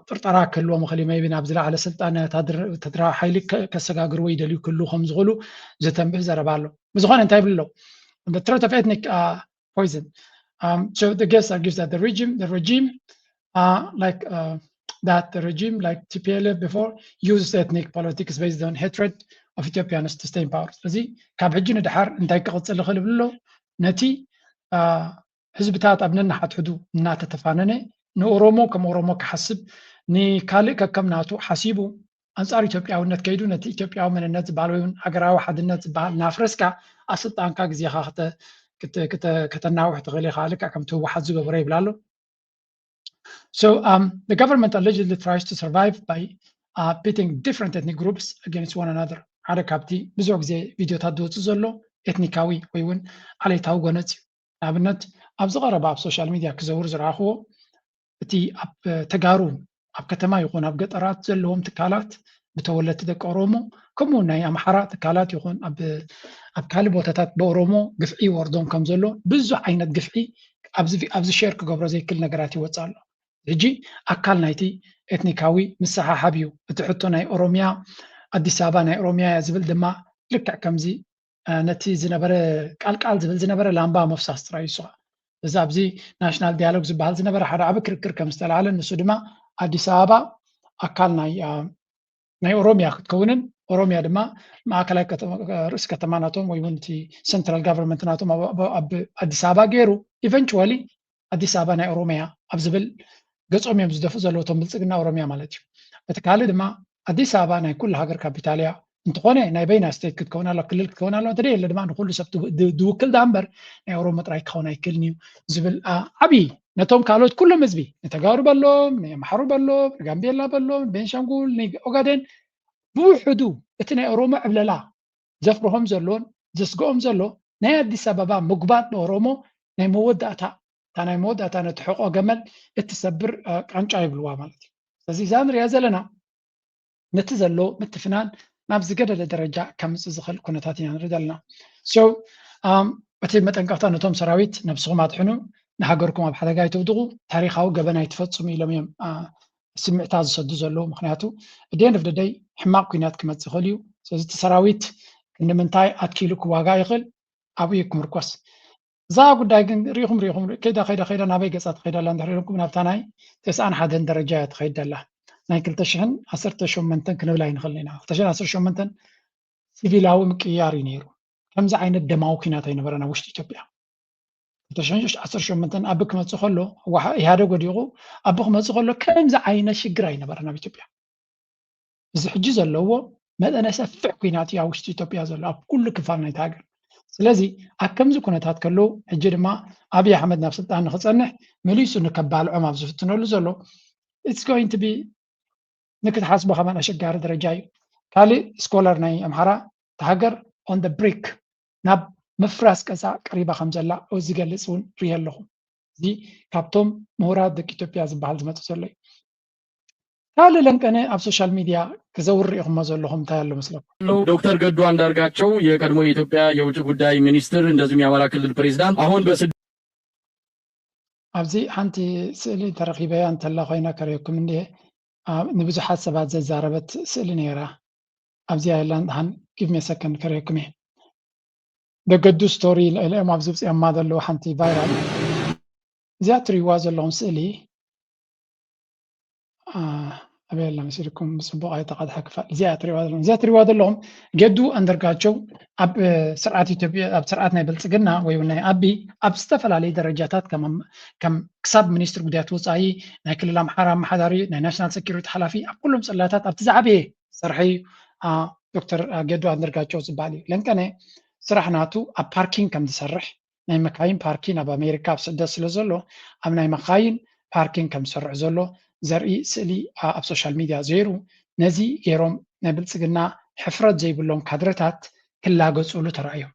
ጥርጠራ ክህልዎም ይኽእል እዩ። ቢ ናብ ዝለዓለ ስልጣን ወታደራዊ ሓይሊ ከሰጋግርዎ ይደልዩ ክህልዉ ከም ዝኽእሉ ዘተንብህ ዘረባ ኣሎ። ብዝኾነ እንታይ ይብል ኣለዉ? The threat of ethnic uh, poison. Um, so the guest argues that the regime, the regime, uh, like uh, that the regime, like T P L F before, uses ethnic politics based on hatred of Ethiopians to stay in power. ስለዚ ካብ ሕጂ ንድሓር እንታይ ክቕፅል ይኽእል ይብል ኣሎ? ነቲ ህዝብታት ኣብ ነንሓድሕዱ እናተተፋነነ ንኦሮሞ ከም ኦሮሞ ክሓስብ ንካልእ ከከም ናቱ ሓሲቡ ኣንጻር ኢትዮጵያውነት ከይዱ ነቲ ኢትዮጵያዊ መንነት ዝበሃል ወይ እውን ሃገራዊ ሓድነት ዝበሃል እናፍረስካ ኣብ ስልጣንካ ግዜኻ ከተናውሕ ትኽእል ኢኻ፣ ልክዕ ከምቲ ህወሓት ዝገበሮ ይብል ኣሎ። So um, the government allegedly tries to survive by uh, pitting different ethnic groups against one another። ሓደ ካብቲ ብዙሕ ግዜ ቪድዮታት ዝወፅእ ዘሎ ኤትኒካዊ ወይ እውን ዓሌታዊ ጎነፅ እዩ። ንኣብነት ኣብዚ ቀረባ ኣብ ሶሻል ሚድያ ክዘውር ዝረኣኽዎ እቲ ኣብ ተጋሩ ኣብ ከተማ ይኹን ኣብ ገጠራት ዘለዎም ትካላት ብተወለድቲ ደቂ ኦሮሞ ከምኡ ናይ ኣምሓራ ትካላት ይኹን ኣብ ካልእ ቦታታት ብኦሮሞ ግፍዒ ይወርዶም ከም ዘሎ ብዙሕ ዓይነት ግፍዒ ኣብዚ ሼር ክገብሮ ዘይክእል ነገራት ይወፅእ ኣሎ። ሕጂ ኣካል ናይቲ ኤትኒካዊ ምስሓሓብ እዩ። እቲ ሕቶ ናይ ኦሮሚያ ኣዲስ ኣበባ ናይ ኦሮሚያ እያ ዝብል ድማ ልክዕ ከምዚ ነቲ ዝነበረ ቃልቃል ዝብል ዝነበረ ላምባ መፍሳስ ጥራይ ይስዋ። እዚ ኣብዚ ናሽናል ዲያሎግ ዝበሃል ዝነበረ ሓደ ዓቢ ክርክር ከም ዝተላዓለ ንሱ ድማ ኣዲስ ኣበባ ኣካል ናይ ናይ ኦሮሚያ ክትከውንን ኦሮሚያ ድማ ማእከላይ ርእሲ ከተማ ናቶም ወይ እውን እቲ ሰንትራል ጋቨርንመንት ናቶም ኣብ ኣዲስ ኣበባ ገይሩ ኢቨንቹዋሊ ኣዲስ ኣበባ ናይ ኦሮሚያ ኣብ ዝብል ገጾም እዮም ዝደፍኡ ዘለዉ እቶም ብልፅግና ኦሮሚያ ማለት እዩ። እቲ ካልእ ድማ ኣዲስ ኣበባ ናይ ኩሉ ሃገር ካፒታል እያ። እንተኾነ ናይ በይና ስቴት ክትከውን ኣለዋ፣ ክልል ክትከውን ኣለዋ፣ እንተደየለ ድማ ንኩሉ ሰብ ዝውክል ዳ እምበር ናይ ኦሮሞ ጥራይ ክኸውን ኣይክእልን እዩ ዝብል ዓብዪ ነቶም ካልኦት ኩሎም ህዝቢ ንተጋሩ በሎም፣ ንኣምሓሩ በሎም፣ ንጋምቤላ በሎም፣ ንቤንሻንጉል፣ ንኦጋዴን ብውሕዱ እቲ ናይ ኦሮሞ ዕብለላ ዘፍርሆም ዘሎን ዘስግኦም ዘሎ ናይ ኣዲስ ኣበባ ምጉባጥ ንኦሮሞ ናይ መወዳእታ እታ ናይ መወዳእታ ነቲ ሕቆ ገመል እትሰብር ቃንጫ ይብልዋ ማለት እዩ። ስለዚ እዛ ንሪኣ ዘለና ነቲ ዘሎ ምትፍናን ናብ ዝገደደ ደረጃ ከምፅእ ዝኽእል ኩነታት ኢና ንርኢ ዘለና። So እቲ መጠንቀቕታ ነቶም ሰራዊት ነብስኹም ኣድሕኑ፣ ንሃገርኩም ኣብ ሓደጋ ኣይተውድቑ፣ ታሪኻዊ ገበን ኣይትፈፅሙ ኢሎም እዮም ስምዕታ ዝሰዱ ዘለዉ። ምክንያቱ at the end of the day ሕማቕ ኩናት ክመፅእ ይኽእል እዩ። ስለዚ እቲ ሰራዊት ክንዲ ምንታይ ኣትኪሉ ክዋጋእ ይኽእል ኣብኡ እዩ ክምርኮስ። እዛ ጉዳይ ግን ሪኢኹም ሪኢኹም ከይዳ ከይዳ ከይዳ ናበይ ገፃ ትኸይድ ኣላ እንድሕር ኢልኩም ናብታ ናይ ተስዓን ሓደን ደረጃ እያ ትኸይድ ኣላ። ናይ ክልተ ሽሕን ዓሰርተ ሸሞንተን ክንብል ኣይንኽእልን ኢና። ክልተ ሽሕን ዓሰርተ ሸሞንተን ሲቪላዊ ምቅይያር እዩ ነይሩ። ከምዚ ዓይነት ደማዊ ኩናት ኣይነበረን ኣብ ውሽጢ ኢትዮጵያ። ክልተ ሽሕን ዓሰርተ ሸሞንተን ኣቢ ክመፅእ ከሎ ኢህኣደግ ወዲቑ ኣቢ ክመፅእ ከሎ ከምዚ ዓይነት ሽግር ኣይነበረን ኣብ ኢትዮጵያ። እዚ ሕጂ ዘለዎ መጠነ ሰፍሕ ኩናት እዩ ኣብ ውሽጢ ኢትዮጵያ ዘሎ ኣብ ኩሉ ክፋል ናይቲ ሃገር። ስለዚ ኣብ ከምዚ ኩነታት ከለዉ ሕጂ ድማ ኣብይ ኣሕመድ ናብ ስልጣን ንክፀንሕ መሊሱ ንከባልዖም ኣብ ዝፍትነሉ ዘሎ it's going to be ንክትሓስቦ ከማን ኣሸጋሪ ደረጃ እዩ። ካልእ ስኮላር ናይ ኣምሓራ እታ ሃገር on the brink ናብ ምፍራስ ቀፃ ቀሪባ ከም ዘላ ዝገልፅ እውን ርኢ ኣለኹ። እዚ ካብቶም ምሁራት ደቂ ኢትዮጵያ ዝበሃል ዝመፅእ ዘሎ እዩ። ካልእ ለንቀነ ኣብ ሶሻል ሚድያ ክዘውር ርኢኹሞ ዘለኹም እንታይ ኣሎ መስለኩም? ዶክተር ገዱ አንዳርጋቸው የቀድሞ የኢትዮጵያ የውጭ ጉዳይ ሚኒስትር እንደዚሁም የአማራ ክልል ፕሬዚዳንት አሁን በስደት ኣብዚ ሓንቲ ስእሊ ተረኺበያ እንተላ ኮይና ከርእየኩም እንድየ። ንብዙሓት ሰባት ዘዛረበት ስእሊ ነይራ። ኣብዚኣ የላን። ደሓን give me a second ከርእየኩም እየ። ደገዱ ስቶሪ ኢሎም ኣብዚ ውፅኦማ ዘለዉ ሓንቲ ቫይራል። እዚኣ ትሪዋ ዘለኹም ስእሊ ኣበይ ኣላ መሲልኩም? ብፅቡቕ ኣይተቐድሐ ክፋል እዚኣ ትሪዋ ዘለኹም። እዚኣ ትሪዋ ዘለኹም ገዱ ኣንደርጋቸው ኣብ ስርዓት ኢትዮጵያ፣ ኣብ ስርዓት ናይ ብልፅግና ወይ እውን ናይ ኣቢ ኣብ ዝተፈላለዩ ደረጃታት ከም ክሳብ ሚኒስትር ጉዳያት ወፃኢ፣ ናይ ክልል ኣምሓራ ኣመሓዳሪ፣ ናይ ናሽናል ሴኪሪቲ ሓላፊ ኣብ ኩሎም ፅላታት ኣብቲ ዝዓበየ ዝሰርሐ እዩ። ዶክተር ገዱ ኣንደርጋቸው ዝበሃል እዩ። ለንቀነ ስራሕ ናቱ ኣብ ፓርኪንግ ከም ዝሰርሕ፣ ናይ መካይን ፓርኪን ኣብ ኣሜሪካ ኣብ ስደት ስለ ዘሎ ኣብ ናይ መካይን ፓርኪንግ ከም ዝሰርሕ ዘሎ ዘርኢ ስእሊ ኣብ ሶሻል ሚድያ ዘይሩ፣ ነዚ ገይሮም ናይ ብልፅግና ሕፍረት ዘይብሎም ካድረታት ክላገፅሉ ተራእዮም።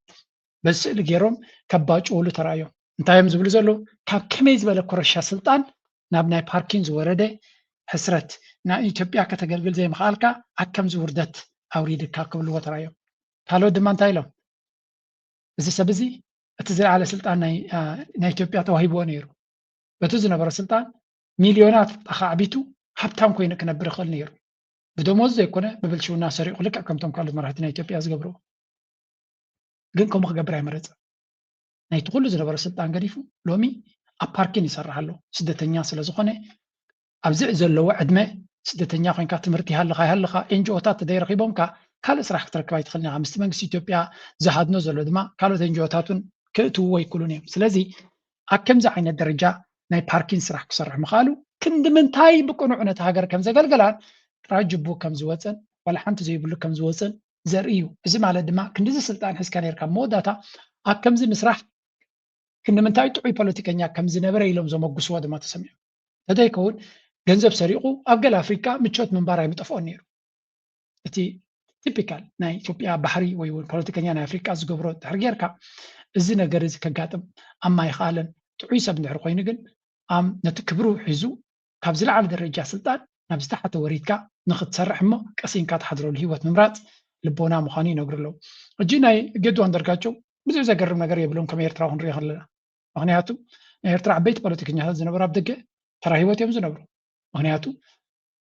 በዚ ስእሊ ገይሮም ከባጭውሉ ተራእዮም። እንታይ እዮም ዝብሉ ዘለዉ? ካብ ከመይ ዝበለ ኮረሻ ስልጣን ናብ ናይ ፓርኪን ዝወረደ ሕስረት፣ ንኢትዮጵያ ከተገልግል ዘይምኽኣልካ ኣብ ከምዚ ውርደት ኣውሪድካ ክብልዎ ተራእዮም። ካልኦት ድማ እንታይ ኢሎም? እዚ ሰብ እዚ እቲ ዝለዓለ ስልጣን ናይ ኢትዮጵያ ተዋሂብዎ ነይሩ። በቲ ዝነበሮ ስልጣን ሚልዮናት ኣኻዕቢቱ ሃብታም ኮይኑ ክነብር ይኽእል ነይሩ። ብደሞዝ ዘይኮነ ብብልሽውና ሰሪቑ ልክዕ ከምቶም ካልኦት መራሕቲ ናይ ኢትዮጵያ ዝገብርዎ። ግን ከምኡ ክገብር ኣይመረፀ። ናይቲ ኩሉ ዝነበሮ ስልጣን ገዲፉ ሎሚ ኣብ ፓርኪን ይሰርሕ ኣሎ። ስደተኛ ስለ ዝኾነ ኣብዚ ዘለዎ ዕድመ ስደተኛ ኮይንካ ትምህርቲ ይሃልኻ ይሃልኻ ኤንጂኦታት ተደይረኺቦምካ ካልእ ስራሕ ክትረክብ ኣይትኽእልን ኢኻ። ምስቲ መንግስቲ ኢትዮጵያ ዝሃድኖ ዘሎ ድማ ካልኦት ኤንጂኦታት እውን ክእትውዎ ኣይክእሉን እዮም። ስለዚ ኣብ ከምዚ ዓይነት ደረጃ ናይ ፓርኪን ስራሕ ክሰርሕ ምኽኣሉ ክንዲ ምንታይ ብቅኑዕ ነቲ ሃገር ከም ዘገልገላን ጥራይ ጅቡ ከም ዝወፀን ዋላ ሓንቲ ዘይብሉ ከም ዝወፀን ዘርኢ እዩ። እዚ ማለት ድማ ክንዲዚ ስልጣን ሒዝካ ነርካ መወዳእታ ኣብ ከምዚ ምስራሕ ክንዲ ምንታይ ጥዑይ ፖለቲከኛ ከም ዝነበረ ኢሎም ዘመጉስዎ ድማ ተሰሚዑ። ተደይከውን ገንዘብ ሰሪቑ ኣብ ገለ ኣፍሪቃ ምቾት ምንባር ኣይምጠፍኦን ነይሩ። እቲ ቲፒካል ናይ ኢትዮጵያ ባህሪ ወይ እውን ፖለቲከኛ ናይ ኣፍሪቃ ዝገብሮ ድሕር ጌርካ እዚ ነገር እዚ ከጋጥም ኣማ ይኽኣለን። ጥዑይ ሰብ እንድሕር ኮይኑ ግን ኣም ነቲ ክብሩ ሒዙ ካብ ዝለዓለ ደረጃ ስልጣን ናብ ዝተሓተ ወሪድካ ንክትሰርሕ እሞ ቀሲንካ ትሓድረሉ ህይወት ምምራፅ ልቦና ምዃኑ ይነግሩ ኣለዉ። ሕጂ ናይ ገዱ ኣንደርጋቸው ብዙሕ ዘገርም ነገር የብሎም ከም ኤርትራዊ ክንሪኦ ከለና። ምክንያቱ ናይ ኤርትራ ዓበይቲ ፖለቲከኛታት ዝነበሩ ኣብ ደገ ተራ ህይወት እዮም ዝነብሩ። ምክንያቱ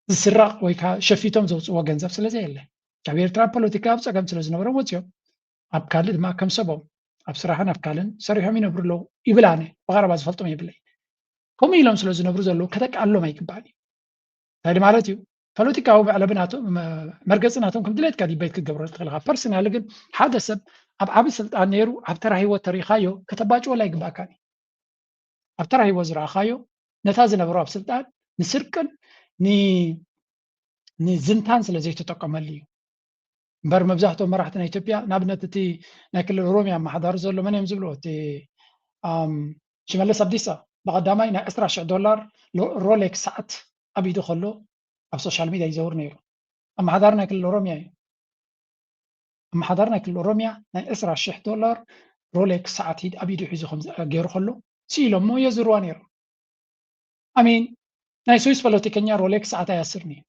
ዝስራቕ ወይ ከዓ ሸፊቶም ዘውፅዎ ገንዘብ ስለ ዘየለ ካብ ኤርትራ ፖለቲካ ኣብ ፀገም ስለ ዝነበሮም ወፂኦም ኣብ ካልእ ድማ ከም ሰቦም ኣብ ስራሕን ኣብ ካልእን ሰሪሖም ይነብሩ ኣለዉ ይብል ኣነ ብቐረባ ዝፈልጦም የብለይ። ከምኡ ኢሎም ስለ ዝነብሩ ዘለዉ ከተቃሎም ኣይግባእን እዩ። እንታይ ማለት እዩ? ፖለቲካዊ መዕለቢ ናቶም መርገፂ ናቶም ከም ድሌትካ ዲቤት ክትገብረሉ ትኽእል ኢኻ። ፐርሰናሊ ግን ሓደ ሰብ ኣብ ዓቢ ስልጣን ነይሩ ኣብ ተራ ህይወት ተሪኢኻዮ ከተባጭወሉ ኣይግባእካን እዩ። ኣብ ተራ ህይወት ዝረኣኻዮ ነታ ዝነበሩ ኣብ ስልጣን ንስርቅን ንዝንታን ስለ ዘይተጠቀመሉ እዩ። እምበር መብዛሕትኦም መራሕቲ ናይ ኢትዮጵያ ንኣብነት እቲ ናይ ክልል ኦሮሚያ ኣመሓዳሪ ዘሎ መን እዮም ዝብልዎ እቲ ሽመለስ ኣብዲሳ ብቐዳማይ ናይ ዕስራ ሽሕ ዶላር ሮሌክስ ሰዓት ኣብ ኢዱ ከሎ ኣብ ሶሻል ሚድያ ይዘውር ነይሩ። ኣመሓዳሪ ናይ ክልል ኦሮሚያ እዩ። ኣመሓዳሪ ናይ ክልል ኦሮሚያ ናይ ዕስራ ሽሕ ዶላር ሮሌክስ ሰዓት ኣብ ኢዱ ሒዙ ገይሩ ከሎ ስኢሎሞ የዝርዋ ነይሮም። ኣሚን ናይ ስዊስ ፖለቲከኛ ሮሌክስ ሰዓት ኣያስርን እዩ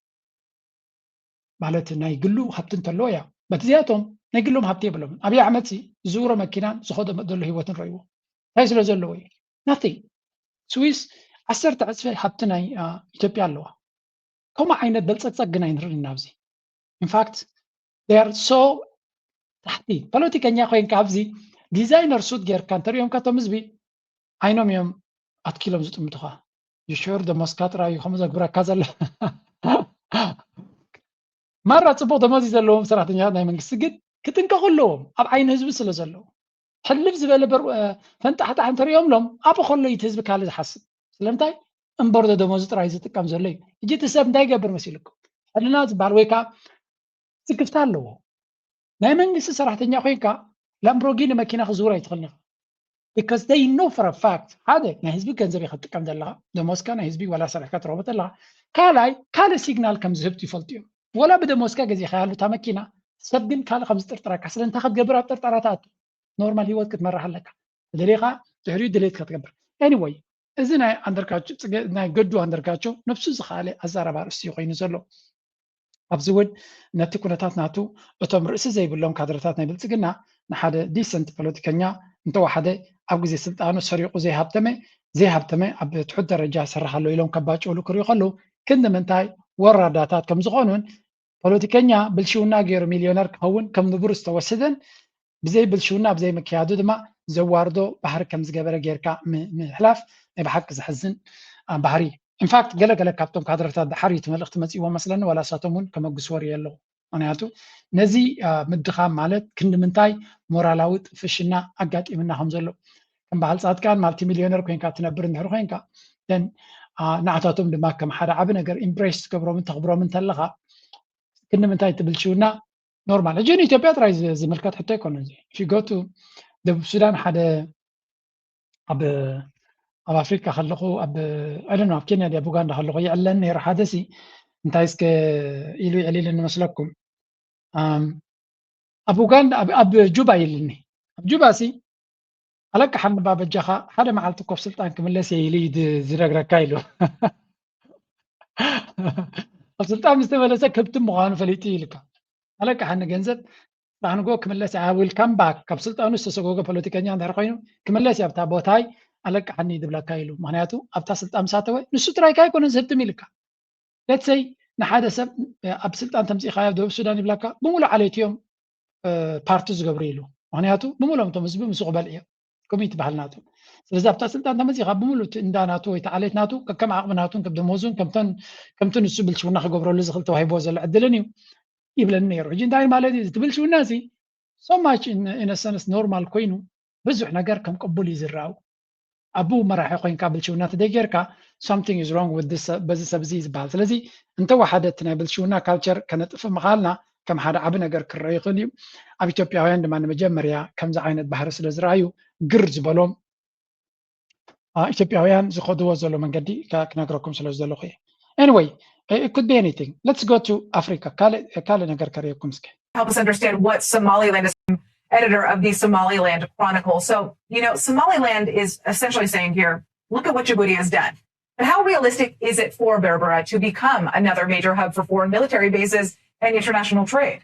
ማለት ናይ ግሉ ሃብቲ እንተለዎ እያ በቲ እዚኣቶም ናይ ግሎም ሃብቲ የብሎምን። ኣብይ ኣሕመድ ዝዝውሮ መኪናን ዝኸዶ ዘሎ ህይወትን ረእይዎ እንታይ ስለ ዘለዎ እዩ? ናቲንግ። ስዊስ ዓሰርተ ዕፅፊ ሃብቲ ናይ ኢትዮጵያ ኣለዋ። ከምኡ ዓይነት በልፀግፀግ ግን ኣይንርእን ኢና ኣብዚ። ኢንፋክት ር ሶ ታሕቲ ፖለቲከኛ ኮይንካ ኣብዚ ዲዛይነር ሱት ጌርካ እንተሪኦምካ እቶም ህዝቢ ዓይኖም እዮም ኣትኪሎም ዝጥምቱኻ። ዩሹር ደሞዝካ ጥራይ እዩ ከምኡ ዘግብረካ ዘሎ። ማራ ፅቡቅ ደሞዝ እዩ ዘለዎም ሰራሕተኛታት ናይ መንግስቲ ግን ክጥንቀቁ ኣለዎም ኣብ ዓይኒ ህዝቢ ስለ ዘለዉ። ሕልፍ ዝበለ ፈንጣሕጣሕ እንተሪኦምሎም ኣብኡ ከሎ እዩ እቲ ህዝቢ ካልእ ዝሓስብ። ስለምንታይ እምበር ዶ ደሞዙ ጥራይ ዝጥቀም ዘሎ እዩ። ሕጂ እቲ ሰብ እንታይ ይገብር መሲልኩም? ሕልና ዝበሃል ወይ ከዓ ስክፍታ ኣለዎ። ናይ መንግስቲ ሰራሕተኛ ኮይንካ ላምብሮጊኒ መኪና ክዝውር ኣይትኽእልን ኢኻ። Because they know for a fact ሓደ ናይ ህዝቢ ገንዘብ ኢኻ ትጥቀም ዘለኻ፣ ደሞዝካ ናይ ህዝቢ ዋላ ሰሪሕካ ትረኽቦ ዘለኻ፣ ካልኣይ ካልእ ሲግናል ከም ዝህብ ይፈልጡ እዮም። ወላ ብደሞዝካ ገዚእካያ እታ መኪና ሰብ ግን ካልእ ከም ዝጥርጥረካ ስለ እንታይ ክትገብር ኣብ ጥርጠራ ትኣቱ። ኖርማል ህይወት ክትመርሕ ኣለካ። ተደሊኻ ድሕሪኡ ድሌት ክትገብር። Anyway እዚ ናይ ኣንደርጋቸው ናይ ገዱ ኣንደርጋቸው ነብሱ ዝኸኣለ ኣዛረባ ርእሲ ኮይኑ ዘሎ። ኣብዚ እውን ነቲ ኩነታት ናቱ እቶም ርእሲ ዘይብሎም ካድረታት ናይ ብልፅግና ንሓደ ዲሰንት ፖለቲከኛ እንተወሓደ ኣብ ግዜ ስልጣኑ ሰሪቑ ዘይሃብተመ ዘይሃብተመ ኣብ ትሑት ደረጃ ይሰርሕ ኣሎ ኢሎም ከባጭውሉ ክሪኡ ከለዉ ክንዲ ምንታይ ወራዳታት ከም ዝኾኑን ፖለቲከኛ ብልሽውና ገይሩ ሚልዮነር ክኸውን ከም ንቡር ዝተወሰደን ብዘይ ብልሽውና ብዘይ ምክያዱ ድማ ዘዋርዶ ባህሪ ከም ዝገበረ ጌርካ ምሕላፍ ናይ ብሓቂ ዘሕዝን ባህሪ እዩ። ኢንፋክት ገለ ገለ ካብቶም ካድረታት ድሓር እዩ እቲ መልእኽቲ መፂእዎም መስለኒ ዋላ እሳቶም እውን ከመጉስዎ ርእየ ኣለኹ። ምክንያቱ ነዚ ምድኻም ማለት ክንዲ ምንታይ ሞራላዊ ጥፍሽና ኣጋጢምና ከም ዘሎ ከም በዓል ፃድቃን ማልቲ ሚልዮነር ኮይንካ ትነብር እንድሕር ኮይንካ ን ንዓታቶም ድማ ከም ሓደ ዓቢ ነገር ኢምብሬስ ትገብሮምን ተኽብሮምን እንተለኻ ክንዲ ምንታይ ትብል ሽውና ኖርማል ሕጂ ንኢትዮጵያ ጥራይ ዝምልከት ሕቶ ኣይኮነ እዚ ፊጎቱ ደቡብ ሱዳን ሓደ ኣብ ኣብ ኣፍሪካ ከለኹ ኣብ ኣደን ኣብ ኬንያ ኣብ ኡጋንዳ ከለኹ ይዕለን ነይሩ ሓደ ሲ እንታይ እስከ ኢሉ ይዕሊል እንመስለኩም ኣብ ኡጋንዳ ኣብ ጁባ ይልኒ ኣብ ጁባ ሲ ኣለቃ ሓንባ በጃኻ ሓደ መዓልቲ ኮፍ ስልጣን ክምለስ እየ ኢሉ ዝነግረካ ኢሉ ኣብ ስልጣን ምስ ተመለሰ ከብቲ ምዃኑ ፈሊጡ ኢልካ ኣለቃ ሓኒ ገንዘብ ዳሕንጎ ክምለስ I will come back ካብ ስልጣኑ ዝተሰጎገ ፖለቲከኛ እንድሕር ኮይኑ ክምለስ እየ ኣብታ ቦታይ ኣለቃ ሓኒ ዝብለካ ኢሉ ምክንያቱ ኣብታ ስልጣን ምስ ኣተወ ንሱ ጥራይካ ኣይኮነን ዝህብትም ኢልካ let's say ንሓደ ሰብ ኣብ ስልጣን ተምፂእካዮ ደቡብ ሱዳን ይብለካ ብምሉእ ዓሌት እዮም ፓርቲ ዝገብሩ ኢሉ ምክንያቱ ብምሉኦም እቶም ህዝቢ ምስኡ ክበልዕ እዮም ኮሚት ባህል ናቱ ስለዚ ኣብታ ስልጣን ተመፂእካ ብምሉእ እቲ እንዳ ናቱ ወይ ተዓሌት ናቱ ከከም ዓቕሚ ናቱን ከም ደሞዙን ከምተን ከምቲ ንሱ ብልሽውና ክገብረሉ ዝኽእል ተዋሂቦ ዘሎ ዕድልን እዩ ይብለኒ ነይሩ ሕጂ እንታይ ማለት እዩ እቲ ብልሽውና እዚ so much in a sense normal ኮይኑ ብዙሕ ነገር ከም ቅቡል እዩ ዝረኣው ኣቡ መራሒ ኮይንካ ብልሽውና ተደይ ጌርካ something is wrong with this በዚ ሰብ እዚ ዝበሃል ስለዚ እንተወሓደ እቲ ናይ ብልሽውና ካልቸር ከነጥፍ ምኻልና ከም ሓደ ዓቢ ነገር ክረአ ይኽእል እዩ ኣብ ኢትዮጵያውያን ድማ ንመጀመርያ ከምዚ ዓይነት ባህሪ ስለ ዝረኣዩ ግር ዝበሎም ኢትዮጵያውያን ዝኸድዎ ዘሎ መንገዲ ክነግረኩም ስለ ዝደለኹ እየ anyway it could be anything let's go to Africa ካልእ ነገር ከርእየኩም እስከ help us understand what Somaliland is editor of the Somaliland Chronicle. So, you know, Somaliland is essentially saying here, look at what Djibouti has done. But how realistic is it for Berbera to become another major hub for foreign military bases and international trade?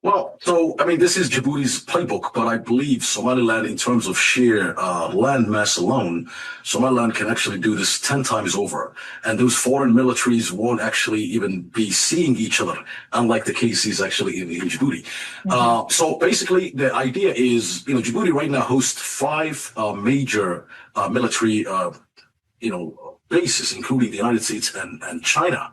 Well, so I mean, this is Djibouti's playbook, but I believe Somaliland, in terms of sheer uh, land mass alone, Somaliland can actually do this ten times over. And those foreign militaries won't actually even be seeing each other, unlike the case is actually in, in Djibouti. Mm-hmm. Uh, so basically, the idea is, you know, Djibouti right now hosts five uh, major uh, military uh, you know, bases, including the United States and, and China.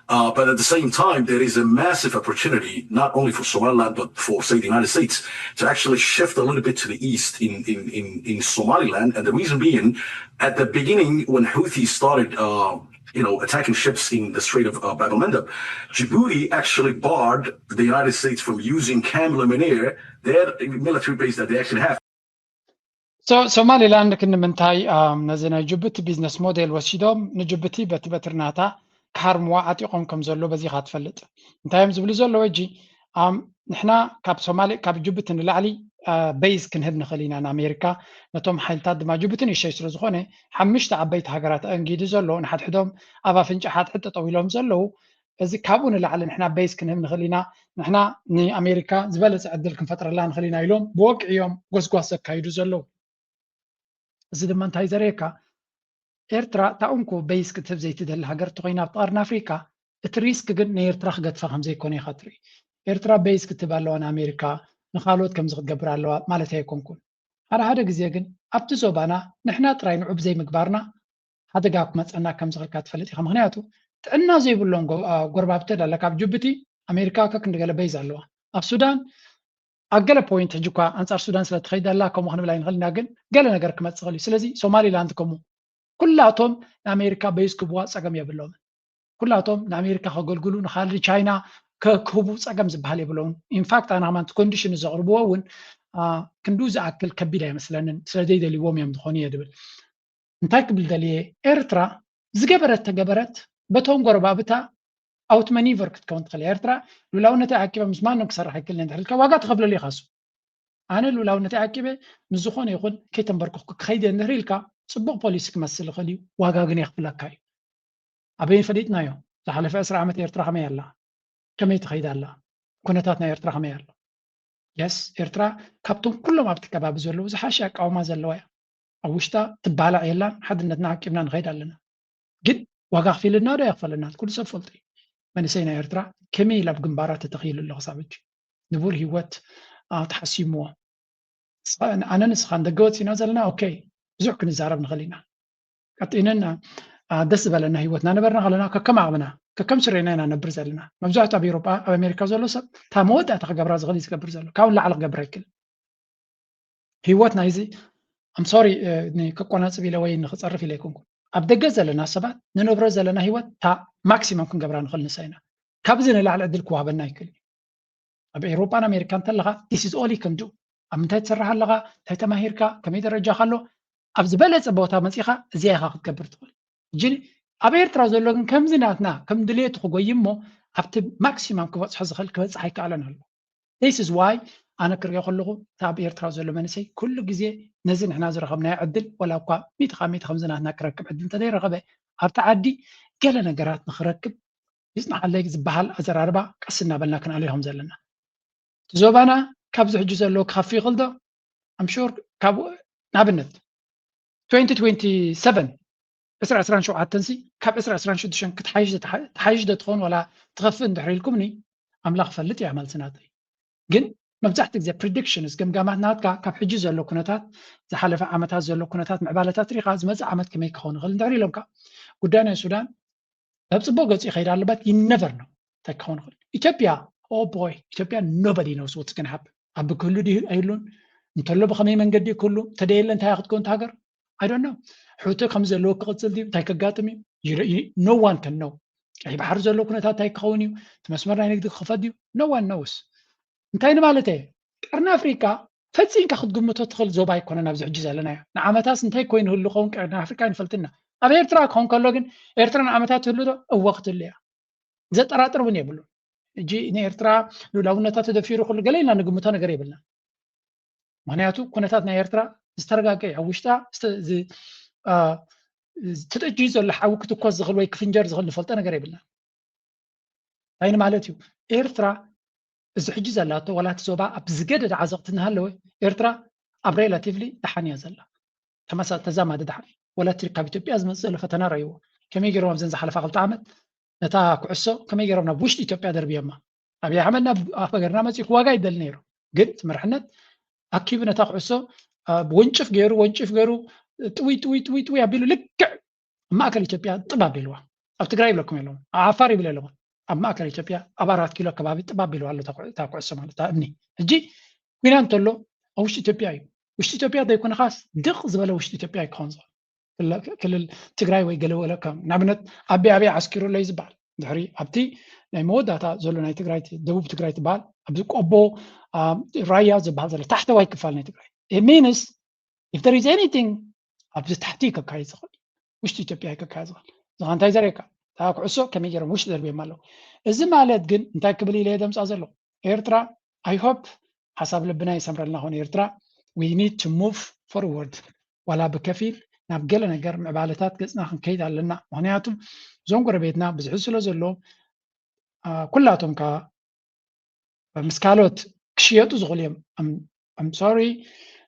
Uh, but at the same time, there is a massive opportunity, not only for Somaliland, but for, say, the United States, to actually shift a little bit to the east in, in, in, in Somaliland. And the reason being, at the beginning, when Houthis started, uh, you know, attacking ships in the Strait of uh, Bab el-Mandeb, Djibouti actually barred the United States from using Camp Lemonnier, their military base that they actually have. ሶማሊላንድ ክንምንታይ ነዚ ናይ ጅቡቲ ቢዝነስ ሞዴል ወሲዶም ንጅቡቲ በቲ በትርናታ ክሃርምዋ ዓጢቖም ከም ዘሎ በዚኻ ትፈልጥ እንታይ እዮም ዝብሉ ዘለዉ እጂ ንሕና ካብ ሶማሊ ካብ ጅቡቲ ንላዕሊ በይዝ ክንህብ ንኽእል ኢና ንኣሜሪካ ነቶም ሓይልታት ድማ ጅቡቲ ንእሽተይ ስለ ዝኾነ ሓምሽተ ዓበይቲ ሃገራት ኣእንጊዱ ዘሎ ንሓድሕዶም ኣብ ኣፍንጫ ሓድሕድ ጠጠው ኢሎም ዘለዉ እዚ ካብኡ ንላዕሊ ንሕና በይዝ ክንህብ ንኽእል ኢና ንሕና ንኣሜሪካ ዝበለፀ ዕድል ክንፈጥረላ ንኽእል ኢና ኢሎም ብወግዒ እዮም ጎስጓስ ዘካይዱ ዘለዉ እዚ ድማ እንታይ ዘርእየካ ኤርትራ እታ እንኮ በይዝ ክትህብ ዘይትደሊ ሃገር እንተኮይና ኣብቲ ቀርኒ ኣፍሪቃ እቲ ሪስክ ግን ንኤርትራ ክገድፋ ከምዘይኮነ ኢካ ትርኢ ኤርትራ በይዝ ክትህብ ኣለዋ ንኣሜሪካ ንካልኦት ከምዚ ክትገብር ኣለዋ ማለት ኣይኮንኩን ሓደ ሓደ ግዜ ግን ኣብቲ ዞባና ንሕና ጥራይ ንዑ ብዘይምግባርና ሓደጋ ክመፀና ከም ዝኽእል ትፈልጥ ኢኻ ምክንያቱ ጥዕና ዘይብሎም ጎረባብቲ ኣለካ ኣብ ጅቡቲ ኣሜሪካ ከክንዲ ገለ በይዝ ኣለዋ ኣብ ሱዳን ኣብ ገለ ፖይንት ሕጂ እኳ ኣንፃር ሱዳን ስለ ትኸይድ ኣላ ከምኡ ክንብል ኣይንኽእል ኢና ግን ገለ ነገር ክመፅእ ይኽእል እዩ ስለዚ ሶማሊላንድ ከምኡ ኩላቶም ንኣሜሪካ በይዝ ክብዋ ፀገም የብሎምን ኩላቶም ንኣሜሪካ ከገልግሉ ንካልእ ቻይና ክህቡ ፀገም ዝበሃል የብሎምን ኢንፋክት ኣነ ከማን ኮንዲሽን ዘቕርብዎ እውን ክንዱ ዝኣክል ከቢድ ኣይመስለንን ስለ ዘይደልዎም እዮም ዝኾኑ እየ ድብል እንታይ ክብል ደልየ ኤርትራ ዝገበረት ተገበረት በቶም ጎረባብታ ኣውት መኒቨር ክትከውን ትኽእል ኤርትራ ልውላውነተይ ዓቂበ ምስ ማንም ክሰርሕ ኣይክእልን እንድሕር ኢልካ ዋጋ ትኸፍለሉ ኢኻ እሱ ኣነ ልውላውነተይ ዓቂበ ምስ ዝኾነ ይኹን ከይተንበርክኽኩ ክኸይድ እየ እንድሕር ኢልካ ፅቡቕ ፖሊሲ ክመስል ይኽእል እዩ፣ ዋጋ ግን የኽፍለካ እዩ። ኣበይ ፈሊጥናዮ? ዝሓለፈ ዕስራ ዓመት ኤርትራ ከመይ ኣላ? ከመይ ትኸይድ ኣላ? ኩነታት ናይ ኤርትራ ከመይ ኣሎ? የስ፣ ኤርትራ ካብቶም ኩሎም ኣብቲ ከባቢ ዘለዉ ዝሓሸ ኣቃውማ ዘለዋ እያ። ኣብ ውሽጣ ትባላዕ የላን። ሓድነትና ዓቂብና ንኸይድ ኣለና። ግን ዋጋ ኣኽፊልና ዶ የኽፈለና? ኩሉ ሰብ ፈልጡ እዩ። መንእሰይ ናይ ኤርትራ ከመይ ኢሉ ኣብ ግንባራት ተተኺሉ ኣሎ ክሳብ ሕጂ? ንቡር ህይወት፣ አ፣ ተሓሲምዎ። ንስኻ-፣ ኣነ ንስኻን ደገ ወፂና ዘለና፣ ኦኬ፣ ብዙሕ ክንዛረብ ንኽእል ኢና። ቀጢንን፣ አ፣ ደስ ዝበለና ህይወትና ነበርና ከለና፣ ከከም ዓቕምና፣ ከከም ስሬና ኢና ነብር ዘለና። መብዛሕትኡ ኣብ ኤውሮጳ፣ ኣብ ኣሜሪካ ዘሎ ሰብ፣ እታ መወዳእታ ክገብራ ዝኽእል እዩ ዝገብር ዘሎ። ካብኡ ንላዕሊ ክገብር ኣይክእል። ህይወት ናይዚ፣ ኣም ሶሪ፣ እ፣ ን-፣ ከቆናጽብ ኢለ ወይ ንኽጸርፍ ኢለ ኣይኮንኩን። ኣብ ደገ ዘለና ሰባት ንነብሮ ዘለና ህይወት እታ ማክሲመም ክንገብራ ንኽእል ንሳ ኢና። ካብዚ ንላዕሊ ዕድል ክወሃበና ኣይክእል እዩ። ኣብ ኤውሮጳን ኣሜሪካን እንተለኻ፣ this is all you can do። ኣብ ምንታይ ትሰርሕ ኣለኻ፣ እንታይ ተማሂርካ፣ ከመይ ደረጃኻ ኣሎ፣ ኣብ ዝበለጸ ቦታ መጺኻ እዚኣ ኢኻ ክትገብር ትኽእል። ሕጂ ኣብ ኤርትራ ዘሎ ግን ከምዚ ናትና፣ ከም ድሌቱ ክጎይ እሞ፣ ኣብቲ ማክሲመም ክበጽሖ ዝኽእል ክበጽሕ ኣይከኣለን ኣሎ። This is why ኣነ ክሪኦ ከለኹ፣ እታ ኣብ ኤርትራ ዘሎ መንእሰይ ኩሉ ግዜ ነዚ ንሕና ዝረኸብናዮ ዕድል፣ ወላ እኳ ሚእቲ ካብ ሚእቲ ከምዚ ናትና ክረክብ ዕድል እንተዘይረኸበ፣ ኣብቲ ዓዲ ገለ ነገራት ንኽረክብ ይጽንሓለይ ዝበሃል ኣዘራርባ ቀስ እናበልና ክንኣልዮ ከም ዘለና። እቲ ዞባና ካብዚ ሕጂ ዘለዎ ክኸፍእ ይኽእል ዶ? I'm sure ካብ፣ ንኣብነት twenty twenty-seven፣ ዕስራ ዕስራን ሸውዓተን ሲ ካብ ዕስራ ዕስራን ሽዱሽተን ክትሓይሽ፣ ትሓይሽ ዶ ትኸውን ዋላ ትኸፍእ እንድሕር ኢልኩምኒ፣ ኣምላኽ ይፈልጥ እያ መልሲ ናተይ። ግን መብዛሕትኡ ግዜ ፕሪዲክሽንስ፣ ገምጋማት ናትካ ካብ ሕጂ ዘሎ ኩነታት፣ ዝሓለፈ ዓመታት ዘሎ ኩነታት ምዕባለታት ሪኻ ዝመጽእ ዓመት ከመይ ክኸውን ይኽእል እንድሕር ኢሎምካ፣ ጉዳይ ናይ ሱዳን ናብ ጽቡቕ ገጹ ይኸይድ ኣሎ፣ but you never know እንታይ ክኸውን ይኽእል። ኢትዮጵያ፣ oh boy፣ ኢትዮጵያ nobody knows what's gonna happen። ኣብ ክህሉ ድዩ ኣይህሉን፣ እንተሎ ብኸመይ መንገዲ ክህሉ፣ እንተደየለ እንታይ ክትከውን እታ ሃገር? I don't know። ሕቶ ከም ዘለዎ ክቕጽል ድዩ? እንታይ ከጋጥም እዩ? You don't-, you-, no one can know። ቀይ ባሕሪ ዘሎ ኩነታት እንታይ ክኸውን እዩ? እቲ መስመር ናይ ንግዲ ክኸፈት ድዩ? No one knows። እንታይ ንማለት እየ? ቀርኒ ኣፍሪቃ ፈጺምካ ክትግምቶ ትኽእል ዞባ ኣይኮነን ኣብዚ ሕጂ ዘለናዮ። ንዓመታስ እንታይ ኮይኑ ህሉ ኸውን ቀርኒ ኣፍሪቃ ኣይንፈልጥና። ኣብ ኤርትራ ክኸውን ከሎ ግን፣ ኤርትራ ንዓመታት ትህሉ ዶ? እወ ክትህሉ እያ። ዘጠራጥር እውን የብሉን። ሕጂ ንኤርትራ ልኡላውነታ ተደፊሩ ኩሉ ገለ ኢልና ንግምቶ ነገር የብልና። ምኽንያቱ ኩነታት ናይ ኤርትራ ዝተረጋገ እዩ። ኣብ ውሽጣ ዝተ-፣ ዝ-፣ አ፣ ተጠጅዩ ዘሎ ሓዊ ክትኮስ ዝኽእል ወይ ክፍንጀር ዝኽእል ንፈልጦ ነገር የብልና። እንታይ ንማለት እዩ? ኤርትራ እዚ ሕጂ ዘላቶ ዋላ እቲ ዞባ ኣብ ዝገደደ ዓዘቕቲ እናሃለወ፣ ኤርትራ ኣብ ሬላቲቭሊ ደሓን እያ ዘላ። ተመሳ-፣ ተዛማዲ ደሓን እዩ። ዋላ እቲ ካብ ኢትዮጵያ ዝመጽእ ዘሎ ፈተና ረእይዎ። ከመይ ገይሮም ኣብዘን ዝሓለፋ ክልተ ዓመት ነታ ኩዕሶ ከመይ ገይሮም ናብ ውሽጢ ኢትዮጵያ ደርብዮማ? ኣብይ ኣሕመድ ናብ ኣፍ ሃገርና መጺኡ ክዋጋ ይደሊ ነይሩ። ግን እቲ መርሕነት ኣኪቡ ነታ ኩዕሶ፣ አ፣ ወንጭፍ ገይሩ፣ ወንጭፍ ገይሩ፣ ጥውይ፣ ጥውይ፣ ጥውይ፣ ጥውይ ኣቢሉ ልክዕ ኣብ ማእከል ኢትዮጵያ ጥብ ኣቢልዋ። ኣብ ትግራይ ይብለኩም የለውን፣ ኣብ ዓፋር ይብል የለውን። ኣብ ማእከል ኢትዮጵያ ኣብ ኣራት ኪሎ ከባቢ ጥብ ኣቢልዋ ኣሎ እታ ኩ-፣ እታ ኩዕሶ ማለት እታ እምኒ። ሕጂ ኲናት እንተሎ ኣብ ውሽጢ ኢትዮጵያ እዩ። ውሽጢ ኢትዮጵያ ዘይኮነ ኻስ ድቕ ዝበለ ውሽጢ ኢትዮጵያ እዩ ክኸውን ዝኽእል። ክለ-፣ ክልል ትግራይ ወይ ገለ ወለ ከም ንኣብነት ኣበይ ኣበይ ዓስኪሩ ኣሎ እዩ ዝበሃል። ድሕሪ ኣብቲ ናይ መወዳእታ ዘሎ ናይ ትግራይ ት-፣ ደቡብ ትግራይ ትበሃል፣ ኣብዚ ቆቦ፣ አ፣ ራያ ዝበሃል ዘሎ ታሕተዋይ ክፋል ናይ ትግራይ። It means if there is anything ኣብዚ ታሕቲ ከካይድ ዝኽእል፣ ውሽጢ ኢትዮጵያ ከካይድ ዝኽእል። እዚ ኸኣ እንታይ ዘርእየካ? እታ ኩዕሶ ከመይ ገይሮም ውሽጢ ደርብዮም ኣለዉ። እዚ ማለት ግን እንታይ ክብል ኢለ እየ ደምጻ ዘለኹ? ኤርትራ፣ I hope ሓሳብ ልብና ይሰምረልና ኾነ ኤርትራ፣ we need to move forward። ዋላ ብከፊል ናብ ገለ ነገር ምዕባለታት ገጽና ክንከይድ ኣለና። ምኽንያቱ እዞም ጎረቤትና ብዝሒ ስለ ዘሎ፣ አ፣ ኩላቶም ከኣ ምስ ካልኦት ክሽየጡ ዝኽእሉ እዮም። I'm፣ I'm sorry፣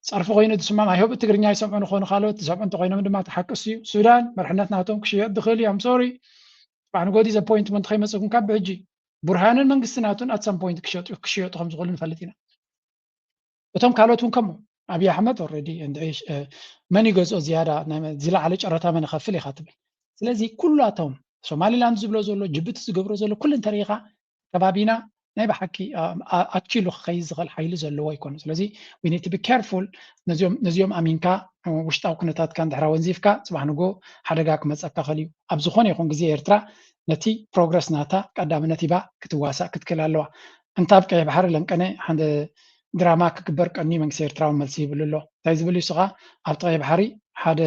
ጸርፊ ኮይኑ ዝስማም፣ I hope ትግርኛ ይሰምዑ ንኾኑ ካልኦት ዝሰምዑ እንተኾይኖም ድማ ተሓቅሱ እዩ። ሱዳን መርሕነት ናቶም ክሽየጥ ዝኽእል እዩ። I'm sorry። ጽባሕ ንጎዲ ዘፖይንትመንት ከይመጽእኩም ካብ ብሕጂ ቡርሃንን መንግስቲ ናቱን at some point ክሸጡ፣ ክሽየጡ ከም ዝኽእሉ ንፈልጥ ኢና። እቶም ካልኦት እውን ከምኡ። ኣብይ ኣሕመድ ኦልሬዲ እንድዒ፣ እ፣ መን ይገዝኦ ዝያዳ፣ ናይ መ-፣ ዝለዓለ ጨረታ መን ይኸፍል ኢኻ ትብል። ስለዚ ኩላቶም ሶማሊላንድ ዝብሎ ዘሎ፣ ጅቡቲ ዝገብሮ ዘሎ፣ ኩሉ እንተሪኢኻ ከባቢና ናይ ብሓቂ፣ አ፣ አ-፣ ኣኪሉ ክኸይድ ዝኽእል ሓይሊ ዘለዎ ኣይኮነ። ስለዚ we need to be careful። ነዚኦም፣ ነዚኦም ኣሚንካ፣ እ፣ ውሽጣዊ ኩነታትካ እንድሕር ኣወንዚፍካ፣ ጽባሕ ንግሆ ሓደጋ ክመጸካ ይኽእል እዩ። ኣብ ዝኾነ ይኹን ግዜ ኤርትራ ነቲ ፕሮግረስ ናታ ቀዳምነት ሂባ ክትዋሳእ ክትክእል ኣለዋ። እንታ ኣብ ቀይሕ ባሕሪ ለንቀነ ሓደ ድራማ ክግበር ቀንዩ መንግስቲ ኤርትራ እውን መልሲ ይብሉ ኣሎ። እንታይ ዝብል እዩ? ንሱ ኸኣ ኣብቲ ቀይሕ ባሕሪ ሓደ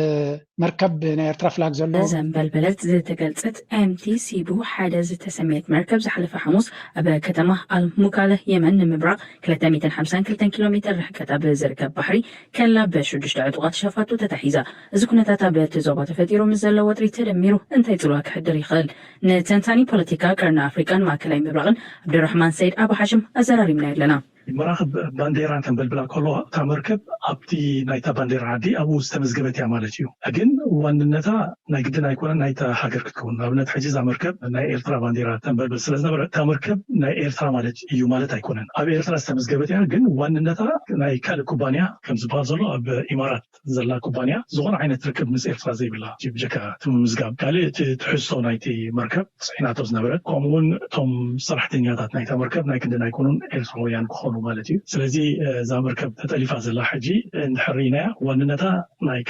መርከብ ናይ ኤርትራ ፍላግ ዘለዎ። ዘንበልበለት ዝተገልጸት ኤምቲ ሲቡ ሓደ ዝተሰመየት መርከብ ዝሓለፈ ሓሙስ ኣብ ከተማ ኣልሙካለ የመን ንምብራቕ ክልተ ሚእትን ሓምሳን ክልተን ኪሎ ሜትር ርሕቀት ኣብ ዝርከብ ባሕሪ ከላ ብሽዱሽተ ዕጡቓት ሸፋቱ ተታሒዛ። እዚ ኩነታት ኣብ እቲ ዞባ ተፈጢሩ ምስ ዘሎ ወጥሪ ተደሚሩ እንታይ ጽልዋ ክሕድር ይኽእል? ንተንታኒ ፖለቲካ ቀርኒ ኣፍሪቃን ማእከላይ ምብራቕን ዓብዱራሕማን ሰይድ ኣቡ ሓሽም ኣዘራሪብና ኣለና። መራኽብ ባንዴራ ተንበልብላ ከለዋ እታ መርከብ ኣብቲ ናይታ ባንዴራ ዓዲ ኣብኡ ዝተመዝገበት እያ ማለት እዩ። ግን ዋንነታ ናይ ግድን ኣይኮነን ናይታ ሃገር ክትከውን። ንኣብነት ሕጂ እዛ መርከብ ናይ ኤርትራ ባንዴራ ተንበልብል ስለ ዝነበረ እታ መርከብ ናይ ኤርትራ ማለት እዩ ማለት ኣይኮነን። ኣብ ኤርትራ ዝተመዝገበት እያ፣ ግን ዋንነታ ናይ ካልእ ኩባንያ ከም ዝበሃል ዘሎ ኣብ ኢማራት ዘላ ኩባንያ ዝኾነ ዓይነት ርክብ ምስ ኤርትራ ዘይብላ እዩ፣ ብጀካ እቲ ምምዝጋብ። ካልእ እቲ ትሕዝቶ ናይቲ መርከብ ጽዒናቶ ዝነበረት፣ ከምኡ እውን እቶም ሰራሕተኛታት ናይታ መርከብ ናይ ክንድን ኣይኮኑን ኤርትራውያን ክኾኑ ማለት እዩ። ስለዚ እዛ መርከብ ተጠሊፋ ዘላ ሕጂ እንድሕር ርኢናያ ዋንነታ ናይ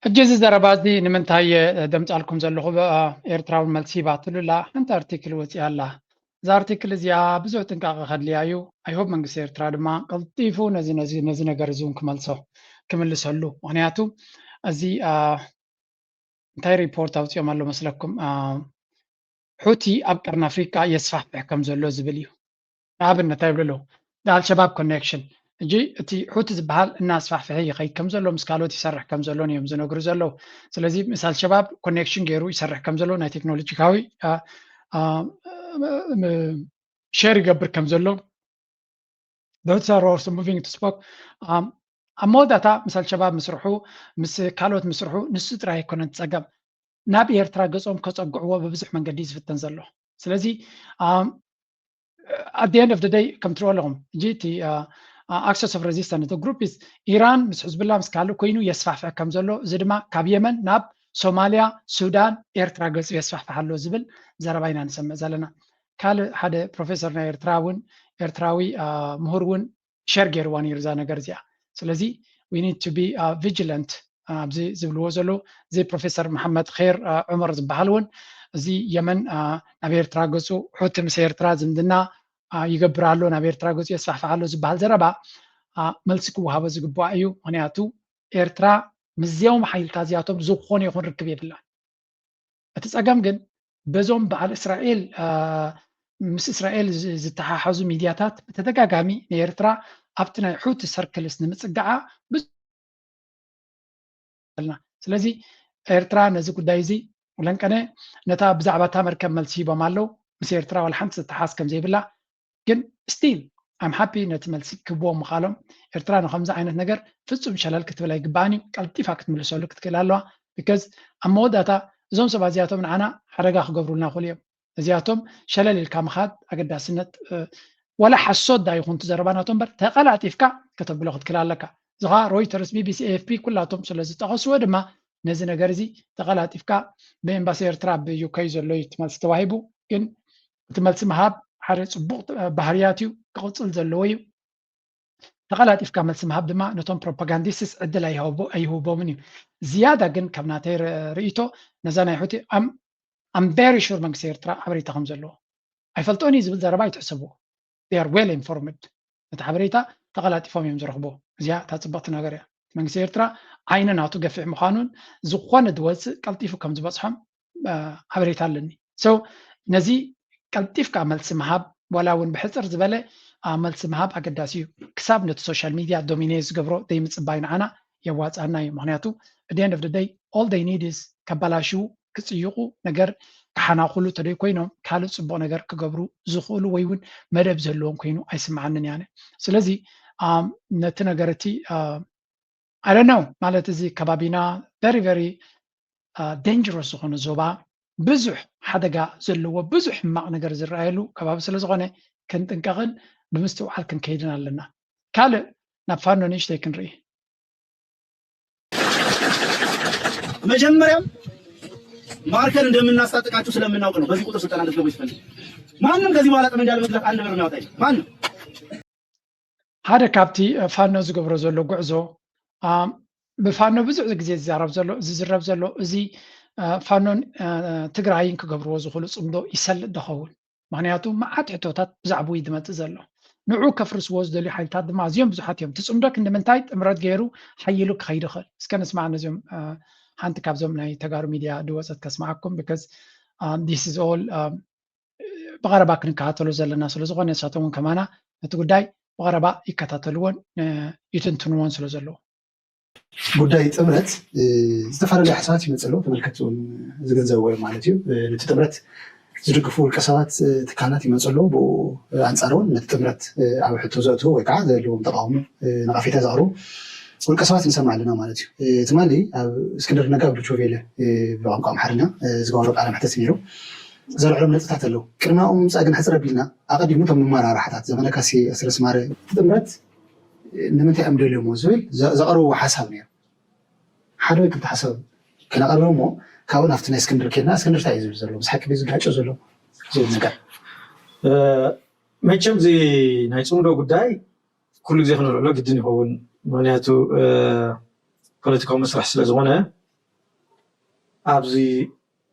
ሕጂ እዚ ዘረባ እዚ ንምንታይ ደምጻልኩም ዘለኹ? ኤርትራውን መልሲ ሂባትሉ ኣላ። ሓንቲ ኣርቲክል ወፂኣ ኣላ። እዛ ኣርቲክል እዚኣ ብዙሕ ጥንቃቐ ከድልያ እዩ። ኣይሆብ መንግስቲ ኤርትራ ድማ ቀልጢፉ ነዚ ነዚ ነዚ ነገር እዚ እውን ክመልሶ ክምልሰሉ። ምክንያቱ እዚ እንታይ ሪፖርት ኣውፂኦም ኣሎ መስለኩም? ሑቲ ኣብ ቀርኒ ኣፍሪቃ የስፋሕፍሕ ከም ዘሎ ዝብል እዩ። ንኣብነት ኣይብሉ ኣለዉ ኣልሸባብ ኮኔክሽን። እጂ እቲ ሑቲ ዝበሃል እናስፋሕፍሐ ይኸይድ ከም ዘሎ ምስ ካልኦት ይሰርሕ ከም ዘሎን እዮም ዝነግሩ ዘለዉ። ስለዚ ምስ ኣልሸባብ ኮኔክሽን ገይሩ ይሰርሕ ከም ዘሎ ናይ ቴክኖሎጂካዊ ሸር ይገብር ከም ዘሎ ዶክተር ሮርስ ሙቪንግ ቱ ስፖክ ኣብ መወዳእታ ምስ ኣልሸባብ ምስርሑ ምስ ካልኦት ምስርሑ ንሱ ጥራይ ኣይኮነን ጸገም ናብ ኤርትራ ገጾም ከጸግዕዎ ብብዙሕ መንገዲ ዝፍተን ዘሎ። ስለዚ at the end of the day ከም ትሪኦ ኣለኹም እጂ እቲ ኣክሰስ ኦፍ ሬዚስተንስ ግሩፕ ኢራን ምስ ሕዝብላ ምስ ካልእ ኮይኑ የስፋሕፍሕ ከም ዘሎ፣ እዚ ድማ ካብ የመን ናብ ሶማልያ፣ ሱዳን፣ ኤርትራ ገጹ የስፋሕፍሕ ኣሎ ዝብል ዘረባ ኢና ንሰምዕ ዘለና። ካልእ ሓደ ፕሮፌሰር ናይ ኤርትራ እውን ኤርትራዊ ምሁር እውን ሸር ገይርዋ ነይሩ እዛ ነገር እዚኣ። ስለዚ we need to be vigilant ኣብዚ ዝብልዎ ዘለዉ እዚ ፕሮፌሰር መሓመድ ር ዑመር ዝበሃል እውን እዚ የመን ናብ ኤርትራ ገፁ ሑቲ ምስ ኤርትራ ዝምድና ይገብር ኣሎ ናብ ኤርትራ ገፁ የስፋሕፍሕ ኣሎ ዝበሃል ዘረባ መልሲ ክወሃቦ ዝግባእ እዩ። ምክንያቱ ኤርትራ ምስዚኦም ሓይልታት እዚኣቶም ዝኾነ ይኹን ርክብ የብላን። እቲ ጸገም ግን በዞም በዓል እስራኤል ምስ እስራኤል ዝተሓሓዙ ሚድያታት ብተደጋጋሚ ንኤርትራ ኣብቲ ናይ ሑቲ ሰርክልስ ንምጽጋዓ ብዙ ኣለና። ስለዚ ኤርትራ ነዚ ጉዳይ እዚ ለንቀነ ነታ ብዛዕባ እታ መርከብ መልሲ ሂቦም ኣለዉ። ምስ ኤርትራ ዋላ ሓንቲ ዝተሓዝ ከም ዘይብላ ግን still I'm happy ነቲ መልሲ ክህብዎም ምኻሎም። ኤርትራ ንከምዚ ዓይነት ነገር ፍጹም ሸለል ክትብል ኣይግባኣን እዩ። ቀልጢፋ ክትምልሰሉ ክትክእል ኣለዋ። Because ኣብ መወዳእታ እዞም ሰባት እዚኣቶም ንዓና ሓደጋ ክገብሩልና ይኽእሉ እዮም። እዚኣቶም ሸለል ኢልካ ምኻድ ኣገዳስነት ወላ ሓሶት ዳ ይኹን እቲ ዘረባ ናቶም እምበር ተቐላጢፍካ ከተብሎ ክትክእል ኣለካ። እዚ ኸዓ ሮይተርስ፣ ቢቢሲ፣ ኤኤፍፒ ኩላቶም ስለ ዝጠቐስዎ ድማ ነዚ ነገር እዚ ተቐላጢፍካ ብኤምባሲ ኤርትራ ኣብ ዩኬ ዘሎ እዩ እቲ መልሲ ተዋሂቡ። ግን እቲ መልሲ ምሃብ ሓደ ፅቡቕ ባህርያት እዩ፣ ክቕፅል ዘለዎ እዩ። ተቐላጢፍካ መልሲ ምሃብ ድማ ነቶም ፕሮፓጋንዲስትስ ዕድል ኣይህቦምን እዩ። ዝያዳ ግን ካብ ናተይ ርእይቶ ነዛ ናይ ሑቲ I'm very sure መንግስቲ ኤርትራ ሓበሬታ ከም ዘለዎ ኣይፈልጦን እዩ ዝብል ዘረባ ኣይትሕሰብዎ። They are well informed። ነቲ ሓበሬታ ተቐላጢፎም እዮም ዝረኽብዎ። እዚኣ እታ ፅብቕቲ ነገር እያ። መንግስቲ ኤርትራ ዓይኒ ናቱ ገፊሕ ምዃኑን ዝኾነ ዝወፅእ ቀልጢፉ ከም ዝበፅሖም ሓበሬታ ኣለኒ። So ነዚ ቀልጢፍካ መልሲ ምሃብ ዋላ እውን ብሕፅር ዝበለ መልሲ ምሃብ ኣገዳሲ እዩ። ክሳብ ነቲ ሶሻል ሚድያ ዶሚኔት ዝገብሮ ዘይምፅባይ ንዓና የዋፅኣና እዩ። ምክንያቱ at the end of the day all they need is ከባላሽዉ ክፅይቑ ነገር ክሓናኹሉ ተደይ ኮይኖም ካልእ ፅቡቕ ነገር ክገብሩ ዝኽእሉ ወይ እውን መደብ ዘለዎም ኮይኑ ኣይስምዓንን ያነ። ስለዚ ነቲ ነገር እቲ I don't know ማለት እዚ ከባቢና very very dangerous ዝኾነ ዞባ ብዙሕ ሓደጋ ዘለዎ ብዙሕ ሕማቕ ነገር ዝረኣየሉ ከባቢ ስለ ዝኾነ ክንጥንቀቕን ብምስትውዓል ክንከይድን ኣለና። ካልእ ናብ ፋኖ ንእሽተይ ክንርኢ። መጀመሪያም ማርከር እንደምናስታጥቃችሁ ስለምናውቅ ነው። በዚህ ቁጥር ስልጠና እንድትገቡ ይፈልግ ማንም ከዚህ በኋላ ጠመንጃ ለመግዛት አንድ ብር የሚያወጣ የለም። ማንም ሓደ ካብቲ ፋኖ ዝገብሮ ዘሎ ጉዕዞ ብፋኖ ብዙሕ ግዜ ዝዛረብ ዘሎ ዝዝረብ ዘሎ እዚ ፋኖን ትግራይን ክገብርዎ ዝኽእሉ ፅምዶ ይሰልጥ ዶ ኸውን? ምክንያቱ መዓት ሕቶታት ብዛዕባኡ እዩ ዝመፅእ ዘሎ። ንዑ ከፍርስዎ ዝደልዩ ሓይልታት ድማ ኣዝዮም ብዙሓት እዮም። ትፅምዶ ክንዲ ምንታይ ጥምረት ገይሩ ሓይሉ ክኸይድ ይኽእል? እስከ ንስማዕ ነዚኦም ሓንቲ ካብዞም ናይ ተጋሩ ሚድያ ድወፀት ከስማዓኩም። Because this is all ብቐረባ ክንከታተሎ ዘለና ስለዝኾነ ንሳቶም እውን ከማና ነቲ ጉዳይ ብቐረባ ይከታተልዎን ይትንትንዎን ስለ ዘለዉ። ጉዳይ ጥምረት ዝተፈላለዩ ሓሳባት ይመፅእ ኣለዉ። ተመልከትቲ እውን ዝግንዘብዎ እዮም ማለት እዩ። ነቲ ጥምረት ዝድግፉ ውልቀ ሰባት ትካላት ይመፁ ኣለዉ። ብኡ ኣንፃር እውን ነቲ ጥምረት ኣብ ሕቶ ዘእትዉ ወይ ከዓ ዘለዎም ተቃውሞ ነቐፌታ ዘቕርቡ ውልቀ ሰባት ንሰምዕ ኣለና ማለት እዩ። ትማሊ ኣብ እስክንድር ነጋ ኣብ ዶቼ ቬለ ብቋንቋ ኣምሓርኛ ዝገበሮ ቃለ መሕተት ነይሩ። ዘልዕሎም ነጥብታት ኣለዉ። ቅድሚ ኣብኡ ምምፃእ ግን ሕፅር ኣቢልና ኣቐዲሙ እቶም መመራርሕታት ዘመነ ካሴ ኣስረስ ማረ እቲ ጥምረት ንምንታይ እዮም ደልዮሞ ዝብል ዘቕርብዎ ሓሳብ ነይሩ። ሓደ ወይ ክልተ ሓሳብ ክነቕርብ እሞ ካብኡ ናብቲ ናይ እስክንድር ከድና እስክንድር እንታይ እዩ ዝብል ዘሎ ምስ ሓቂ ድዩ ዝጋጮ ዘሎ ዝብል ነገር መቸም እዚ ናይ ፅምዶ ጉዳይ ኩሉ ግዜ ክነልዕሎ ግድን ይኸውን። ምክንያቱ ፖለቲካዊ መስርሕ ስለ ዝኾነ ኣብዚ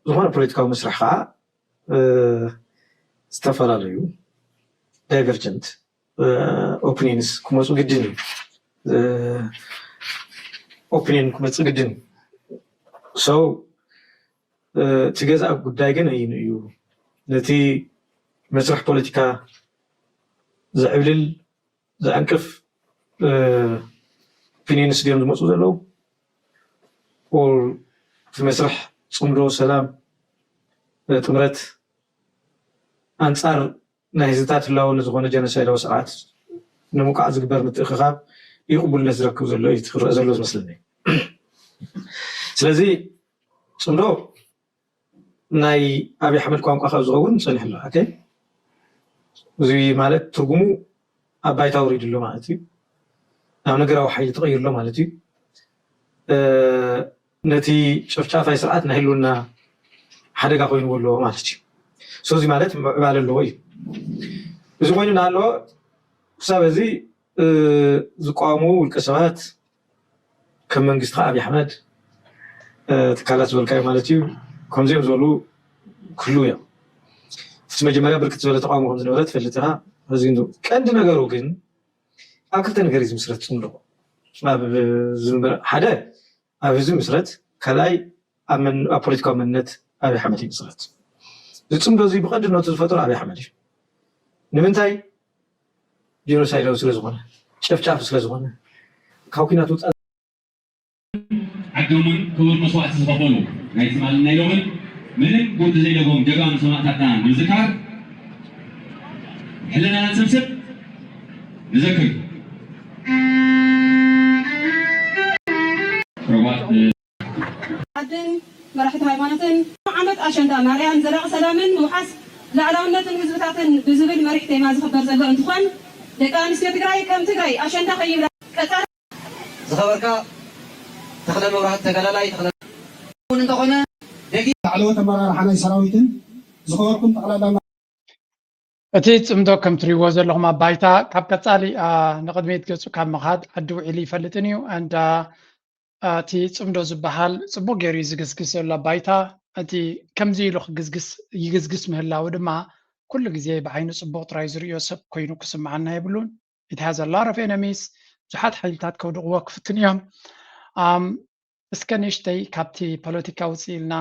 ዝኾነ ፖለቲካዊ መስርሕ ከዓ ዝተፈላለዩ divergent opinions ክመፁ ግድን እዩ። Opinion ክመፅእ ግድን እዩ። So እቲ ገዛእ ጉዳይ ግን ኣይኑ እዩ ነቲ መስርሕ ፖለቲካ ዘዕብልል ዘዕንቅፍ opinions ድዮም ዝመፁ ዘለዉ? Or እቲ መስርሕ ፅምዶ ሰላም ጥምረት ኣንፃር ናይ ህዝብታት ህላወ ንዝኾነ ጀኖሳይዳዊ ስርዓት ንምውቃዕ ዝግበር ምትእኽኻብ እዩ ቅቡልነት ዝረክብ ዘሎ እዩ እቲ ክረአ ዘሎ ዝመስለኒ። ስለዚ ፅምዶ ናይ ኣብይ ኣሕመድ ቋንቋ ካብ ዝኸውን ፀኒሑ ኣሎ። Okay? እዚ ማለት ትርጉሙ ኣብ ባይታ ወሪዱ ኣሎ ማለት እዩ። ናብ ነገራዊ ሓይሊ ተቐይሩ ኣሎ ማለት እዩ። ነቲ ጨፍጫፋይ ስርዓት ናይ ህልውና ሓደጋ ኮይንዎ ኣሎ ማለት እዩ። So እዚ ማለት ምዕባለ ኣለዎ እዩ። እዚ ኮይኑ እናሃለወ ክሳብ እዚ ዝቃወሙ ውልቀ ሰባት ከም መንግስቲ ከዓ ኣብይ ኣሕመድ ትካላት ዝበልካዮ ማለት እዩ ከምዚኦም ዝበሉ ክህልዉ እዮም። እቲ መጀመርያ ብርክት ዝበለ ተቃውሞ ከም ዝነበረ ትፈልጥ ኢኻ። እዚ ግን ቀንዲ ነገሩ ግን ኣብ ክልተ ነገር እዩ ዝምስረት ፅምዶ። ኣብ ዝምበር ሓደ ኣብ ህዝቢ ምስረት ካልኣይ ኣብ መን- ኣብ ፖለቲካዊ መንነት ኣብይ ኣሕመድ ይምስረት። እዚ ፅምዶ እዚ ብቐንድነቱ ዝፈጠሮ ኣብይ ኣሕመድ እዩ። ንምንታይ? ጄኖሳይዳዊ ስለ ዝኾነ፣ ጨፍጫፊ ስለ ዝኾነ፣ ካብ ኲናት ውፃእ ዓዶምን ክቡር መስዋእቲ ዝኸፈሉ ናይ ትማልን ናይ ሎምን ምንም ጉድ ዘይለዎም ጀጋኑ ሰማእታትና ንምዝካር ሕልናና ንሰብስብ፣ ንዘክር። ሮባት ዓድን መራሕቲ ሃይማኖትን ዓመት ኣሸንዳ ማርያም ዘላቂ ሰላምን ምውሓስ ላዕላውነትን ህዝብታትን ብዝብል መሪሕ ቴማ ዝኽበር ዘሎ እንትኾን ደቂ ኣንስትዮ ትግራይ ከም ትግራይ ኣሸንዳ ከይብላ ቀፃሊ ዝኸበርካ ተኽለ መብራህቱ ተጋዳላይ ተኽለ እውን እንተኾነ ደጊ ላዕለዎት ኣመራርሓ ናይ ሰራዊትን ዝኸበርኩም ጠቕላላ እቲ ፅምዶ ከም ትሪእዎ ዘለኹም ኣብ ባይታ ካብ ቀፃሊ ንቕድሚት ገፁ ካብ ምኻድ ዓዲ ውዒሉ ይፈልጥን እዩ and እቲ ፅምዶ ዝበሃል ፅቡቅ ገይሩ እዩ ዝግስግስ ዘሎ ኣብ ባይታ እቲ ከምዚ ኢሉ ክግስግስ ይግስግስ ምህላው ድማ ኩሉ ግዜ ብዓይኑ ፅቡቅ ጥራይ ዝርእዮ ሰብ ኮይኑ ክስምዓና የብሉን። It has a lot of enemies። ብዙሓት ሓይልታት ከውድቕዎ ክፍትን እዮም። ኣም፣ እስከ ንእሽተይ ካብቲ ፖለቲካ ውፅእ ኢልና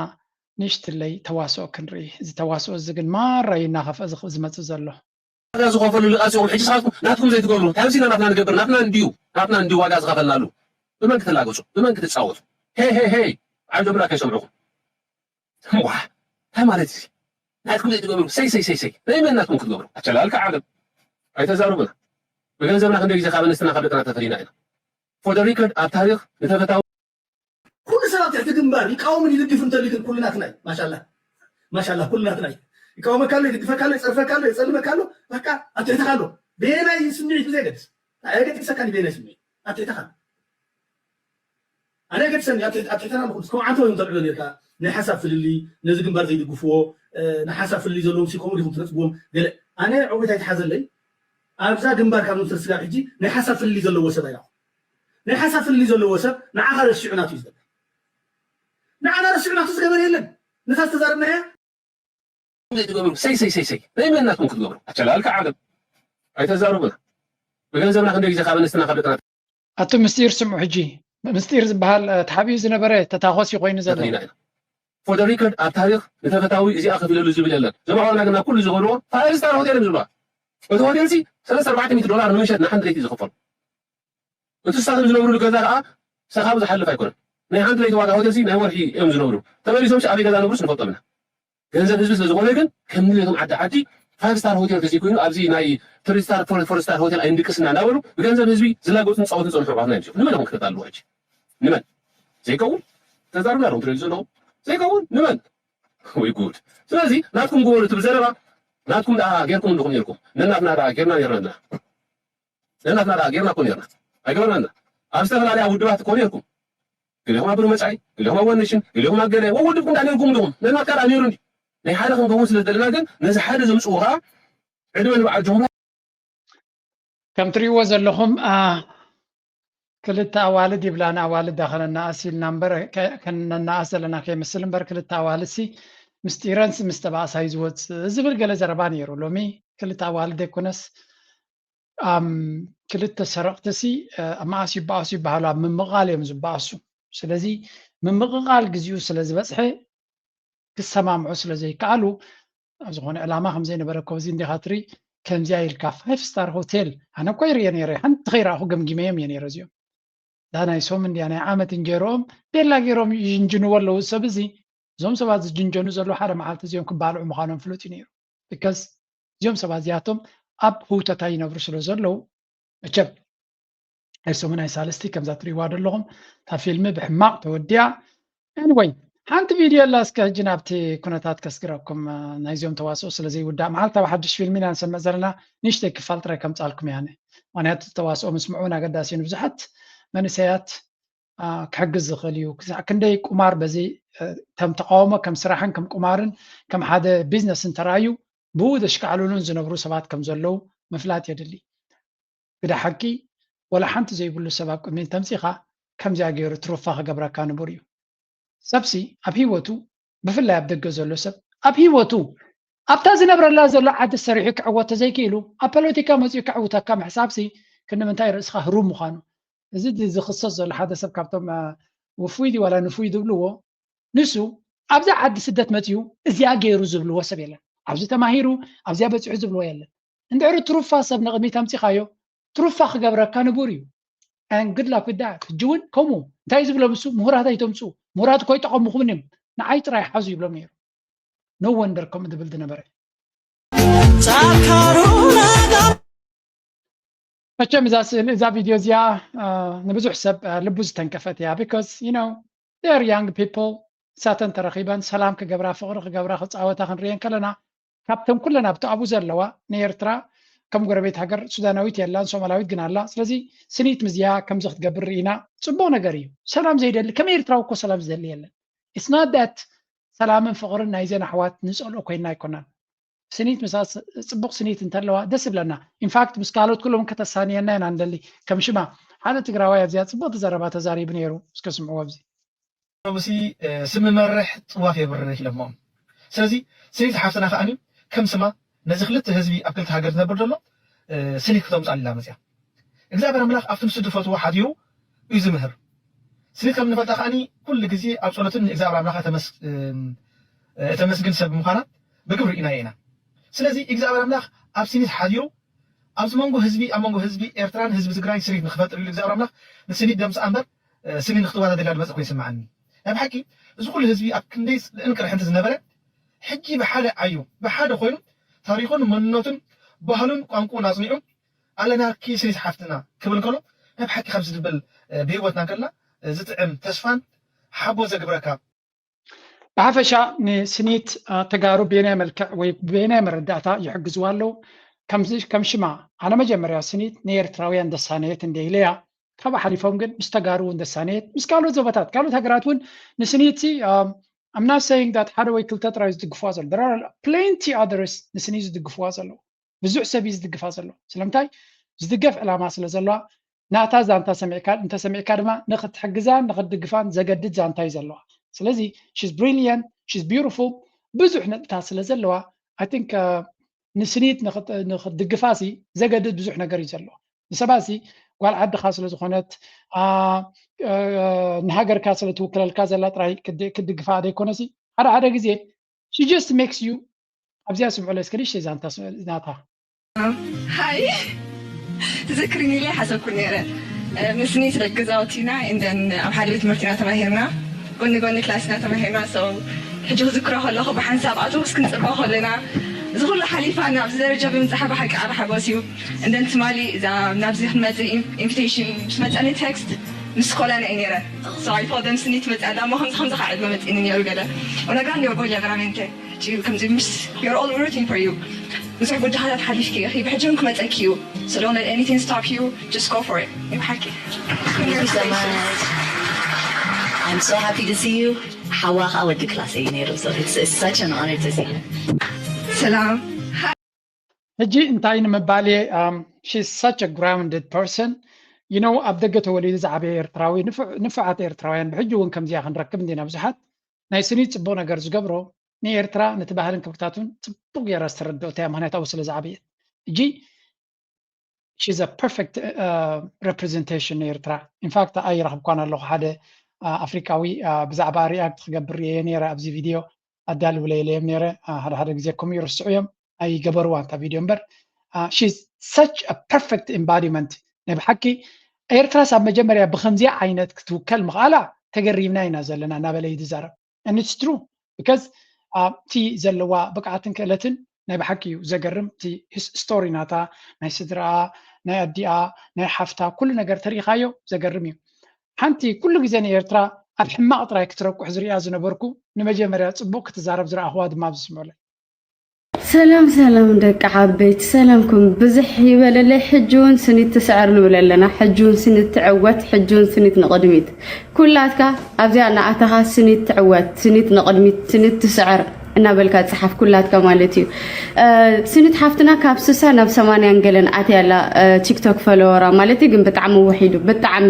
ንእሽትለይ ተዋስኦ ክንርኢ። እዚ ተዋስኦ እዚ ግን ማራ እዩ እናኸፍአ ዝኽ- ዝመፅእ ዘሎ። ዋጋ ዝኸፈሉ ልቃፂኦም ሕጂ ስኻትኩም ናትኩም ዘይትገብሩ እንታይ ኣብዚና ናትና ንገብር ናትና እንድዩ ናትና እንድዩ ዋጋ ዝኸፈልናሉ ብመን ክትላገፁ ብመን ክትፃወቱ ሄይ ሄይ ሄይ ዓንዶምና ከይሰምዑኹም ዋ እንታይ ማለት እዚ ናትኩም ዘይትገብሩ ሰይ ሰይ ሰይ ሰይ ናይ መን ናትኩም ክትገብሩ ኣቸላልካ ዓለም ኣይተዛርቡና ብገንዘብና ክንደይ ግዜ ካብ ኣንስትና ካብ ደቅና ተፈሊና ኢና for the record ኣብ ታሪክ ንተፈታዊ ኩሉ ሰብ ኣብ ትሕቲ ግንባር ይቃወምን ይድግፍ እንተልዩ ግን ኩሉ ናትና እዩ። ማሻላ ማሻላ ኩሉ ናትና እዩ። ይቃወመካ ኣሎ፣ ይድግፈካ ኣሎ፣ ይፀርፈካ ኣሎ፣ የፀልመካ ኣሎ፣ በቃ ኣብ ትሕትኻ ኣሎ። በየናይ ስምዒት ብዘየገድስ ኣየገድሰካን እዩ በየናይ ስምዒት ኣብ ትሕትኻ ኣሎ። ኣነ የገድሰኒ ኣብ ትሕቲ- ኣብ ትሕትና ኣለኹ። እስከ መዓንተ እዮም ተልዕሎ ነርካ ናይ ሓሳብ ፍልልይ ነዚ ግንባር ዘይድግፍዎ እ፣ ናይ ሓሳብ ፍልልይ ዘለዎም ሲኮምኡ ዲኹም ትነፅግዎም ገለ ኣነ ዕውት ኣይትሓዘለይ ኣብዛ ግንባር ካብ ንውሰድ ስጋብ ሕጂ ናይ ሓሳብ ፍልልይ ዘለዎ ሰብ ኣይረኹ ናይ ሓሳብ ፍልልይ ዘለዎ ሰብ ንዓኻ ረሲዑ ናቱ እዩ ዝገብር። ንዓና ረሲዑ ናቱ ዝገበር የለን። ነታ ዝተዛረብናያ ዘይትገብሩ ሰይ ሰይ ሰይ ሰይ ናይ መን ናትኩም ክትገብሩ ኣቸላልካ ዓለም ኣይተዛርቡና። ብገንዘብና ክንደይ ግዜ ካብ ኣንስትና ካብ ደቅና ኣቱ ምስጢር ስምዑ። ሕጂ ምስጢር ዝበሃል ተሓቢኡ ዝነበረ ተታኾስ እዩ ኮይኑ ዘሎ። ኢና for the record ኣብ ታሪኽ ንተፈታዊ እዚኣ ከፊለሉ ዝብል የለን። ዞም ኣሕዋትና ግን ናብ ኩሉ ዝኸድዎ five star hotel እዮም ዝብልዋ። እቲ ሆቴል ሲ ሰለስተ ኣርባዕተ ሚእቲ ዶላር ንምሸት ንሓንቲ ለይቲ ዝኽፈል። እቲ ሳቶም ዝነብሩሉ ገዛ ከዓ ሰኻቡ ዝሓልፍ ኣይኮነን። ናይ ሓንቲ ለይቲ ዋጋ ሆቴል ሲ ናይ ወርሒ እዮም ዝነብሩ። ተመሊሶም ሲ ኣበይ ገዛ ነብሩስ ንፈልጦም ኢና። ገንዘብ ህዝቢ ስለ ዝኾነ ግን ከም ንቤቶም ዓዲ ዓዲ five star hotel ተዘይኮይኑ ኣብዚ ናይ three star four star hotel ኣይንድቅስና እናበሉ ብገንዘብ ህዝቢ ዝላገጹ ዝፃወቱ ዝፀንሑ ኣሕዋትና እዮም። ንመን ኢኹም ክተታልሉ ሕጂ? ንመን? ዘይከውን ተዛርብና ዶ ትደልዩ ዘለኹም? ዘይከውን ንመን? ወይ ጉድ። ስለዚ ናትኩም ግበሩ ትብል ዘረባ ናትኩም ደኣ ጌርኩም ኣለኹም ኔርኩም። ነናትና ደኣ ጌርና ኔርና። ነናትና ደኣ ጌርና እኮ ኔርና። ኣይገበርናን። ኣብ ዝተፈላለያ ውድባት እኮ ኔርኩም። ገሌኹም ኣብ ብሩህ መጻኢ፣ ገሌኹም ኣብ ዋን ኔሽን፣ ገሌኹም ኣብ ገለ ወውድብኩም ደኣ ኔርኩም ኣለኹም። ነናትካ ደኣ ኔሩ እንዲ። ናይ ሓደ ክንከውን ስለ ዝደለና ግን ነዚ ሓደ ዘምጽኡ ኸኣ ዕድመ ንበዓል ጅምሁር ከም ትሪእዎ ዘለኹም ክልተ ኣዋልድ ይብላ። ንኣዋልድ ዳ ከነናኣስ ኢልና እምበር ከነናኣስ ዘለና ከይመስል እምበር ክልተ ኣዋልድ ሲ ምስጢረን ምስ ተባእሳ እዩ ዝወፅእ ዝብል ገለ ዘረባ ነይሩ። ሎሚ ክልተ ኣዋልድ ኣይኮነስ ክልተ ሰረቕቲ ሲ ኣብ መኣስ ይበኣሱ ይበሃሉ፣ ኣብ ምምቕቓል እዮም ዝበኣሱ። ስለዚ ምምቕቓል ግዚኡ ስለ ዝበፅሐ ክሰማምዑ ስለ ዘይከኣሉ ኣብ ዝኾነ ዕላማ ከም ዘይነበረ ኮዚ እንዲኻ ትርኢ። ከምዚኣ ኢልካ five star hotel ኣነ እኮ ይርየ ነይረ፣ ሓንቲ ከይረኣኹ ገምጊመዮም እየ ነይረ። እዚኦም ዳ ናይ ሶም እንድያ ናይ ዓመት እንጀርኦም ቤላ ገይሮም ይጅንጅንዎ ኣለዉ። ሰብ እዚ እዞም ሰባት ዝጅንጀኑ ዘለዉ ሓደ መዓልቲ እዚኦም ክባልዑ ምዃኖም ፍሉጥ እዩ ነይሩ። because እዚኦም ሰባት እዚኣቶም ኣብ ህውተታ ይነብሩ ስለ ዘለዉ መቸም ኣይሶምን ኣይሳልስቲ ከምዛ ትሪእዋ ዘለኹም እታ ፊልሚ ብሕማቕ ተወዲኣ። Anyway ሓንቲ ቪድዮ ኣላ እስከ ሕጂ ናብቲ ኩነታት ከስግረኩም። ናይዚኦም ተዋስኦ ስለ ዘይውዳእ መዓልታዊ ሓድሽ ፊልሚ ኢና ንሰምዕ ዘለና። ንእሽተይ ክፋል ጥራይ ከምፃልኩም እያ። ምክንያቱ ተዋስኦ ምስምዑ እውን ኣገዳሲ እዩ ንብዙሓት መንእሰያት ክሕግዝ ዝኽእል እዩ። ክሳዕ ክንደይ ቁማር በዚ ከም ተቃውሞ ከም ስራሕን ከም ቁማርን ከም ሓደ ቢዝነስን ተራእዩ ብኡ ዘሽካዕልሉን ዝነብሩ ሰባት ከም ዘለዉ ምፍላጥ የድሊ። ግዳ ሓቂ ወላ ሓንቲ ዘይብሉ ሰብ ኣብ ቅድሚ እንተምፂኻ ከምዚኣ ገይሩ ትሩፋ ክገብረካ ንቡር እዩ። ሰብሲ ኣብ ህይወቱ ብፍላይ ኣብ ደገ ዘሎ ሰብ ኣብ ህይወቱ ኣብታ ዝነብረላ ዘሎ ዓዲ ሰሪሑ ክዕወት ተዘይክኢሉ ኣብ ፖለቲካ መፂኡ ከዕውተካ ምሕሳብሲ ክንዲ ምንታይ ርእስኻ ህሩም ምዃኑ። እዚ ዝኽሰስ ዘሎ ሓደ ሰብ ካብቶም ውፉይ ድዩ ዋላ ንፉይ ዝብልዎ ንሱ ኣብዛ ዓዲ ስደት መፂኡ እዚኣ ገይሩ ዝብልዎ ሰብ የለን። ኣብዚ ተማሂሩ ኣብዚኣ በፂሑ ዝብልዎ የለን። እንድሕሪ ትሩፋ ሰብ ንቕድሚት ኣምፂኻዮ ትሩፋ ክገብረካ ንቡር እዩ። And good luck with that። ሕጂ እውን ከምኡ እንታይ ዝብሎም እሱ ምሁራት ኣይተምፅኡ፣ ምሁራት እኮ ይጠቐሙኹምን እዮም፣ ንዓይ ጥራይ ሓዙ ይብሎም ነይሩ። No wonder ከምኡ ዝብል ዝነበረ። መቸም እዛ ስእሊ እዛ ቪድዮ እዚኣ ንብዙሕ ሰብ ልቡ ዝተንከፈት እያ። Because you know they're young people፣ እሳተን ተረኺበን ሰላም ክገብራ ፍቕሪ ክገብራ ክፃወታ ክንሪኤን ከለና ካብተን ኩለን ኣብቲ ኣብኡ ዘለዋ ንኤርትራ ከም ጎረቤት ሃገር ሱዳናዊት የላን ሶማላዊት ግን ኣላ። ስለዚ ስኒት ምስዚኣ ከምዚ ክትገብር ርኢና ፅቡቕ ነገር እዩ። ሰላም ዘይደሊ ከም ኤርትራዊ እኮ ሰላም ዝደሊ የለን። It's not that ሰላምን ፍቕርን ናይዘን ኣሕዋት ንፀልኦ ኮይና ኣይኮናን። ስኒት ምሳ ፅቡቕ ስኒት እንተለዋ ደስ ይብለና። In fact ምስ ካልኦት ኩሎም ከተሳንየና ኢና ንደሊ። ከም ሽማ ሓደ ትግራዋይ ኣብዚኣ ፅቡቕቲ ዘረባ ተዛሪቡ ነይሩ። እስከ ስምዕዎ ኣብዚ። ሎምሲ ስም መርሕ ጥዋፍ የብርህ ኢሎሞም። ስለዚ ስኒት ሓፍትና ከዓኒ ከም ስማ ነዚ ክልተ ህዝቢ ኣብ ክልተ ሃገር ዝነብር ዘሎ ስኒት ክተምፃ ኢላ መፅያ። እግዚኣብሔር ኣምላኽ ኣብቲ ንሱ ዝፈትዎ ሓዲሩ እዩ ዝምህር። ስኒት ከም ንፈልጣ ከዓኒ ኩሉ ግዜ ኣብ ጸሎትን ንእግዚኣብሔር ኣምላኽ እተመስግን ሰብ ምዃና ብግብሪ ርኢናዮ ኢና። ስለዚ እግዚኣብሔር ኣምላኽ ኣብ ስኒት ሓዲሩ ኣብዚ መንጎ ህዝቢ ኣብ መንጎ ህዝቢ ኤርትራን ህዝቢ ትግራይን ስኒት ንክፈጥር ኢሉ እግዚኣብሔር ኣምላኽ ንስኒት ደምስኣ እምበር ስኒት ንክትዋዳደላ ዝመጸ ኮይኑ ይስምዓኒ። ናይ ብሓቂ እዚ ኩሉ ህዝቢ ኣብ ክንደይ ጽልእን ቅርሕንቲ ዝነበረ ሕጂ ብሓደ ዓዩ ብሓደ ኮይኑ ታሪኹን መንነቱን ባህሉን ቋንቁን ኣጽኒዑ ኣለናኪ ስኒት ሓፍትና ክብል እንከሎ ናይ ብሓቂ ከምዚ ዝብል ብህይወትና እንከልና ዝጥዕም ተስፋን ሓቦ ዘግብረካ። ብሓፈሻ ንስኒት ተጋሩ በየናይ መልክዕ ወይ በየናይ መረዳእታ ይሕግዝዋ ኣለዉ? ከም ሽማ ኣነ መጀመርያ ስኒት ንኤርትራውያን ደሳነየት እንደ ኢለያ ካብ ሓሊፎም ግን ምስ ተጋሩ እውን ደሳነየት ምስ ካልኦት ዞባታት ካልኦት ሃገራት እውን ንስኒት I'm not saying that ሓደ ወይ ክልተ ጥራይ ዝድግፍዋ ዘሎ there are plenty others ንስኒት ዝድግፍዋ ዘለዉ ብዙሕ ሰብ እዩ ዝድግፋ ዘሎ። ስለምንታይ ዝድገፍ ዕላማ ስለ ዘለዋ ናታ ዛንታ ሰሚዕካ እንተሰሚዕካ ድማ ንክትሕግዛን ንክትድግፋን ዘገድድ ዛንታ እዩ ዘለዋ። ስለዚ she's brilliant, she's beautiful ብዙሕ ነጥብታት ስለ ዘለዋ I think ንስኒት ንኽት- ንኽትድግፋ ሲ ዘገድድ ብዙሕ ነገር እዩ ዘሎ። ንሰባ ሲ ጓል ዓድኻ ስለ ዝኾነት፣ አ፣ አ፣ ንሃገርካ ስለ ትውክለልካ ዘላ ጥራይ ክድ- ክትድግፋ ዘይኮነ ሲ ሓደ ሓደ ግዜ she just makes you ኣብዚኣ ስምዑ ለስከ ንእሽተይ ዛንታ ስ- ናታ ሃይ ትዘክርኒ ኢለ ሓሰብኩ ነይረ። ምስኒ ስለ ገዛውቲና እንደን ኣብ ሓደ ቤት ትምህርቲ ኢና ተማሂርና፣ ጎኒ ጎኒ ክላስ ኢና ተማሂርና። ሰው ሕጂ ክዝክሮ ከለኹ ብሓንሳብ ኣውቶቡስ ክንፅበ ከለና እዚ ኩሉ ሓሊፋ ናብዚ ደረጃ ብምብፃሓ ብሓቂ ዓቢ ሓጎስ እዩ። እንደን ትማሊ እዛ ናብዚ ክንመፅእ ኢንቪቴሽን ምስ መፀኒ ቴክስት ምስ ኮለና እዩ ነይረ። So I told them ስኒ ትመፅእ ኣላ እሞ ከምዚ ከምዚ ከዓ ዕድመ መፂእኒ ነይሩ ገለ። Una grande orgoglio veramente. ሕጂ ከምዚ ምስ you're all rooting for you። ብዙሕ ጉዳኻታት ሓሊፍኪ ኢኺ፣ ብሕጂ እውን ክመፀኪ እዩ። So don't let anything stop you, just go for it. ይብሓቂ። Thank you so much. I'm so happy to see you. ሓዋ ከዓ ወዲ ክላሰይ እዩ ነይሩ። So it's, it's such an honor to see you. ሰላም። ሕጂ እንታይ ንምባል እየ? Um, she's such a grounded person. You know, ኣብ ደገ ተወሊዱ ዝዓበየ ኤርትራዊ፣ ንፉ- ንፉዓት ኤርትራውያን ብሕጂ እውን ከምዚኣ ክንረክብ እንዲና ብዙሓት። ናይ ስኒት ፅቡቕ ነገር ዝገብሮ ንኤርትራ፣ ነቲ ባህልን ክብርታቱን ፅቡቕ ገይራ ዝተረድኦ እያ፣ ምክንያቱ ኣብኡ ስለ ዝዓበየት። ሕጂ she's a perfect uh, representation ንኤርትራ። In fact ኣይረኽብኳን ኣለኹ ሓደ uh, ኣፍሪካዊ uh, ብዛዕባ ሪኣክት ክገብር እየ ነይረ ኣብዚ ቪድዮ ኣዳልውለ ኢለዮም ነይረ። Uh, ሓደ ሓደ ግዜ ከምኡ ይርስዑ እዮም፣ ኣይገበርዋን እታ ቪድዮ እምበር። Uh, she's such a perfect embodiment ናይ ብሓቂ ኤርትራስ ኣብ መጀመርያ ብከምዚኣ ዓይነት ክትውከል ምኽኣላ ተገሪምና ኢና ዘለና እናበለ እዩ ዝዛረብ። And it's true because እቲ ዘለዋ ብቅዓትን ክእለትን ናይ ብሓቂ እዩ ዘገርም። እቲ ስቶሪ ናታ ናይ ስድራኣ ናይ ኣዲኣ ናይ ሓፍታ ኩሉ ነገር ተሪኻዮ ዘገርም እዩ። ሓንቲ ኩሉ ግዜ ንኤርትራ ኣብ ሕማቕ ጥራይ ክትረቁሕ ዝሪኣ ዝነበርኩ ንመጀመርያ ፅቡቕ ክትዛረብ ዝረኣኽዋ ድማ ኣብዚ ስምዑለይ። ሰላም ሰላም ደቂ ዓበይቲ ሰላምኩም ብዝሕ ይበለለይ። ሕጂ እውን ስኒት ትስዕር ንብል ኣለና። ሕጂ እውን ስኒት ትዕወት፣ ሕጂ እውን ስኒት ንቕድሚት። ኩላትካ ኣብዚኣ እናኣተኻ ስኒት ትዕወት፣ ስኒት ንቕድሚት፣ ስኒት ትስዕር እናበልካ ጸሓፍ ኩላትካ ማለት እዩ። ስኒት ሓፍትና ካብ ስሳ ናብ ሰማንያን ገለን ኣትያ ኣላ ቲክቶክ ፈለወራ ማለት እዩ። ግን ብጣዕሚ ውሒዱ ብጣዕሚ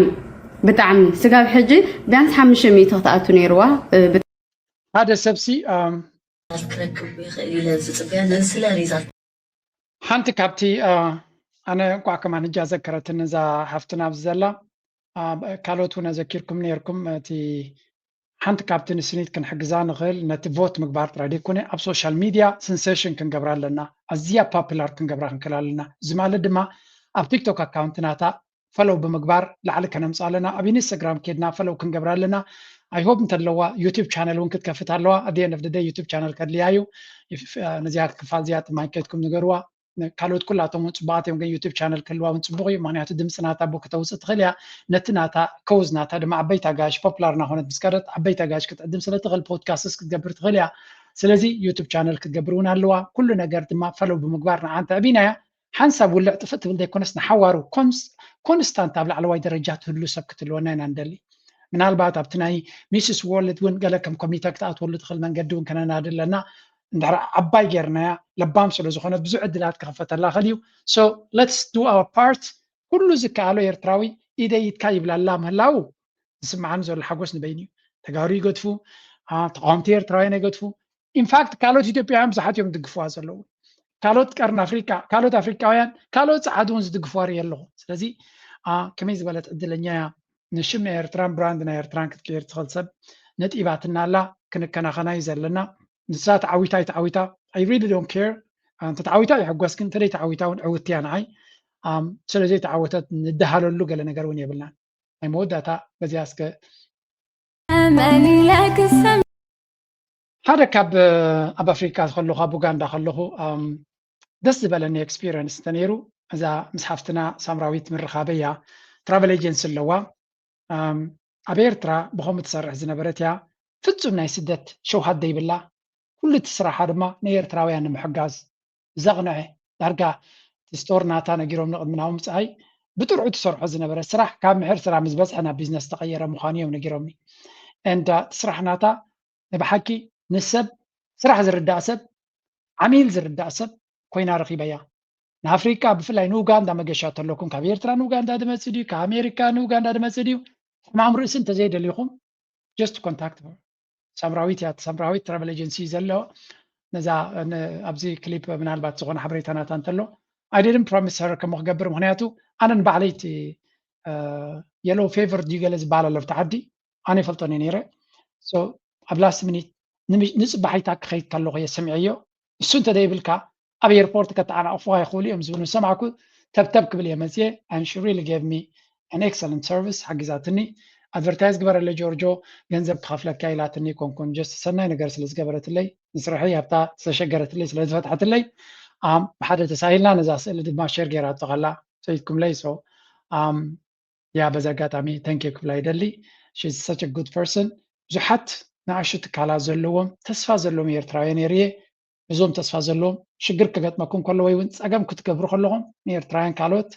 ብጣዕሚ ስጋብ ሕጂ ቢያንስ ሓሙሽተ ሚእቲ ክትኣቱ ነይርዋ። ሓደ ሰብሲ ክረክብ ይኽእል ኢለ ዝፅበያ ነዚ ስለ ሪዛልት ሓንቲ ካብቲ ኣነ እንኳዕ ከማን እጃ ዘከረትን እዛ ሓፍትና ኣብዚ ዘላ ካልኦት እውን ኣዘኪርኩም ነርኩም እቲ ሓንቲ ካብቲ ንስኒት ክንሕግዛ ንኽእል ነቲ ቮት ምግባር ጥራይ ደይኮነ ኣብ ሶሻል ሚድያ ስንሴሽን ክንገብራ ኣለና። ኣዝያ ፓፕላር ክንገብራ ክንክእል ኣለና። እዚ ማለት ድማ ኣብ ቲክቶክ ኣካውንት ናታ ፈሎው ብምግባር ላዕሊ ከነምፅኣ ኣለና። ኣብ ኢንስታግራም ኬድና ፈሎው ክንገብራ ኣለና። I hope እንተለዋ ዩቱብ ቻነል እውን ክትከፍት ኣለዋ። At the end of the day ዩቱብ ቻነል ከድልያ እዩ። ነዚኣ ክፋል እዚኣ ጥማይ ከድኩም ንገርዋ። ካልኦት ኩላቶም እውን ፅቡቃት እዮም፣ ግን ዩቱብ ቻነል ክህልዋ እውን ፅቡቅ እዩ። ምክንያቱ ድምፂ ናታ ቡ ከተውፅእ ትኽእል እያ። ነቲ ናታ ከውዝ ናታ ድማ ዓበይቲ ኣጋይሽ ፖፕላር እናኾነት ምስ ከደት ዓበይቲ ኣጋይሽ ክትዕድም ስለ ትኽእል ፖድካስትስ ክትገብር ትኽእል እያ። ስለዚ ዩቱብ ቻነል ክትገብር እውን ኣለዋ። ኩሉ ነገር ድማ ፈሎው ብምግባር ንዓንተ ኣቢናያ ሓንሳብ ውልዕ ጥፍእ ትብል ዘይኮነስ ንሓዋሩ ኮንስታንት ኣብ ላዕለዋይ ደረጃ ትህሉ ሰብ ክትህልወና ኢና ንደሊ። ምናልባት ኣብቲ ናይ ሚስስ ወርልድ እውን ገለ ከም ኮሚተ ክትኣትወሉ ትኽእል መንገዲ እውን ከነናዲ ኣለና። እንድሕር ዓባይ ጌርናያ ለባም ስለ ዝኾነት ብዙሕ ዕድላት ክኸፈተላ ኽእል እዩ። So let's do our part። ኩሉ ዝከኣሎ ኤርትራዊ ኢደይ ኢድካ ይብላላ ምህላው ዝስምዓኒ ዘሎ ሓጎስ ንበይኑ እዩ። ተጋሩ ይገድፉ፣ ተቃወምቲ ኤርትራውያን ይገድፉ። ኢንፋክት ካልኦት ኢትዮጵያውያን ብዙሓት እዮም ዝድግፍዋ ዘለዉ። ካልኦት ቀርኒ ኣፍሪቃ፣ ካልኦት ኣፍሪቃውያን፣ ካልኦት ጸዓዱ እውን ዝድግፍዋ ርኢ ኣለኹ። ስለዚ ከመይ ዝበለት ዕድለኛ እያ። ንሽም ናይ ኤርትራን ብራንድ ናይ ኤርትራን ክትቅይር ትኽእል ሰብ ነጢባትና ኣላ። ክንከናኸና እዩ ዘለና። ንሳ ተዓዊታ ኣይተዓዊታ I really don't care። እንተተዓዊታ ይሕጎስ፣ ግን እንተደይ ተዓዊታ እውን ዕውቲ እያ ንዓይ። ስለዘይተዓወተት ንደሃለሉ ገለ ነገር እውን የብልናን። ናይ መወዳእታ በዚኣ እስከ ሓደ ካብ ኣብ ኣፍሪካ ከለኹ ኣብ ኡጋንዳ ከለኹ ደስ ዝበለኒ ኤክስፒሪየንስ እንተነይሩ እዛ ምስ ሓፍትና ሳምራዊት ምርኻበይ እያ። ትራቨል ኤጀንሲ ኣለዋ። ኣብ ኤርትራ ብኸምኡ ትሰርሕ ዝነበረት እያ። ፍጹም ናይ ስደት ሸውሃት ዘይብላ፣ ኩሉ እቲ ስራሓ ድማ ንኤርትራውያን ንምሕጋዝ ዘቕንዐ። ዳርጋ እቲ ስቶር ናታ ነጊሮምኒ ቅድሚ ናብ ምፅኣይ ብጥርዑ ትሰርሖ ዝነበረ ስራሕ ካብ ምሕር ስራሕ ምስ በዝሐ ናብ ቢዝነስ ዝተቐየረ ምዃኑ እዮም ነጊሮምኒ። And እቲ ስራሕ ናታ ንብሓቂ ንሰብ ስራሕ ዝርዳእ ሰብ ዓሚል ዝርዳእ ሰብ ኮይና ረኺበያ። ንኣፍሪቃ ብፍላይ ንኡጋንዳ መገሻ ተለኩም ካብ ኤርትራ ንኡጋንዳ ድመጽእ ድዩ ካብ ኣሜሪካ ንኡጋንዳ ድመጽእ ድዩ ሕማም ርእሲ እንተዘይደሊኹም just contact ሳምራዊት እያ። ሳምራዊት ትራቨል ኤጀንሲ ዘለዎ ነዛ ኣብዚ ክሊፕ ምናልባት ዝኾነ ሓበሬታ ናታ እንተሎ፣ I didn't promise her ከምኡ ክገብር፣ ምክንያቱ ኣነ ንባዕለይ እቲ yellow fever ድዩ ገለ ዝበሃል ኣሎ ኣብቲ ዓዲ፣ ኣነ ይፈልጦን እየ ነይረ። ኣብ last minute ንፅባሒታ ክኸይድ ከለኹ እየ ሰሚዐዮ። እሱ እንተ ዘይብልካ ኣብ ኤርፖርት ከተዓናቕፉኻ ይኽእሉ እዮም ዝብል ምስ ሰማዕኩ ተብተብ ክብል እየ መፅየ። And she really gave me an excellent service፣ ሓጊዛትኒ። ኣድቨርታይዝ ግበረለይ ጆርጆ፣ ገንዘብ ክኸፍለካ ኢላትኒ ኮንኮን፣ just ሰናይ ነገር ስለ ዝገበረትለይ፣ ንስርሐይ ኣብታ ዝተሸገረትለይ ስለ ዝፈትሐትለይ ብሓደ ተሳሂልና። ነዛ ስእሊ ድማ ሸር ገይራቶ ከላ ሰይድኩምለይ። ሶ ያ በዚ ኣጋጣሚ ተንኪ ክብላ ይደሊ። She's such a good person። ብዙሓት ንኣሽቱ ትካላት ዘለዎም ተስፋ ዘለዎም ኤርትራውያን የርእየ። እዞም ተስፋ ዘለዎም ሽግር ክገጥመኩም ከሎ ወይ እውን ፀገም ክትገብሩ ከለኹም ንኤርትራውያን ካልኦት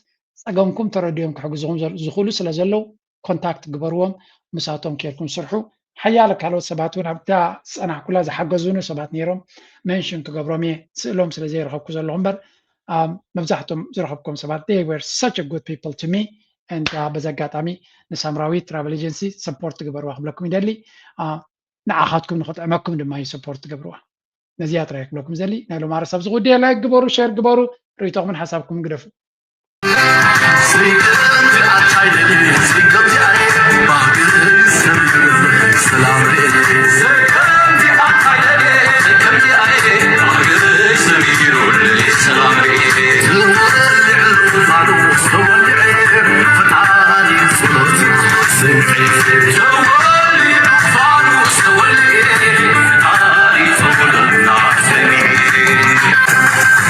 ፀገምኩም ተረዲኦም ክሕግዝኹም ዝኽእሉ ስለ ዘለዉ ኮንታክት ግበርዎም፣ ምሳቶም ኬርኩም ስርሑ። ሓያለ ካልኦት ሰባት እውን ኣብታ ዝፀናሕኩላ ዝሓገዙኒ ሰባት ነይሮም፣ መንሽን ክገብሮም እየ፣ ስእሎም ስለ ዘይረኸብኩ ዘለኹ እምበር መብዛሕቶም ዝረኸብኩም ሰባት they were such a good people to me። And በዚ ኣጋጣሚ ንሳምራዊት ትራቨል ኤጀንሲ ሰፖርት ግበርዋ ክብለኩም ይደሊ። ንዓኻትኩም ንክጥዕመኩም ድማ እዩ ሰፖርት ትገብርዋ። ነዚኣ ጥራይ ክብለኩም ዘሊ። ናይ ሎማረ ሰብ ዝጉድየ ላይክ ግበሩ፣ ሸር ግበሩ፣ ርእይቶኹምን ሓሳብኩምን ግደፉ።